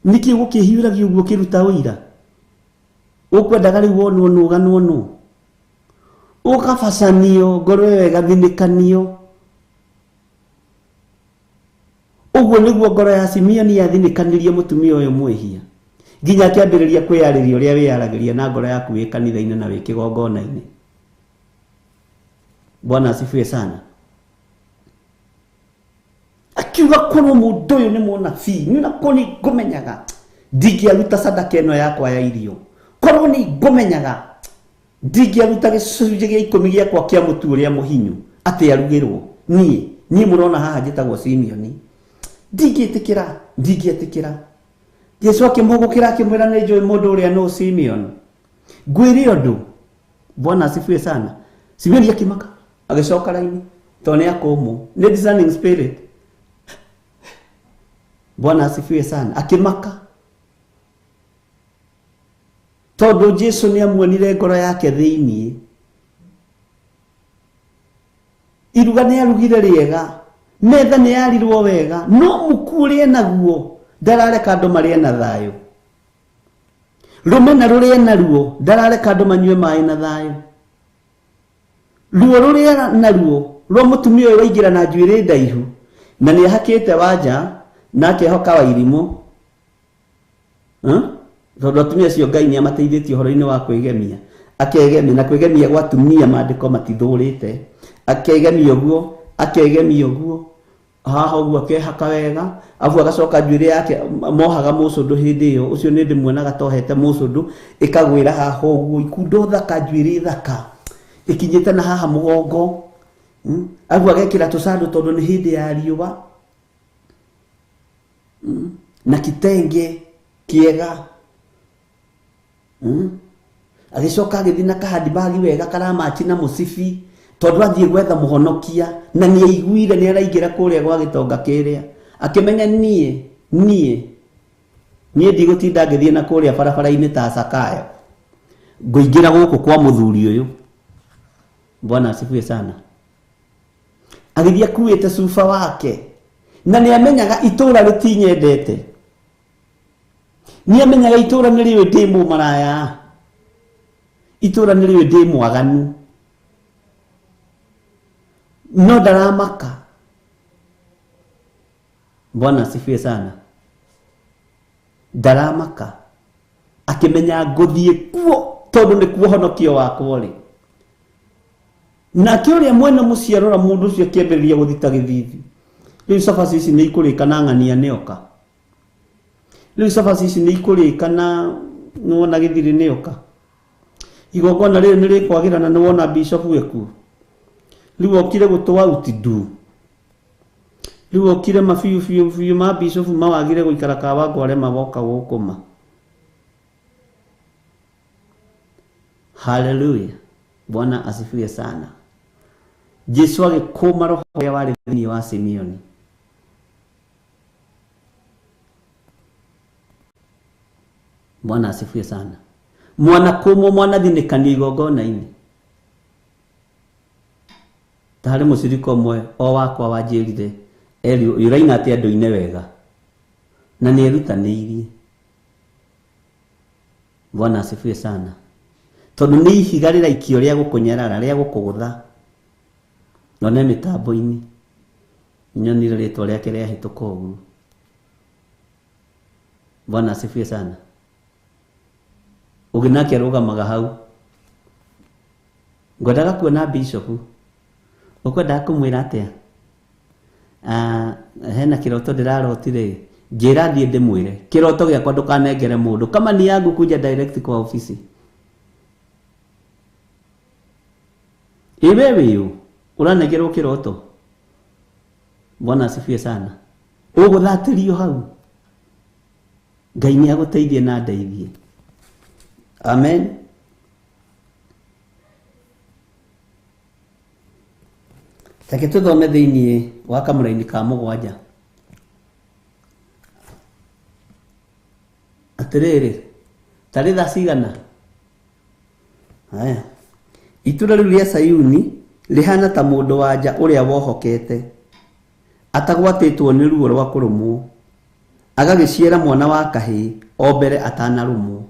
Nĩkĩ gũkĩhiũragia ũguo ũkĩruta ũira? Ũkwendaga rĩu wonwo nũ ũganwo nũ? Ũkabacanio, ngoro ĩyo ĩgathinĩkanio. Ũguo nĩguo ngoro ya Simeoni yathinĩkanirie mũtumia ũyũ mwĩhia, nginya akĩambĩrĩria kwĩyarĩria ũrĩa wĩyaragĩria na ngoro yaku wĩ kanitha-inĩ na wĩ kĩgongona-inĩ. Bwana asifiwe sana. Akiuga korwo mũndũ ũyũ nĩ mũnabii, niĩ nakorwo nĩ ngũmenyaga ndingĩaruta sadaka ĩno yakwa ya irio, korwo nĩ ngũmenyaga ndingĩaruta gĩcunjĩ gĩa 10 gĩakwa kĩa mũtu ũrĩa mũhinyu atĩ arugĩrwo niĩ mũrona haha njĩtagwo Simeoni, ndingĩtĩkĩra, ndingĩtĩkĩra. Jesu akĩmũgũkĩra akĩmwĩra nĩ njũĩ mũndũ ũrĩa nũ Simeon, ngwĩre ũndũ. Bwana asifiwe sana. Simeoni akĩmaka agĩcoka raini tondũ nĩ akũmũ, nĩ discerning spirit. Bwana asifiwe sana. Akĩmaka tondũ Jesu nĩ amuonire ngoro yake thĩiniĩ. Iruga nĩ arugire rĩega, metha nĩ yarirwo wega, no mũkuũ ũrĩa naguo ndarareka andũ marĩe na thayũ. Rũmena rũrĩa naruo ndarareka andũ manyue maĩ na thayũ. Ruo rũrĩa naruo rwa mũtumia ũyũ waingĩra na njuĩrĩ ndaihu na nĩ ahakĩte wanja na akehoka wairimũ, tondũ atumia acio Ngai nĩ amateithĩtie ũhoro-inĩ wa kwĩgemia, akegemia na kwĩgemia gwa atumia maandĩko matithũrĩte, akegemia ũguo, akegemia ũguo haha ũguo, akehaka wega, afu agacoka njuĩrĩ yake mohaga mũcũndũ hĩndĩ ĩyo, ũcio nĩ ndĩmuonaga tohete mũcũndũ, ĩkagwĩra haha ũguo, ikundo thaka, njuĩrĩ thaka ĩkinyĩte na haha mũgongo, afu agekĩra tũcandũ tondũ nĩ hĩndĩ ya riũa, na kitenge kĩega, agĩcoka agĩthiĩ na kahandibagi wega karamachi na mũcibi, tondũ athiĩ gwetha mũhonokia na nĩ aiguire nĩ araingĩra kũrĩa gwa gĩtonga kĩrĩa, akĩmenya niĩ ndigũtinda ngĩthiĩ na kũrĩa barabara-inĩ ta Zakayo, ngũingĩra gũkũ kwa mũthuri ũyũ. Bwana asifiwe sana. Agĩthiĩ akuĩte cuba wake na nĩ amenyaga itũra rĩtinyendete, nĩ amenyaga itũra nĩ rĩũĩ ndĩ mũmaraya, itũra nĩ rĩũĩ ndĩ mwaganu, no ndaramaka. Bwana asifiwe sana. Ndaramaka akĩmenya ngũthiĩ kuo tondũ nĩkuo honokio wakwa rĩ. Nake ũrĩa mwene mũciĩ arora mũndũ ũcio akĩambĩrĩria gũthita gĩthithi, rĩu cabaci ici nĩ ikũrĩka na ng'ania nĩoka, rĩu cabaci ici nĩ ikũrĩka na nĩwona gĩthirĩ nĩoka, igongona rĩrĩ nĩ rĩkwagĩra na nĩwona bishop ekuo, rĩu okire gũtũa uti ndu, rĩu okire mabiũ biũ biũ ma bishop mawagire gũikara Kawangware magoka gũkũ ma. Haleluya, Bwana asifiwe sana. Jesu agĩkũma roho ũrĩa warĩ thĩinĩ wa Simeoni. Bwana asifiwe sana. Mwana kũmwo mwana thinĩkanio igongona-inĩ. Ta harĩ mũcirika ũmwe o wakwa wanjĩrire, Eli ũraina atĩ andũ-inĩ wega na nĩ erutanĩirie. Bwana asifiwe sana. Tondũ nĩ ihiga rĩraikio rĩa gũkũnyarara, rĩa gũkũgũtha. None mĩtambo-inĩ nyonire rĩtwa rĩake rĩahĩtũka ũguo. Bwana asifiwe sana. Ũngĩ nake arũgamaga hau, ngwendaga kuona bishop, ũkwendaga kũmwĩra atĩa? Hena kĩroto ndĩrarotire, njĩra thiĩ ndĩmwĩre kĩroto gĩakwa ndũkanengere mũndũ, kama ni yangu kuja direct kwa ofisi. Iwe wĩũ ũranengerwo kĩroto. Bwana asifiwe sana. Ũgũthatĩrio hau, Ngai nĩ agũteithie na ndeithie. Amen. Reke tũthome thĩinĩ wa kamũraini ka 7. Atĩrĩrĩ, tarĩ thaa cigana? Haya. Itũũra rĩu rĩa Sayuni rĩhana ta mũndũ wa nja ũrĩa wohokete, atagwatĩtwo nĩ ruo rwa kũrũmwo, agagĩciara mwana wa kahĩĩ o mbere atanarũmwo.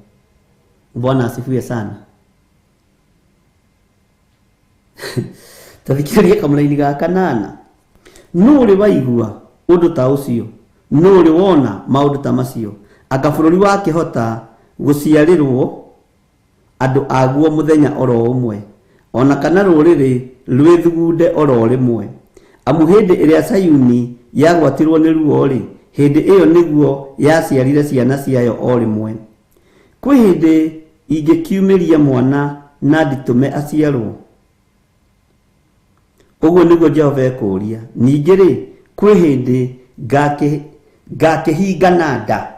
Bwana asifiwe sana. Tathikĩrĩria kamũraini ga 8. Nũ ũrĩ waigua ũndũ ta ũcio? Nũ ũrĩ wona maũndũ ta macio? Anga bũrũri wakĩhota gũciarĩrwo andũ aguo mũthenya oro ũmwe, ona kana rũrĩrĩ rwĩthugunde oro rĩmwe. Amu hĩndĩ ĩrĩa Sayuni yagwatirwo nĩ ruo-rĩ, hĩndĩ ĩyo nĩguo yaciarire ciana ciayo o rĩmwe. Kwĩ hĩndĩ ingĩkiumĩria mwana na nditũme aciarwo? Ũguo nĩguo Jehova ekũũria. Ningĩ-rĩ, kwĩ hĩndĩ ngakĩhingana nda,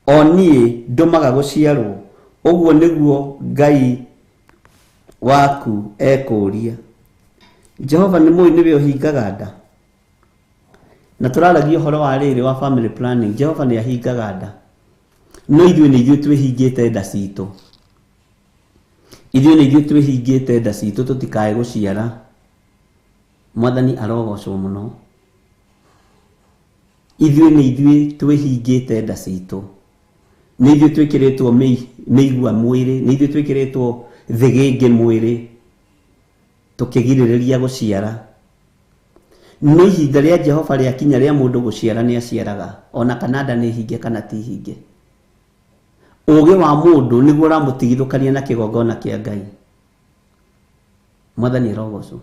o niĩ ndũmaga gũciarwo? Ũguo nĩguo Ngai waku ekũũria. Jehova nĩ mũĩ nĩwe ũhingaga nda. Na tũraragia ũhoro wa rĩrĩ wa family planning. Jehova nĩ ahingaga nda. No ithuĩ nĩ ithuĩ twĩhingĩte nda citũ. Ithuĩ nĩ ithuĩ twĩhingĩte nda citũ tũtikae gũciara. Mwathani arogocwo mũno. Ithuĩ nĩ ithuĩ twĩhingĩte nda citũ. Nĩ ithuĩ twĩkĩrĩtwo mĩigua mwĩrĩ, nĩ ithuĩ twĩkĩrĩtwo thĩgĩngĩ mwĩrĩ, tũkĩgirĩrĩria gũciara. No ihinda rĩa Jehova rĩakinya rĩa mũndũ gũciara nĩ aciaraga, ona kana nda nĩ hinge kana ti hinge. Ũũgĩ wa mũndũ nĩguo ũramũtigithũkania na kĩgongona kĩa Ngai. Mwathani arogocwo.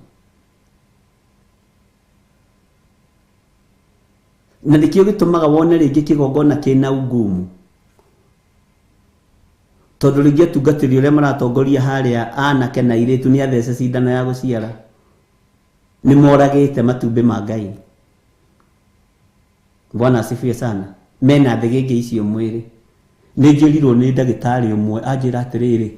Na nĩkĩo gĩtũmaga wone rĩngĩ kĩgongona kĩna ungumu. Tondũ rĩngĩ atungatĩri ũrĩa maratongoria harĩa anake na airĩtu nĩ athece cindano ya gũciara. Nĩ moragĩte matumbĩ ma Ngai. Bwana asifiwe sana. Mena thĩgĩngĩ icio mwĩrĩ. Nĩ njĩrirwo nĩ ndagĩtarĩ ũmwe anjĩra atĩrĩrĩ,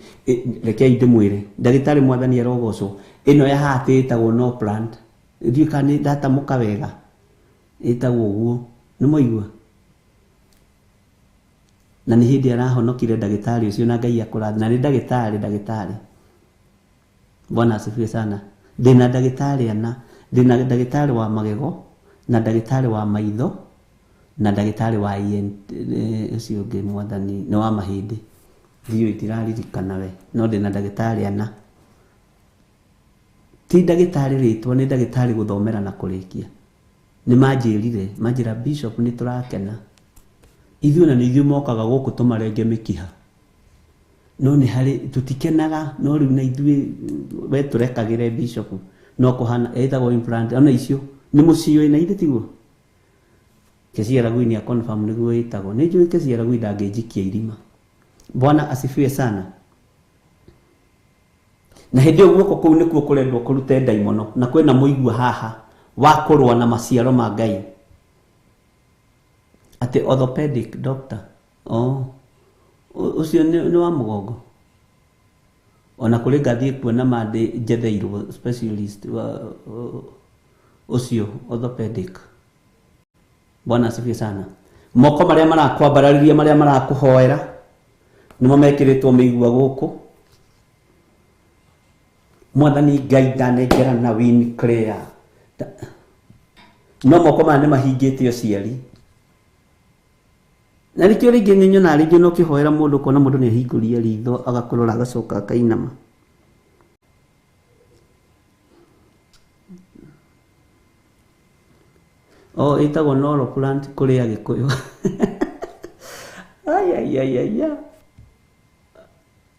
rekei ndĩmwĩre, ndagĩtarĩ Mwathani arogocwo, ĩno ya haha ĩtagwo no plant. Ndiũĩ kana nĩ ndatamũka wega. Ĩtagwo ũguo. Nĩ mwaigua? Na nĩ hĩndĩ arahonokire ndagĩtarĩ ũcio na Ngai akũrathime. Na nĩ ndagĩtarĩ. Bwana asifiwe sana. Ndĩna ndagĩtarĩ ana, ndĩna ndagĩtarĩ wa magego, na ndagĩtarĩ wa maitho, na ndagĩtarĩ wa ENT, ũcio ũngĩ Mwathani nĩ wa mahĩndĩ. Ndiũĩ ndiraririkana we, no ndĩna ndagĩtarĩ ana. Ti ndagĩtarĩ rĩtwa, nĩ ndagĩtarĩ gũthomera na kũrĩkia. Nĩ manjĩrire, manjĩra Bishop nĩ tũrakena. Ithuĩ na nĩ ithuĩ mokaga gũkũ tũmarenge mĩkiha. No nĩ harĩ tũtikenaga, no rĩu na ithuĩ we tũrekagĩre Bishop no kũhana ĩtagwo implant ona icio nĩ mũciũĩ na ithe tiguo. Kesiara Gwini ya confirm nĩguo ĩtagwo. Nĩ njũĩ Kesiara Gwini ndangĩnjikia irima. Bwana asifiwe sana. Na hĩndĩ ĩyo guoko kũu nĩkuo kũrendwo kũrute ndaimono, na kwĩna mũigua haha wa kũrũa na maciaro ma Ngai. Atĩ orthopedic doctor. Oh. Ũcio nĩ wa mũgongo. Ona kũrĩ ngathiĩ kuona mandĩ njetheirwo specialist wa ũcio orthopedic. Bwana asifiwe sana. Moko marĩa marakwambararĩria, marĩa marakũhoera, nĩmo mekĩrĩtwo mĩigua gũkũ. Mwathani Ngai ndanengera na win clear. No moko maya nĩ mahingĩte ũciari. Na nĩkĩo rĩngĩ nĩ nyonaga rĩngĩ no ũkĩhoera mũndũ ũkona mũndũ nĩ ahingũria ritho agakũrora agacoka akainama. Oh, ĩtagwo Noro plant kũrĩ Agĩkũyũ. Ai ai ai ai.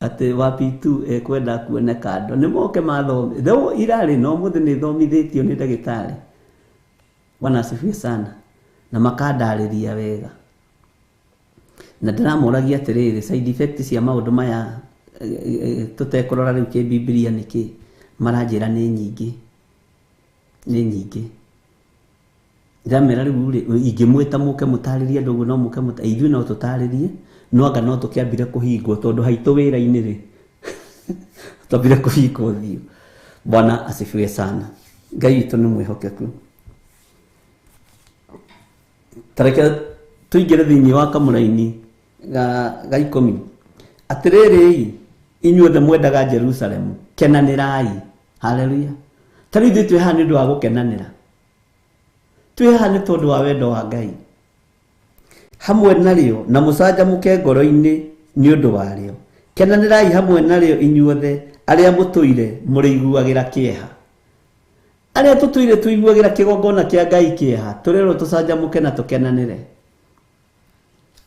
Atĩ wa P2 ekwenda kuone kando. Nĩ moke mathome. Though irarĩ no mũthĩ nĩ thomithĩtio nĩ ndagĩtarĩ. Bwana asifiwe sana. Na makandarĩria wega. Na ndĩramũragia atĩrĩrĩ, side effect cia maũndũ maya tũtekũrora rĩu kĩbibilia nĩkĩ, maranjĩra nĩ nyingĩ. Nĩ nyingĩ. Ndamera rĩu rĩ, ingĩmwĩta mũke mũtarĩrie andũ ũguo no mũke ithuĩ no tũtarĩrie, No anga no tũkĩambire kũhingwo tondũ haitũ wĩra-inĩ rĩ twambire kũhingwo ũthiũ. Bwana asifiwe sana. Ngai witũ nĩ mwĩhokeku. Tareke tũingĩre thĩinĩ wa kamũraini ga 10. Atĩrĩrĩ inyuothe mwendaga Jerusalemu, kenanĩrai. Haleluya. Ta rĩu ithuĩ twĩ haha nĩ ũndũ wa gũkenanĩra, twĩ haha nĩ tondũ wa wendo wa Ngai hamwe narĩo, na mũcanjamũke ngoro-inĩ nĩ ũndũ warĩo. Kenanĩrai hamwe narĩo inyuothe arĩa mũtũire mũrĩiguagĩra kĩeha. Arĩa tũtũire tũiguagĩra kĩgongona kĩa Ngai kĩeha, tũrerwo tũcanjamũke na tũkenanĩre.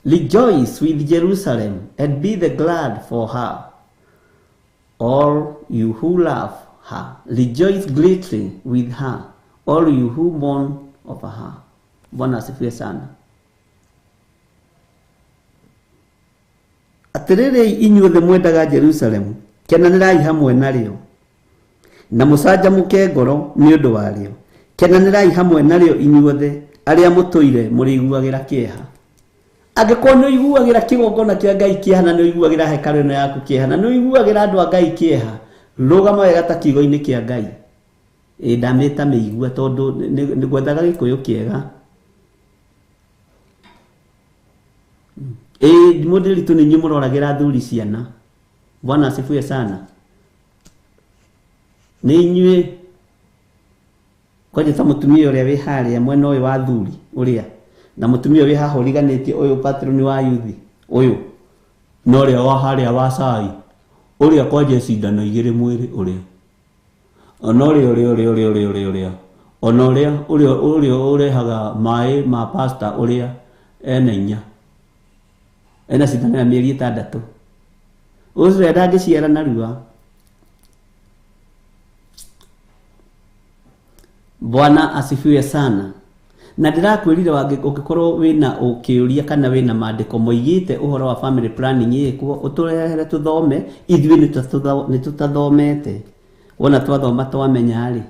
Rejoice with Jerusalem and be the glad for her, all you who love her. Rejoice greatly with her, all you who mourn over her. Bwana asifiwe sana. Atĩrĩrĩ inyuothe mwendaga Jerusalemu, kenanĩrai hamwe narĩo, na mũcanjamũke ngoro nĩ ũndũ warĩo. Kenanĩrai hamwe narĩo inyuothe arĩa mũtũire mũrĩiguagĩra kĩeha. Angĩkorwo nĩ ũiguagĩra kĩgongona kĩa Ngai kĩeha, na nĩ ũiguagĩra hekarũ ĩno yaku kĩeha, na nĩ ũiguagĩra andũ a Ngai kĩeha, rũgama wega ta kiugo-inĩ kĩa Ngai. Ĩ ndamĩta mĩigua tondũ nĩ gwethaga gĩkũyũ kĩega. Ĩ mũndĩritũ nĩ inyuĩ mũroragĩra athuri ciana. Bwana asifiwe sana. Nĩ inyuĩ kwanja ta mũtumia ũrĩa wĩ harĩa mwena ũyũ wa athuri ũrĩa, na mũtumia ũrĩa haha ũriganĩtie ũyũ patroni wa yuthi ũyũ, na ũrĩa wa harĩa wa cai ũrĩa kwanja cindano igĩrĩ mwĩrĩ ũrĩa, ona ũrĩa ũrĩa ũrĩa ũrĩa ũrĩa ũrĩa ũrĩa, ona ũrĩa ũrĩa ũrĩa ũrehaga maĩ ma pasta ũrĩa ena inya, ena cindano ya mĩeri 6, ũcio ndangĩciara narua. Bwana asifiwe sana. Na ndĩrakwĩrire ũngĩkorwo wĩna ũkĩũria kana wĩna maandĩko moigĩte ũhoro wa family planning ĩkwo, ũtũrehere tũthome. Ithuĩ nĩ tũtathomete, wona twathoma twamenya rĩ,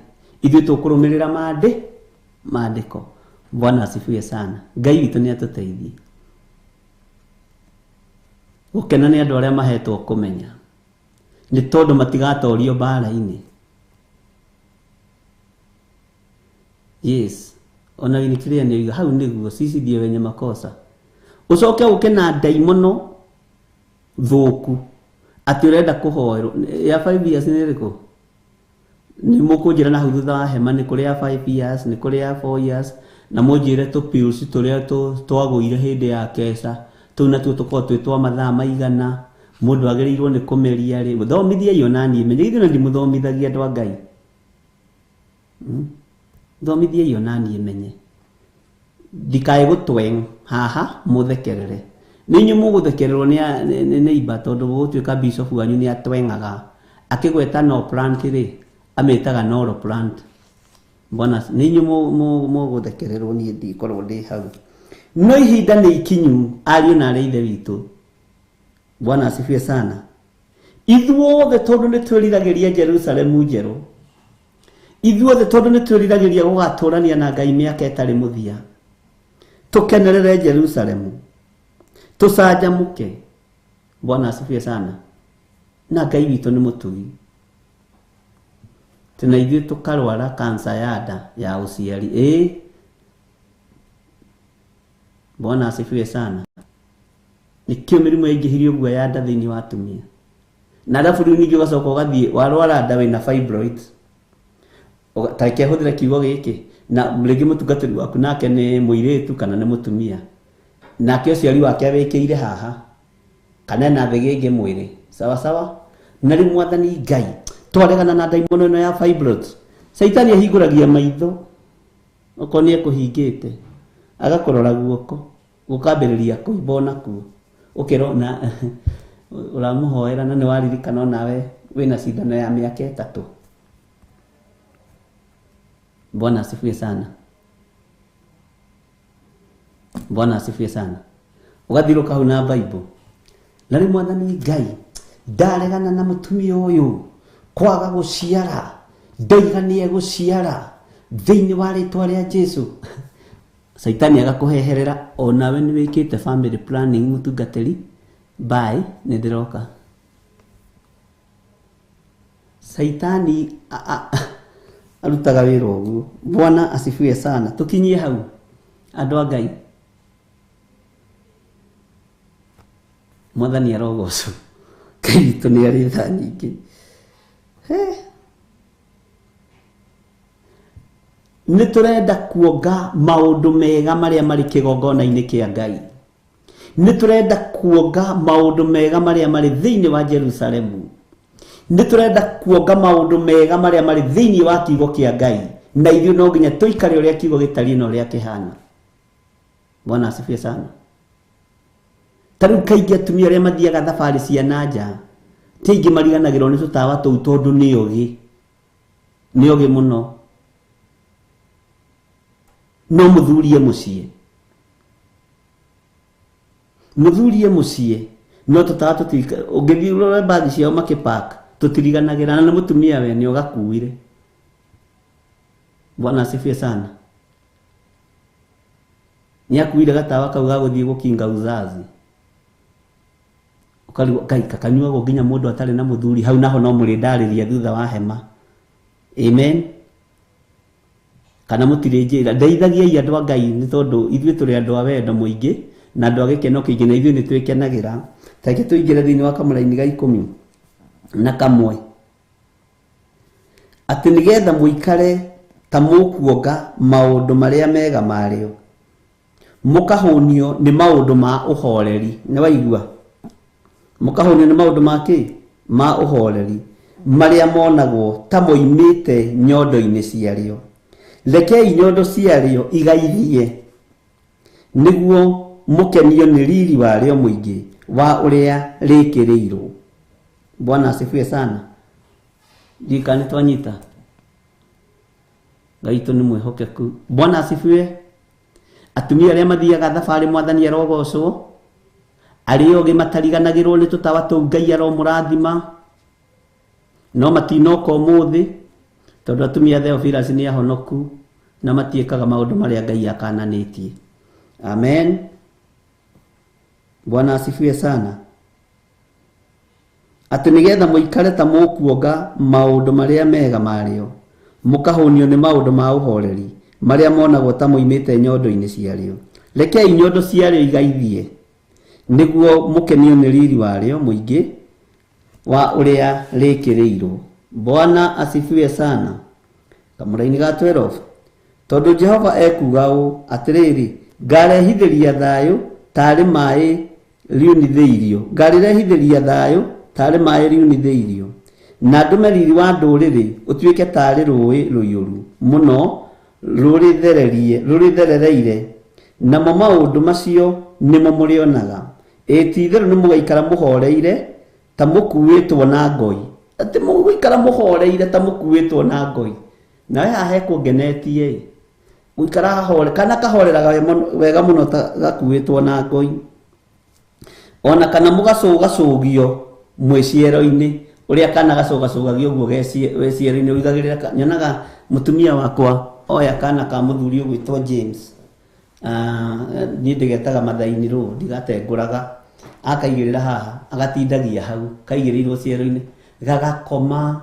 ithuĩ tũkũrũmĩrĩra maandĩko. Bwana asifiwe sana. Ngai witũ nĩ atũteithie. Gũkena nĩ andũ arĩa mahetwo kũmenya, nĩ tondũ matigatorio mbara-inĩ. Yes, ona winikiria nĩ hau nĩguo sisi ndiye wenye makosa. Ũcoke ũke na ndaimono thũku atĩ ũrenda kũhoerwo ya 5 years nĩ ĩrĩkũ? Nĩ mũkũnjĩra na hau thutha wa hema nĩ kũrĩ ya 5 years, nĩ kũrĩ ya 4 years, na mũnjĩre tũ pills tũrĩa twagũire hĩndĩ ya keca tũu natuo tũkorwo twĩ twa mathaa maigana mũndũ agĩrĩirwo nĩ kũmeria rĩ. Mũthomithiei ona niĩ menye, ithuĩ ndimũthomithagia andũ a Ngai. Thomithiei ona niĩ menye, ndikae gũtweng haha mũthekerere. Nĩ inyuĩ mũgũthekererwo nĩ imba tondũ gũgũtuĩka bishop wanyu nĩ atwengaga akĩgweta no plant rĩ, amĩtaga noro plant. Bwana, nĩ inyuĩ mũgũthekererwo, niĩ ndikorwo ndĩ hau. No ihinda nĩ ikinyu ariũ na arĩa ithe witũ. Bwana asifiwe sana. Ithuothe tondũ nĩ twĩriragĩria Jerusalemu njerũ, ithuothe tondũ nĩ twĩriragĩria gũgatũrania na Ngai mĩaka ĩtarĩ mũthia, tũkenerere Jerusalemu, tũcanjamũke. Bwana asifiwe sana. Na Ngai witũ nĩ mũtugi, tena ithuĩ tũkarwara kansa ya nda ya ũciari. Ĩ Bwana asifiwe sana. Nĩkĩo mĩrimũ yaingĩhirie ũguo ya nda thĩinĩ wa atumia. Na arabu rĩu ningĩ ũgacoka ũgathiĩ warwara nda wĩna fibroids, ta reke hũthĩre kiugo gĩkĩ, na rĩngĩ mũtungatĩri waku nake nĩ mũirĩtu kana nĩ mũtumia, nake ũciari wake awĩkĩire haha kana ena thĩgĩngĩ mwĩrĩ, sawa sawa. Na rĩu mwathani Ngai twaregana na ndaimono ĩno ya fibroids. Caitani ahingũragia maitho okorwo nĩ ekũhingĩte, agakũrora guoko gũkambĩrĩria kũimba onakuo, ũkerwo na ũramũhoera na nĩ waririkana onawe wĩna cindano ya mĩaka 3. Bwana asifiwe sana. Bwana asifiwe sana. Ũgathirũka hau na Bible. Na rĩu mwathani Ngai ndaregana na mũtumia ũyũ kwaga gũciara, ndoiga nĩ egũciara thĩinĩ wa rĩtwa rĩa Jesu. Caitani agakũheherera onawe nĩ wĩkĩte family planning mũtungatĩri, Bye, nĩ ndĩroka. Saitani arutaga wĩra ũguo. Bwana asifiwe sana. Tũkinyie hau andũ a Ngai. Mwathani arogocwo. Ngai witũ nĩ arĩ tha nyingĩ. Nĩ tũrenda kuonga maũndũ mega marĩa marĩ kĩgongona-inĩ kĩa Ngai. Nĩ tũrenda kuonga maũndũ mega marĩa marĩ thĩinĩ wa Jerusalemu. Nĩ tũrenda kuonga maũndũ mega marĩa marĩ thĩinĩ wa kiugo kĩa Ngai. Na ithuĩ no nginya tũikare ũrĩa kiugo gĩtariĩ na ũrĩa kĩhana. Bwana asifiwe sana. Ta rĩu kaingĩ atumia arĩa mathiaga thabarĩ cia na nja, ti aingĩ mariganagĩrwo nĩ tũtawa tũu tondũ nĩ ogĩ. Nĩ ogĩ mũno. No mũthurie mũciĩ. Mũthurie mũciĩ no tũtawa tũtirika, ũngĩthiĩ ũrore mbathi ciao makĩpark, tũtiriganagĩra na nĩ mũtumia we nĩ ũgakuire. Bwana asifiwe sana. Nĩ akuire gatawa kau ga gũthiĩ gũkinga uzazi. Ũkarigwo Ngai kakanyuagwo nginya mũndũ atarĩ na mũthuri, hau naho no mũrĩndarĩria thutha wa hema. Amen. Kana mũtirĩ njĩra. Ndeithagiai andũ a Ngai nĩ tondũ ithuĩ tũrĩ andũ a wendo mũingĩ na andũ a gĩkeno kĩingĩ na ithuĩ nĩ twĩkenagĩra. Ta reke tũingĩre thĩinĩ wa kamũraini ga 11. Atĩ nĩgetha mũikare ta mũkuonga maũndũ marĩa mega marĩo, mũkahũnio nĩ maũndũ ma ũhoreri. Nĩ waigua? Mũkahũnio nĩ maũndũ ma kĩ? Ma ũhoreri marĩa monagwo ta moimĩte nyondo-inĩ ciarĩo. Rekei nyondo ciarĩo igaithie, nĩguo mũkenio nĩ riri warĩo mũingĩ wa ũrĩa rĩkĩrĩirwo. Bwana asifiwe sana. Ndikana nĩ twanyita. Ngai witũ nĩ mwĩhokeku. Bwana asifiwe. Atumia arĩa mathiaga thabarĩ Mwathani arogocwo. Arĩa ogĩ matariganagĩrwo nĩ tũtawa tũu Ngai aromũrathima. No matinoka ũmũthĩ tondũ atumia Theophilus nĩ ahonoku na matiĩkaga maũndũ marĩa Ngai akananĩtie. Amen. Bwana asifiwe sana. Atĩ nĩgetha mũikare ta mũkuonga maũndũ marĩa mega marĩo, mũkahũnio nĩ maũndũ ma ũhoreri marĩa monagwo ta moimĩte nyondo-inĩ ciarĩo. Rekei nyondo ciarĩo igaithie, nĩguo mũkenio nĩ riri warĩo mũingĩ wa ũrĩa rĩkĩrĩirwo. Bwana asifiwe sana. Kamũraini ga 12. Tondũ Jehova ekuuga ũũ, atĩrĩrĩ, ngarehithĩria thayũ tarĩ maĩ riunithĩirio. Ngarĩrehithĩria thayũ tarĩ maĩ riunithĩirio. Na ndũme riri wa ndũrĩrĩ ũtuĩke tarĩ rũĩ rũiyũru mũno rũrĩtherereire. Namo maũndũ macio nĩmo mũrĩonaga. Ĩ ti-itherũ nĩ mũgaikara mũhoreire ta mũkuĩtwo na ngoi. Atĩ mũgũikara mũhoreire ta mũkuĩtwo na ngoi. Nawe haha hekũngenetie ĩ. Gũikara hahore, kana kahoreraga wega mũno ta gakuĩtwo na ngoi. Ona kana mũgacũgacũgio mwĩciero-inĩ, ũrĩa kana gacũgacũgagio ũguo wĩciero-inĩ ũigagĩrĩra nyonaga mũtumia wakwa oya kana ka mũthuri ũgwĩtwo James. Niĩ ndĩgetaga mathaini rũ, ndigatengũraga. Akaigĩrĩra haha, agatindagia hau, kaigĩrĩirwo ciero-inĩ, gagakoma,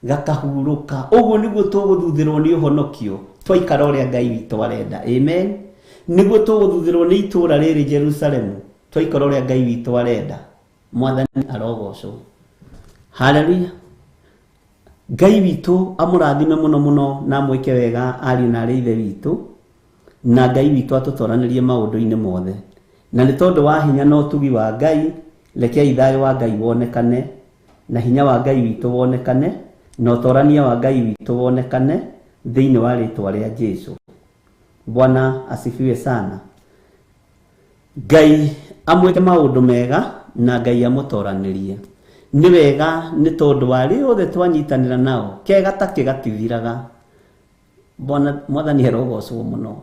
gakahurũka. Ũguo nĩguo tũgũthuthĩrwo nĩ ũhonokio twaikara ũrĩa Ngai witũ arenda. Amen. Nĩguo tũgũthuthĩrwo nĩ itũũra rĩrĩ Jerusalemu twaikara ũrĩa Ngai witũ arenda. Mwathani arogocwo. Haleluya. Ngai witũ amũrathime mũno mũno na amwĩke wega ariũ na arĩ ithe witũ, na Ngai witũ atũtoranĩrie maũndũ-inĩ mothe. Na nĩ tondũ wa hinya na ũtugi wa Ngai, rekei thayũ wa Ngai wonekane, na hinya wa Ngai witũ wonekane, na ũtorania wa Ngai witũ wonekane thĩinĩ wa rĩtwa rĩa Jesu. Bwana asifiwe sana. Ngai amwĩke maũndũ mega na Ngai amũtoranĩrie. Nĩ wega nĩ tondũ wa arĩa othe twanyitanĩra nao, kega ta kĩgatithiraga. Bwana Mwathani arogocwo mũno.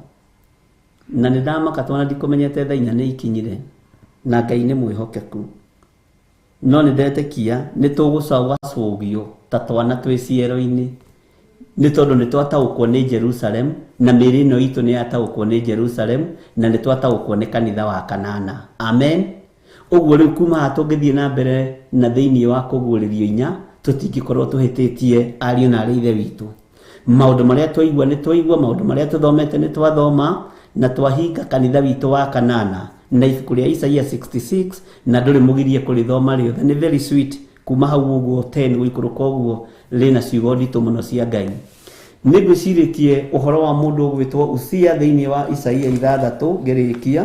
Na nĩ ndamaka twana ndikũmenyete thaa inya nĩ ikinyire, na Ngai nĩ mwĩhokeku. No nĩ ndetĩkia nĩ tũgũcũgacũgio ta twana twĩ ciero-inĩ, nĩ tondũ nĩ twataũkwo nĩ Jerusalem, na mĩĩrĩ ĩno itũ nĩ yataũkwo nĩ Jerusalem, na nĩ twataũkwo nĩ kanitha wa kanana. Amen. Ũguo rĩu kuma haha tũngĩthiĩ na mbere na thĩinĩ wa kũguũrĩrio inya, tũtingĩkorwo tũhĩtĩtie ariũ na arĩ ithe witũ. Maũndũ marĩa twaigua nĩ twaigua, maũndũ marĩa tũthomete nĩ twathoma, na twahinga kanitha witũ wa kanana na ibuku rĩa Isaia 66, na ndũrĩ mũgirie kũrĩthoma rĩothe. Nĩ very sweet kuma hau ũguo 10 gũikũrũka ũguo, rĩna ciugo nditũ mũno cia Ngai. Nĩ ngwĩcirĩtie ũhoro wa mũndũ ũgwĩtwo Usia thĩinĩ wa Isaia 6 ngĩrĩkia,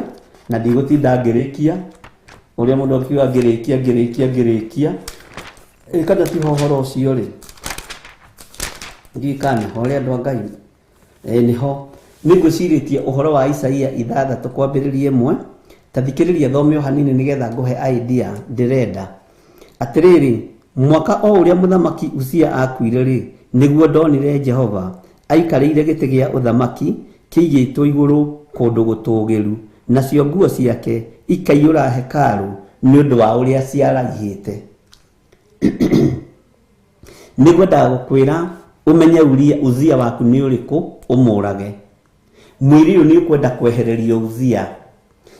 na ndigũtinda ngĩrĩkia ũrĩa mũndũ akiuga ngĩrĩkia ngĩrĩkia ngĩrĩkia. Kana tiho ũhoro ũcio rĩ, ndiũĩ kana nĩho ũrĩa andũ a Ngai. Nĩho nĩ ngwĩcirĩtie ũhoro wa Isaia 6 kwambĩrĩria 1. Ta thikĩrĩria thome o hanini nĩgetha ngũhe idea ndĩrenda. Atĩrĩrĩ, mwaka o ũrĩa mũthamaki Usia akuire rĩ, nĩguo ndonire Jehova aikarĩire gĩtĩ gĩa ũthamaki kĩigĩtwo igũrũ kũndũ gũtũũgĩru, nacio nguo ciake ikaiyũra hekarũ nĩ ũndũ wa ũrĩa ciaraihĩte. Nĩngwendaga gũkwĩra ũmenye Uzia waku nĩ ũrĩkũ, ũmũrage. Mwĩrĩ ũyũ nĩ ũkwenda kwehererio Uzia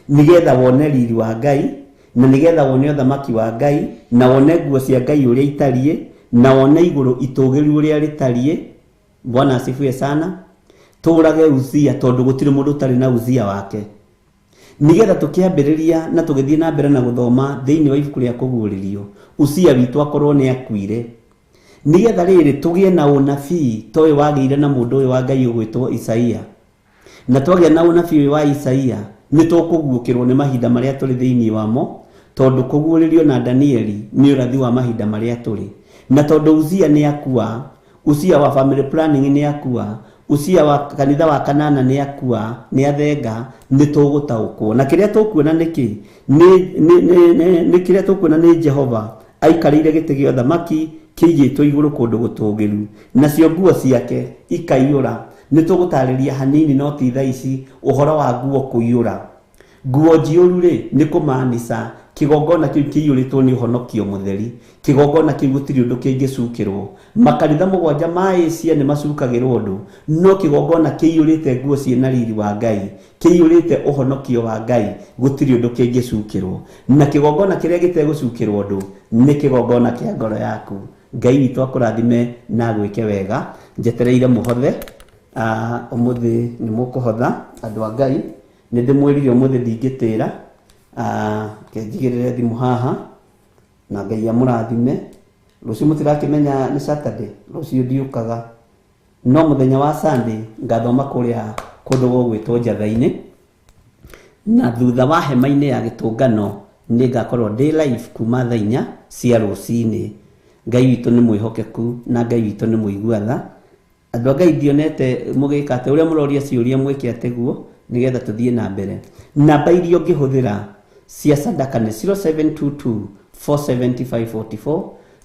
nĩgetha wone riri wa Ngai, na nĩgetha wone ũthamaki wa Ngai, na wone nguo cia Ngai ũrĩa itariĩ, na wone igũrũ itũũgĩru ũrĩa rĩtariĩ. Bwana asifiwe sana. Tũrage Uzia tondũ gũtirĩ mũndũ ũtarĩ na Uzia wake. Nĩgetha tũkĩambĩrĩria na tũgĩthiĩ na mbere na gũthoma thĩinĩ wa ibuku rĩa kũguũrĩrio, Uzia witũ akorwo nĩ akuire. Nĩgetha rĩrĩ tũgĩe na ũnabii ta ũyũ wagĩire na mũndũ ũyũ wa Ngai ũgwĩtwo Isaia. Na twagĩa na ũnabii ũyũ wa Isaia, nĩ tũkũguũkĩrwo nĩ mahinda marĩa tũrĩ thĩinĩ wamo, tondũ kũguũrĩrio na Danieli nĩ ũrathi wa mahinda marĩa tũrĩ. Na tondũ Uzia nĩ akua, Uzia wa family planning nĩ akua, Uzia wa kanitha wa kanana nĩ akua, nĩ athenga, nĩ tũgũtaũkwo. Na kĩrĩa tũkuona nĩ kĩ? Nĩ kĩrĩa tũkuona nĩ Jehova aikarĩire gĩtĩ gĩa ũthamaki kĩigĩtwo igũrũ kũndũ gũtũũgĩru, nacio nguo ciake ikaiyũra. Nĩ tũgũtarĩria hanini no ti thaa ici ũhoro wa nguo kũiyũra. Nguo njiyũru rĩ, nĩ kũmaanica kĩgongona kĩu kĩiyũrĩtwo nĩ ũhonokio mũtheri. Kĩgongona kĩu gũtirĩ ũndũ kĩngĩcukĩrwo. Makanitha 7 ma Asia nĩ macukagĩrwo ũndũ, no kĩgongona kĩiyũrĩte nguo ciĩna riri wa Ngai, kĩiyũrĩte ũhonokio wa Ngai, gũtirĩ ũndũ kĩngĩcukĩrwo. Na kĩgongona kĩrĩa gĩtegũcukĩrwo ũndũ nĩ kĩgongona kĩa ngoro yaku. Ngai witũ akũrathime na agwĩke wega. Njetereire mũhothe. Ũmũthĩ nĩ mũkũhotha andũ a Ngai. Nĩ ndĩmwĩrire ũmũthĩ ndingĩtĩra. Njigĩrĩre thimũ haha na Ngai amũrathime. Rũciũ mũtirakĩmenya nĩ Saturday, rũciũ ndiũkaga, no mũthenya wa Sunday ngathoma kũrĩa kũndũ gũgwĩtwo Njatha-inĩ, na thutha wa hema-inĩ ya gĩtũngano nĩ ngakorwo ndĩ live kuma thaa 4 cia rũcinĩ. Ngai witũ nĩ mwĩhokeku na Ngai witũ nĩ mũigua tha. Andũ a Ngai ndionete mũgĩka atĩ ũrĩa mũroria ciũria mwĩke atĩ guo nĩgetha tũthiĩ na mbere. Namba iria ũngĩhũthĩra cia sadaka nĩ 0722 47544,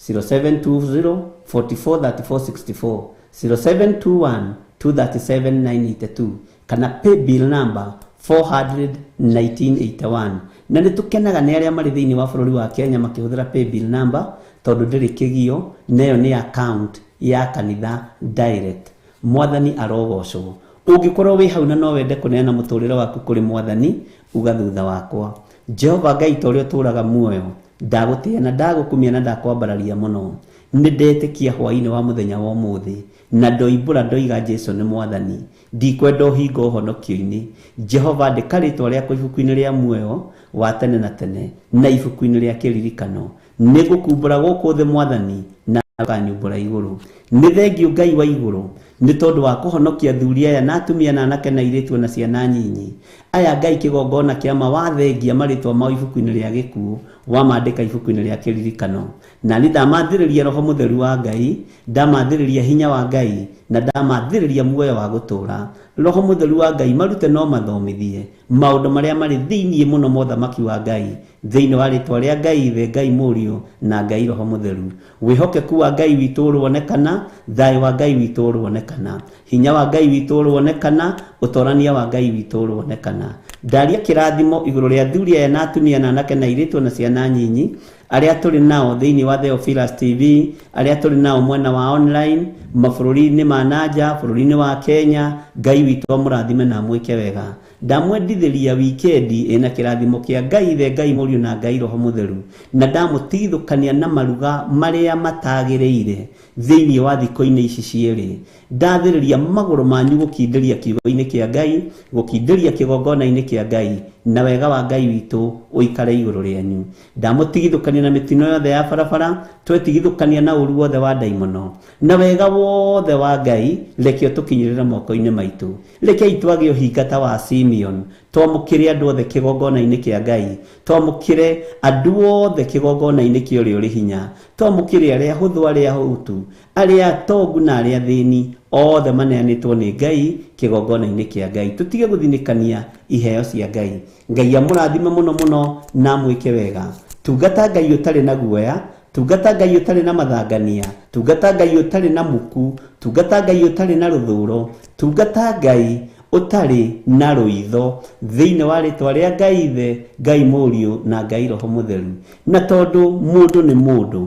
0720 443464, 0721 237 982, kana pay bill number 41981. Na nĩ tũkenaga nĩ arĩa marĩ thĩinĩ wa bũrũri wa Kenya makĩhũthĩra pay bill number, tondũ ndĩrĩ kĩgio, nayo nĩ account ya kanitha direct. Mwathani arogocwo. Ũngĩkorwo wĩ hau na no wende kũneana mũtũrĩre waku kũrĩ Mwathani, uga thutha wakwa. Jehova Ngai ta ũrĩa ũtũũraga muoyo, ndagũtĩĩa na ndagũkumia na ndakwambararia mũno. Nĩ ndetĩkia hwaĩ-inĩ wa mũthenya wa ũmũthĩ, na ndoimbũra ndoiga Jesũ nĩ Mwathani. Ndikwenda ũhingo ũhonokio-inĩ. Jehova andĩka rĩtwa rĩakwa ibuku-inĩ rĩa muoyo wa tene na tene, na ibuku-inĩ rĩa kĩririkano. Nĩ ngũkumbũra gũkũ thĩ Mwathani, na ũkanyumbũra igũrũ. Nĩ thengiũ Ngai wa igũrũ, nĩ tondũ wa kũhonokia athuri aya na atumia na anake na airĩtu na ciana nyinyi. Aya Ngai kĩgongona kĩa ma wathengia marĩtwa mao ibuku-inĩ rĩa gĩkuũ, wamandĩka ibuku-inĩ rĩa kĩririkano. Na nĩ ndamathĩrĩria Roho Mũtheru wa Ngai, ndamathĩrĩria hinya wa Ngai, na ndamathĩrĩria muoyo wa gũtũũra. Roho Mũtheru wa Ngai marute no mathomithie maũndũ marĩa marĩ thĩinĩ mũno ma ũthamaki wa Ngai, thĩinĩ wa rĩtwa rĩa Ngai Ithe, Ngai Mũriũ na Ngai Roho Mũtheru. Wĩhokeku wa Ngai witũ ũronekana, thayũ wa Ngai witũ ũronekana, hinya wa Ngai witũ ũronekana, ũtorania wa Ngai witũ ũronekana. Ndaria kĩrathimo igũrũ rĩa athuri aya na atumia na anake na airĩtu na ciana nyinyi, arĩa tũrĩ nao thĩinĩ wa Theophilus TV, arĩa tũrĩ nao mwena wa online, mabũrũri-inĩ ma nanja, bũrũri-inĩ wa Kenya. Ngai witũ amũrathime na amwĩke wega. Ndamwendithĩria wikendi ĩna kĩrathimo kĩa Ngai Ithe, Ngai Mũriũ na Ngai Roho Mũtheru, na ndamũtigithũkania na maruga marĩa matagĩrĩire thĩinĩ wa thikũ-inĩ ici cierĩ. Ndathĩrĩria magũrũ manyu gũkindĩria kiugo-inĩ kĩa Ngai, gũkindĩria kĩgongona-inĩ kĩa Ngai, na wega wa Ngai witũ ũikare igũrũ rĩanyu. Ndamũtigithũkania na mĩtino yothe ya barabara, twetigithũkania na ũru wothe wa ndaimono, na wega wothe wa Ngai reke ũtũkinyĩrĩre moko-inĩ maitũ. Rekei twage ũhinga ta wa Simeon, twamũkĩre andũ othe kĩgongona-inĩ kĩa Ngai, twamũkĩre andũ othe kĩgongona-inĩ kĩa ũrĩa ũrĩ hinya, twamũkĩre arĩa ahũthũ, arĩa ahũtu, arĩa atongu na arĩa athĩni, othe maneanĩtwo nĩ Ngai kĩgongona-inĩ kĩa Ngai. Tũtige gũthinĩkania iheo cia Ngai. Ngai amũrathime mũno mũno na amwĩke wega. Tungata Ngai ũtarĩ na guoya, tungata Ngai ũtarĩ na mathangania, tungata Ngai ũtarĩ na muku, tungata Ngai ũtarĩ na rũthũro, tungata Ngai ũtarĩ na rũitho, thĩinĩ wa rĩtwa rĩa Ngai Ithe, Ngai Mũriũ na Ngai Roho Mũtheru. Na tondũ mũndũ nĩ mũndũ,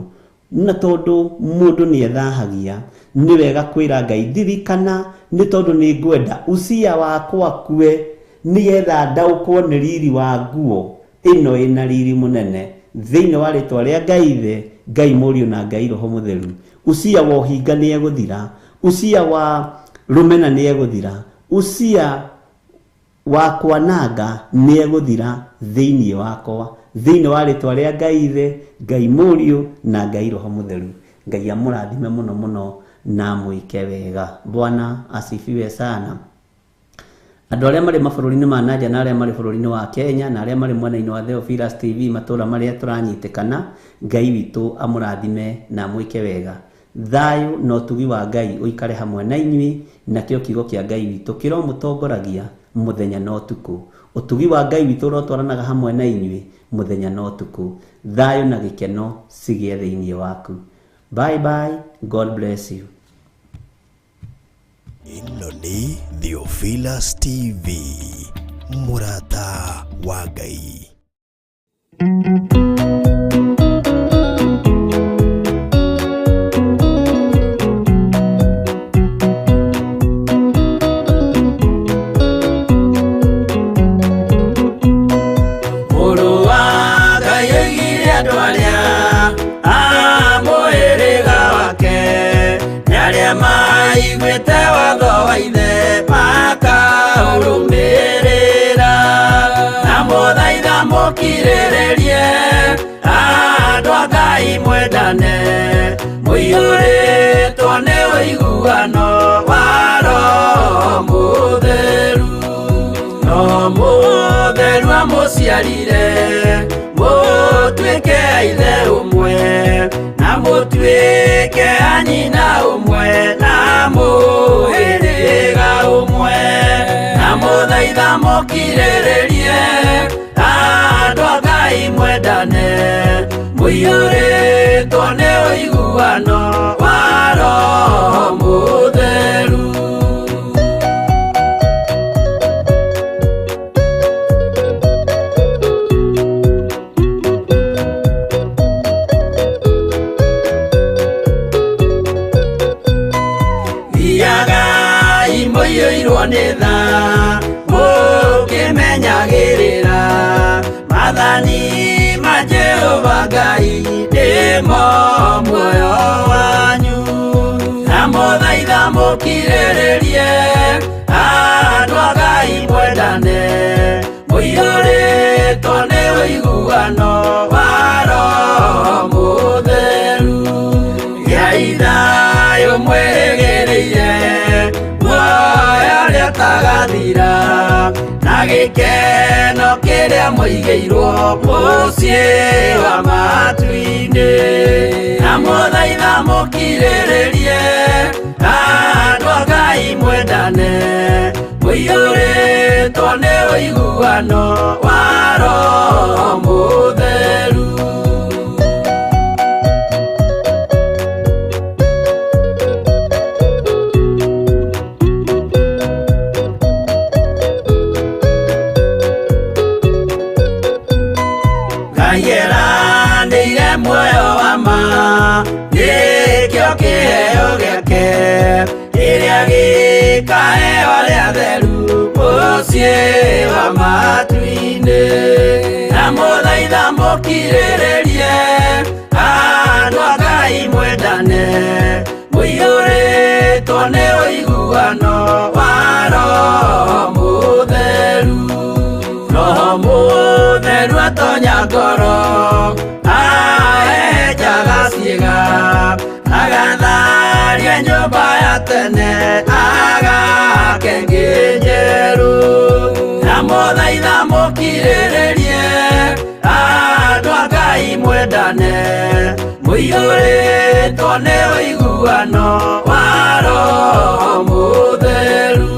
na tondũ mũndũ nĩ ethahagia, nĩ wega kwĩra Ngai ndirikana, nĩ tondũ nĩ ngwenda ucia wakwa akue nĩgetha ndaũkwo nĩ riri wa nguo ĩno ĩna riri mũnene, thĩinĩ wa rĩtwa rĩa Ngai Ithe, Ngai Mũriũ na Ngai Roho Mũtheru. Ucia wa ũhinga nĩ egũthira, ucia wa rũmena nĩ egũthira, ucia wa kwananga nĩ egũthira thĩinĩ wakwa, thĩinĩ wa rĩtwa rĩa Ngai Ithe, Ngai Mũriũ na Ngai Roho Mũtheru. Ngai amũrathime mũno mũno na amwĩke wega. Bwana asifiwe sana. Andũ arĩa marĩ mabũrũri-inĩ ma nanja na arĩa marĩ bũrũri-inĩ wa Kenya na arĩa marĩ mwena-inĩ wa Theophilus TV matũũra marĩa tũranyitĩkana, Ngai witũ amũrathime na amwĩke wega. Thayũ na ũtugi wa Ngai ũikare hamwe na inyuĩ, nakĩo kiugo kĩa Ngai witũ kĩromũtongoragia mũthenya na ũtukũ. Ũtugi wa Ngai witũ ũrotwaranaga hamwe na inyuĩ mũthenya na ũtukũ. Thayũ na gĩkeno cigĩe thĩinĩ waku. Bye bye, God bless you. Ĩno nĩ Theophilus TV, mũrata wa Ngai. Mũrũ wa Ngai oigire andũ arĩa a mũhĩrĩga wake, nĩ arĩa maiguĩte watho wa ithe makaũrũmĩrĩra. Na mũthaitha mũkirĩrĩrie andũ a Ngai mwendane, mũiyũrĩtwo nĩ ũiguano wa Roho Mũtheru. No mũtheru amũciarire mũtuĩke a ithe ũmwe, na mũtuĩke a nyina ũmwe, na mũhĩrĩga ũmwe. Na mũthaitha mũkirĩrĩrie andũ a Ngai mwendane, mũiyũrĩtwo nĩ ũiguano wa Roho Mũtheru. Thiagai mũiyũirwo nĩ tha, mũkĩmenyagĩrĩra maathani ma Jehova Ngai nĩmo muoyo wanyu. Na mũthaitha mũkirĩrĩrie andũ a Ngai mwendane, mũiyũrĩtwo nĩ ũiguano wa Roho Mũtheru. Gĩai thayũ mwĩrĩgĩrĩire muoyo ũrĩa ũtagathira, na gĩkeno kĩrĩa mũigĩirwo mũciĩ wa matu-inĩ. Na mũthaitha mũkirĩrĩrie andũ a Ngai mwendane, mũiyũrĩtwo nĩ ũiguano wa Roho Mũtheru. Ngai eranĩire muoyo wa ma, nĩkĩo kĩheo gĩake, kĩrĩa gĩkaheo arĩa atheru mũciĩ Mũciĩ wa matu-inĩ. Ndamũthaitha mũkirĩrĩrie, andũ a Ngai mwendane, mũiyũrĩtwo nĩ ũiguano wa Roho Mũtheru. Roho Mũtheru atonya ngoro, ahehenjaga ciĩga, agatharia nyũmba ya tene, agake ĩngĩ njerũ. Ndamũthaitha mũkirĩrĩrie, andũ a Ngai mwendane, mũiyũrĩtwo nĩ ũiguano wa Roho Mũtheru.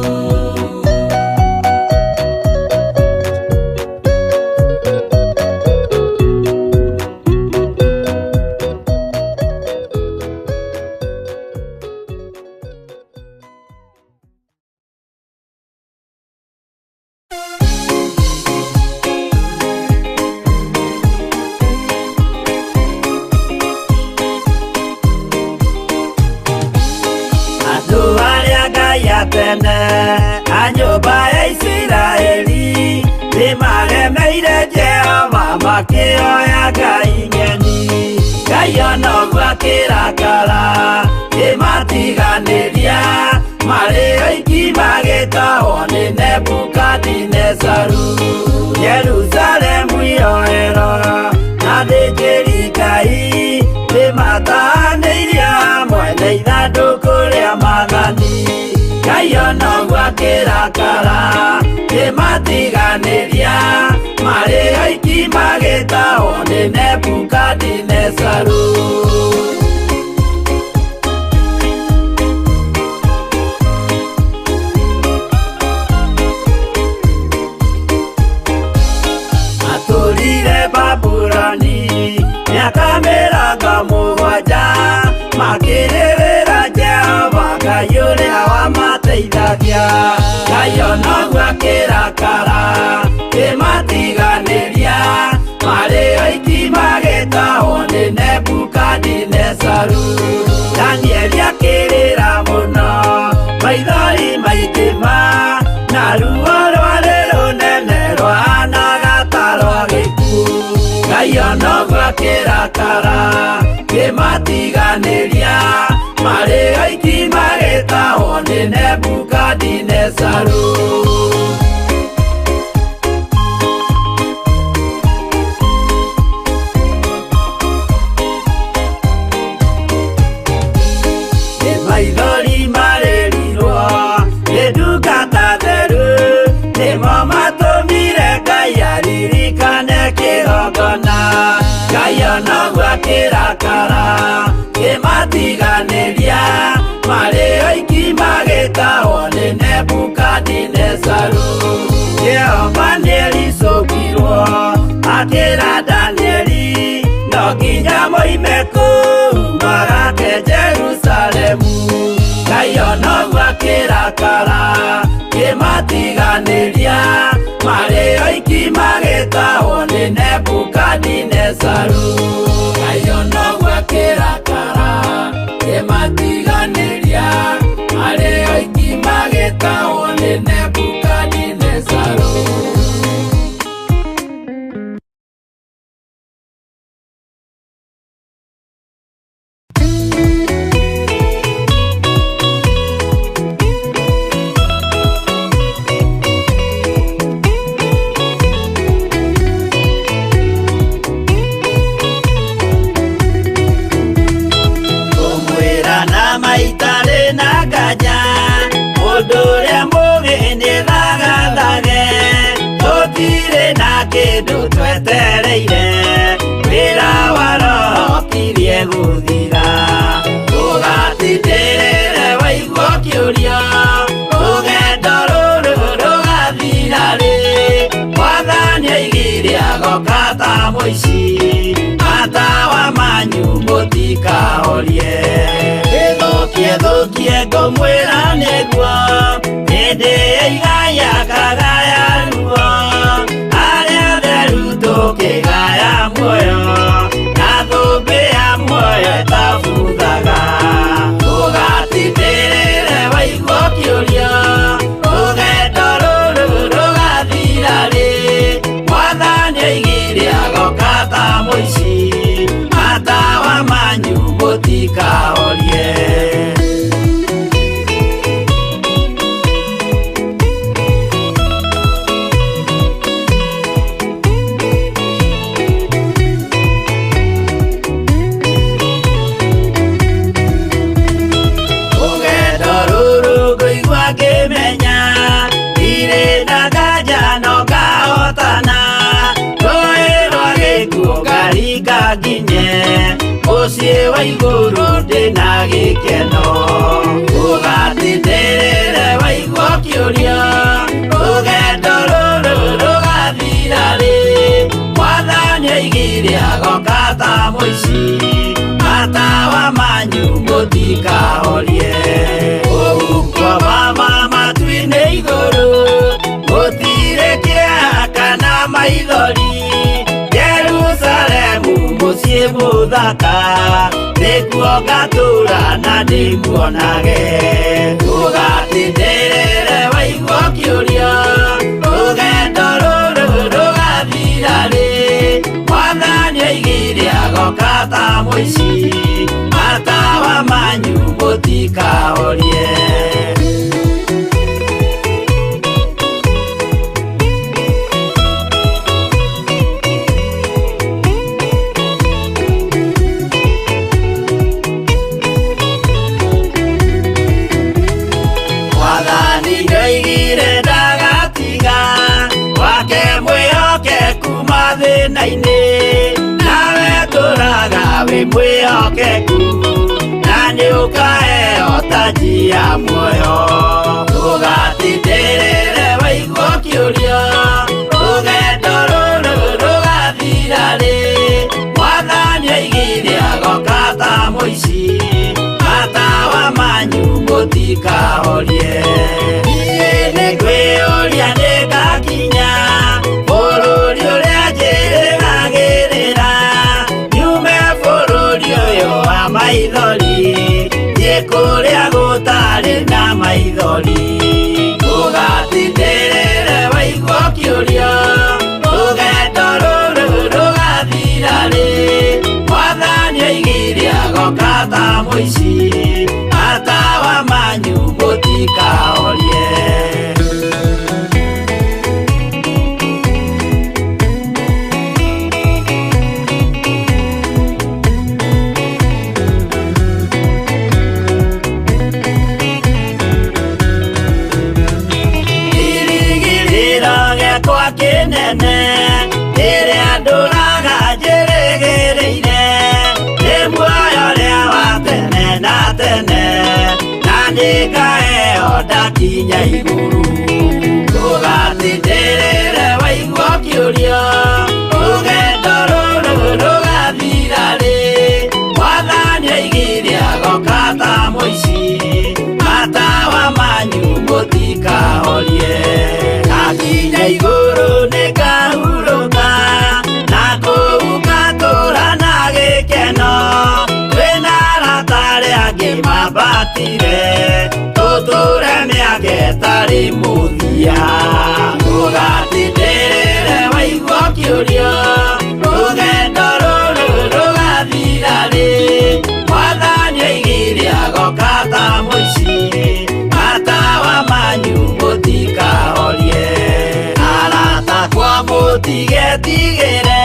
Andũ arĩa Ngai atene a nyũmba ya Isiraeli nĩmaremeire Jehova makĩoya ngai ng'eni. Ngai ona ũguo akĩrakara kĩmatiganĩria, marĩ oiki magĩtahwo nĩ Nebukadinezaru. Jerusalemu iroero na athĩnjĩri Ngai nĩmatahanĩirio hamwe na ithandũkũ rĩa maathani. Ngai ona ũguo akĩrakara kĩmatiganĩria, marĩ oiki magĩtahwo nĩ Nebukadinezaru. Matũrire Babuloni mĩaka 70, makĩrĩrĩra Jehova Ngai ũrĩa wamateithagia. Ngai ona ũguo akĩrakara kĩmatiganĩria, marĩ oiki magĩtahwo nĩ Nebukadinezaru. Danieli akĩrĩra mũno, maithori maingĩ ma, na ruo rwarĩ rũnene rwahanaga ta rwa gĩkuũ. Ngai ona ũguo akĩrakara kĩmatiganĩria, marĩ oiki magĩtahwo nĩ Nebukadinezaru. Nĩ maithori marĩrirwo nĩ ndungata theru, nĩmo matũmire Ngai aririkane kĩgongona. Ngai ona ũguo akĩrakara kĩmatiganĩria, marĩ oiki magĩtahwo nĩ Nebukadinezaru. Jehova nĩericũkirwo akĩra Danieli, no nginya moime kũu magake Jerusalemu. Ngai ona ũguo akĩrakara kĩmatiganĩria, marĩ oiki magĩtahwo nĩ Nebukadinezaru. Ngai ona ũguo akĩrakara kĩmatiganĩria, marĩ oiki magĩtahwo nĩ Nebukadinezaru. Kũmwĩra na maitarĩ na nganja, mũndũ ũrĩa mũũgĩ nĩthagathage. Tũtirĩ na kĩndũ twetereire, wĩra wa Roho ũkirie gũthira. Ndũgatindĩrĩre waigua ũkĩũria, rũgendo rũrũ rũgathira rĩ? Mwathani oigire agoka ta mũici, matawa manyu mũtikahorie. Ĩthũkie thũkie ngũmwĩra nĩguo, hĩndĩ ĩigaya kagaya ruo, arĩa atheru tũkĩgaya muoyo, na thũmbĩ ya muoyo ĩtabuthaga. Ndũgatindĩrĩre waigua ũkĩũria, rũgendo rũrũ gĩkeno. Ũgatindĩrĩre waigua ũkĩũria, rũgendo rũrũ rũgathira rĩ? Mwathani oigire agoka ta mũici, matawa manyu mũtikahorie. Kũu kwa Baba matu-inĩ igũrũ, gũtirĩ kĩeha kana maithori. Jerusalemu mũciĩ mũthaka, nĩkuo ngatũũra na ndĩmuonage. Ũgatindĩrĩre waigua ũkĩũria, rũgendo rũrũ rũgathira rĩ? Mwathani oigire agoka ta mũici, matawa manyu mũtikahorie. Mwathani ndoigire ndagatiga wake mwĩhokeku mathĩna-inĩ, nawe tũraga wĩ mwĩhokeku, na nĩũkaheo taji ya muoyo. Ũgatindĩrĩre waigua ũkĩũria, rũgendo rũrũ rũgathira rĩ? Mwathani oigire agoka ta mũici, matawa manyu mũtikahorie. Niĩ nĩngwĩyũria nĩngakinya bũrũri ũrĩa njĩrĩgagĩrĩra, nyume bũrũri ũyũ wa maithori, thiĩ kũrĩa gũtarĩ na maithori. Ũgatindĩrĩre waigua ũkĩũria, rũgendo rũrũ rũgathira rĩ? Mwathani oigire agoka ta mũici, matawa manyu mũtikahorie. Kĩrĩgĩrĩro gĩakwa kĩnene, rĩrĩa ndũraga njĩrĩgĩrĩire, nĩ muoyo ũrĩa wa tene na tene, na nĩngaheo ndakinya igũrũ. Ũgatindĩrĩre waigua ũkĩũria, rũgendo rũrũ rũgathira rĩ? Mwathani oigire agoka ta mũici, matawa manyu mũtikahorie. Ndakinya igũrũ nĩngahurũka, na kũu ngatũũra na gĩkeno. Twĩna arata arĩa angĩ mambatire, tũtũũre mĩaka ĩtarĩ mũthia. Ũgatindĩrĩre waigua ũkĩũria, rũgendo rũrũ rũgathira rĩ? Mwathani oigire agoka ta mũici, matawa manyu mũtikahorie. Arata akwa mũtigetigĩre,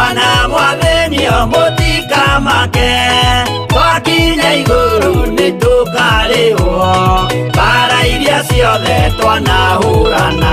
ona mwathĩnio mũtikamake. Twakinya igũrũ nĩtũkarĩhwo mbara iria ciothe twanahũrana.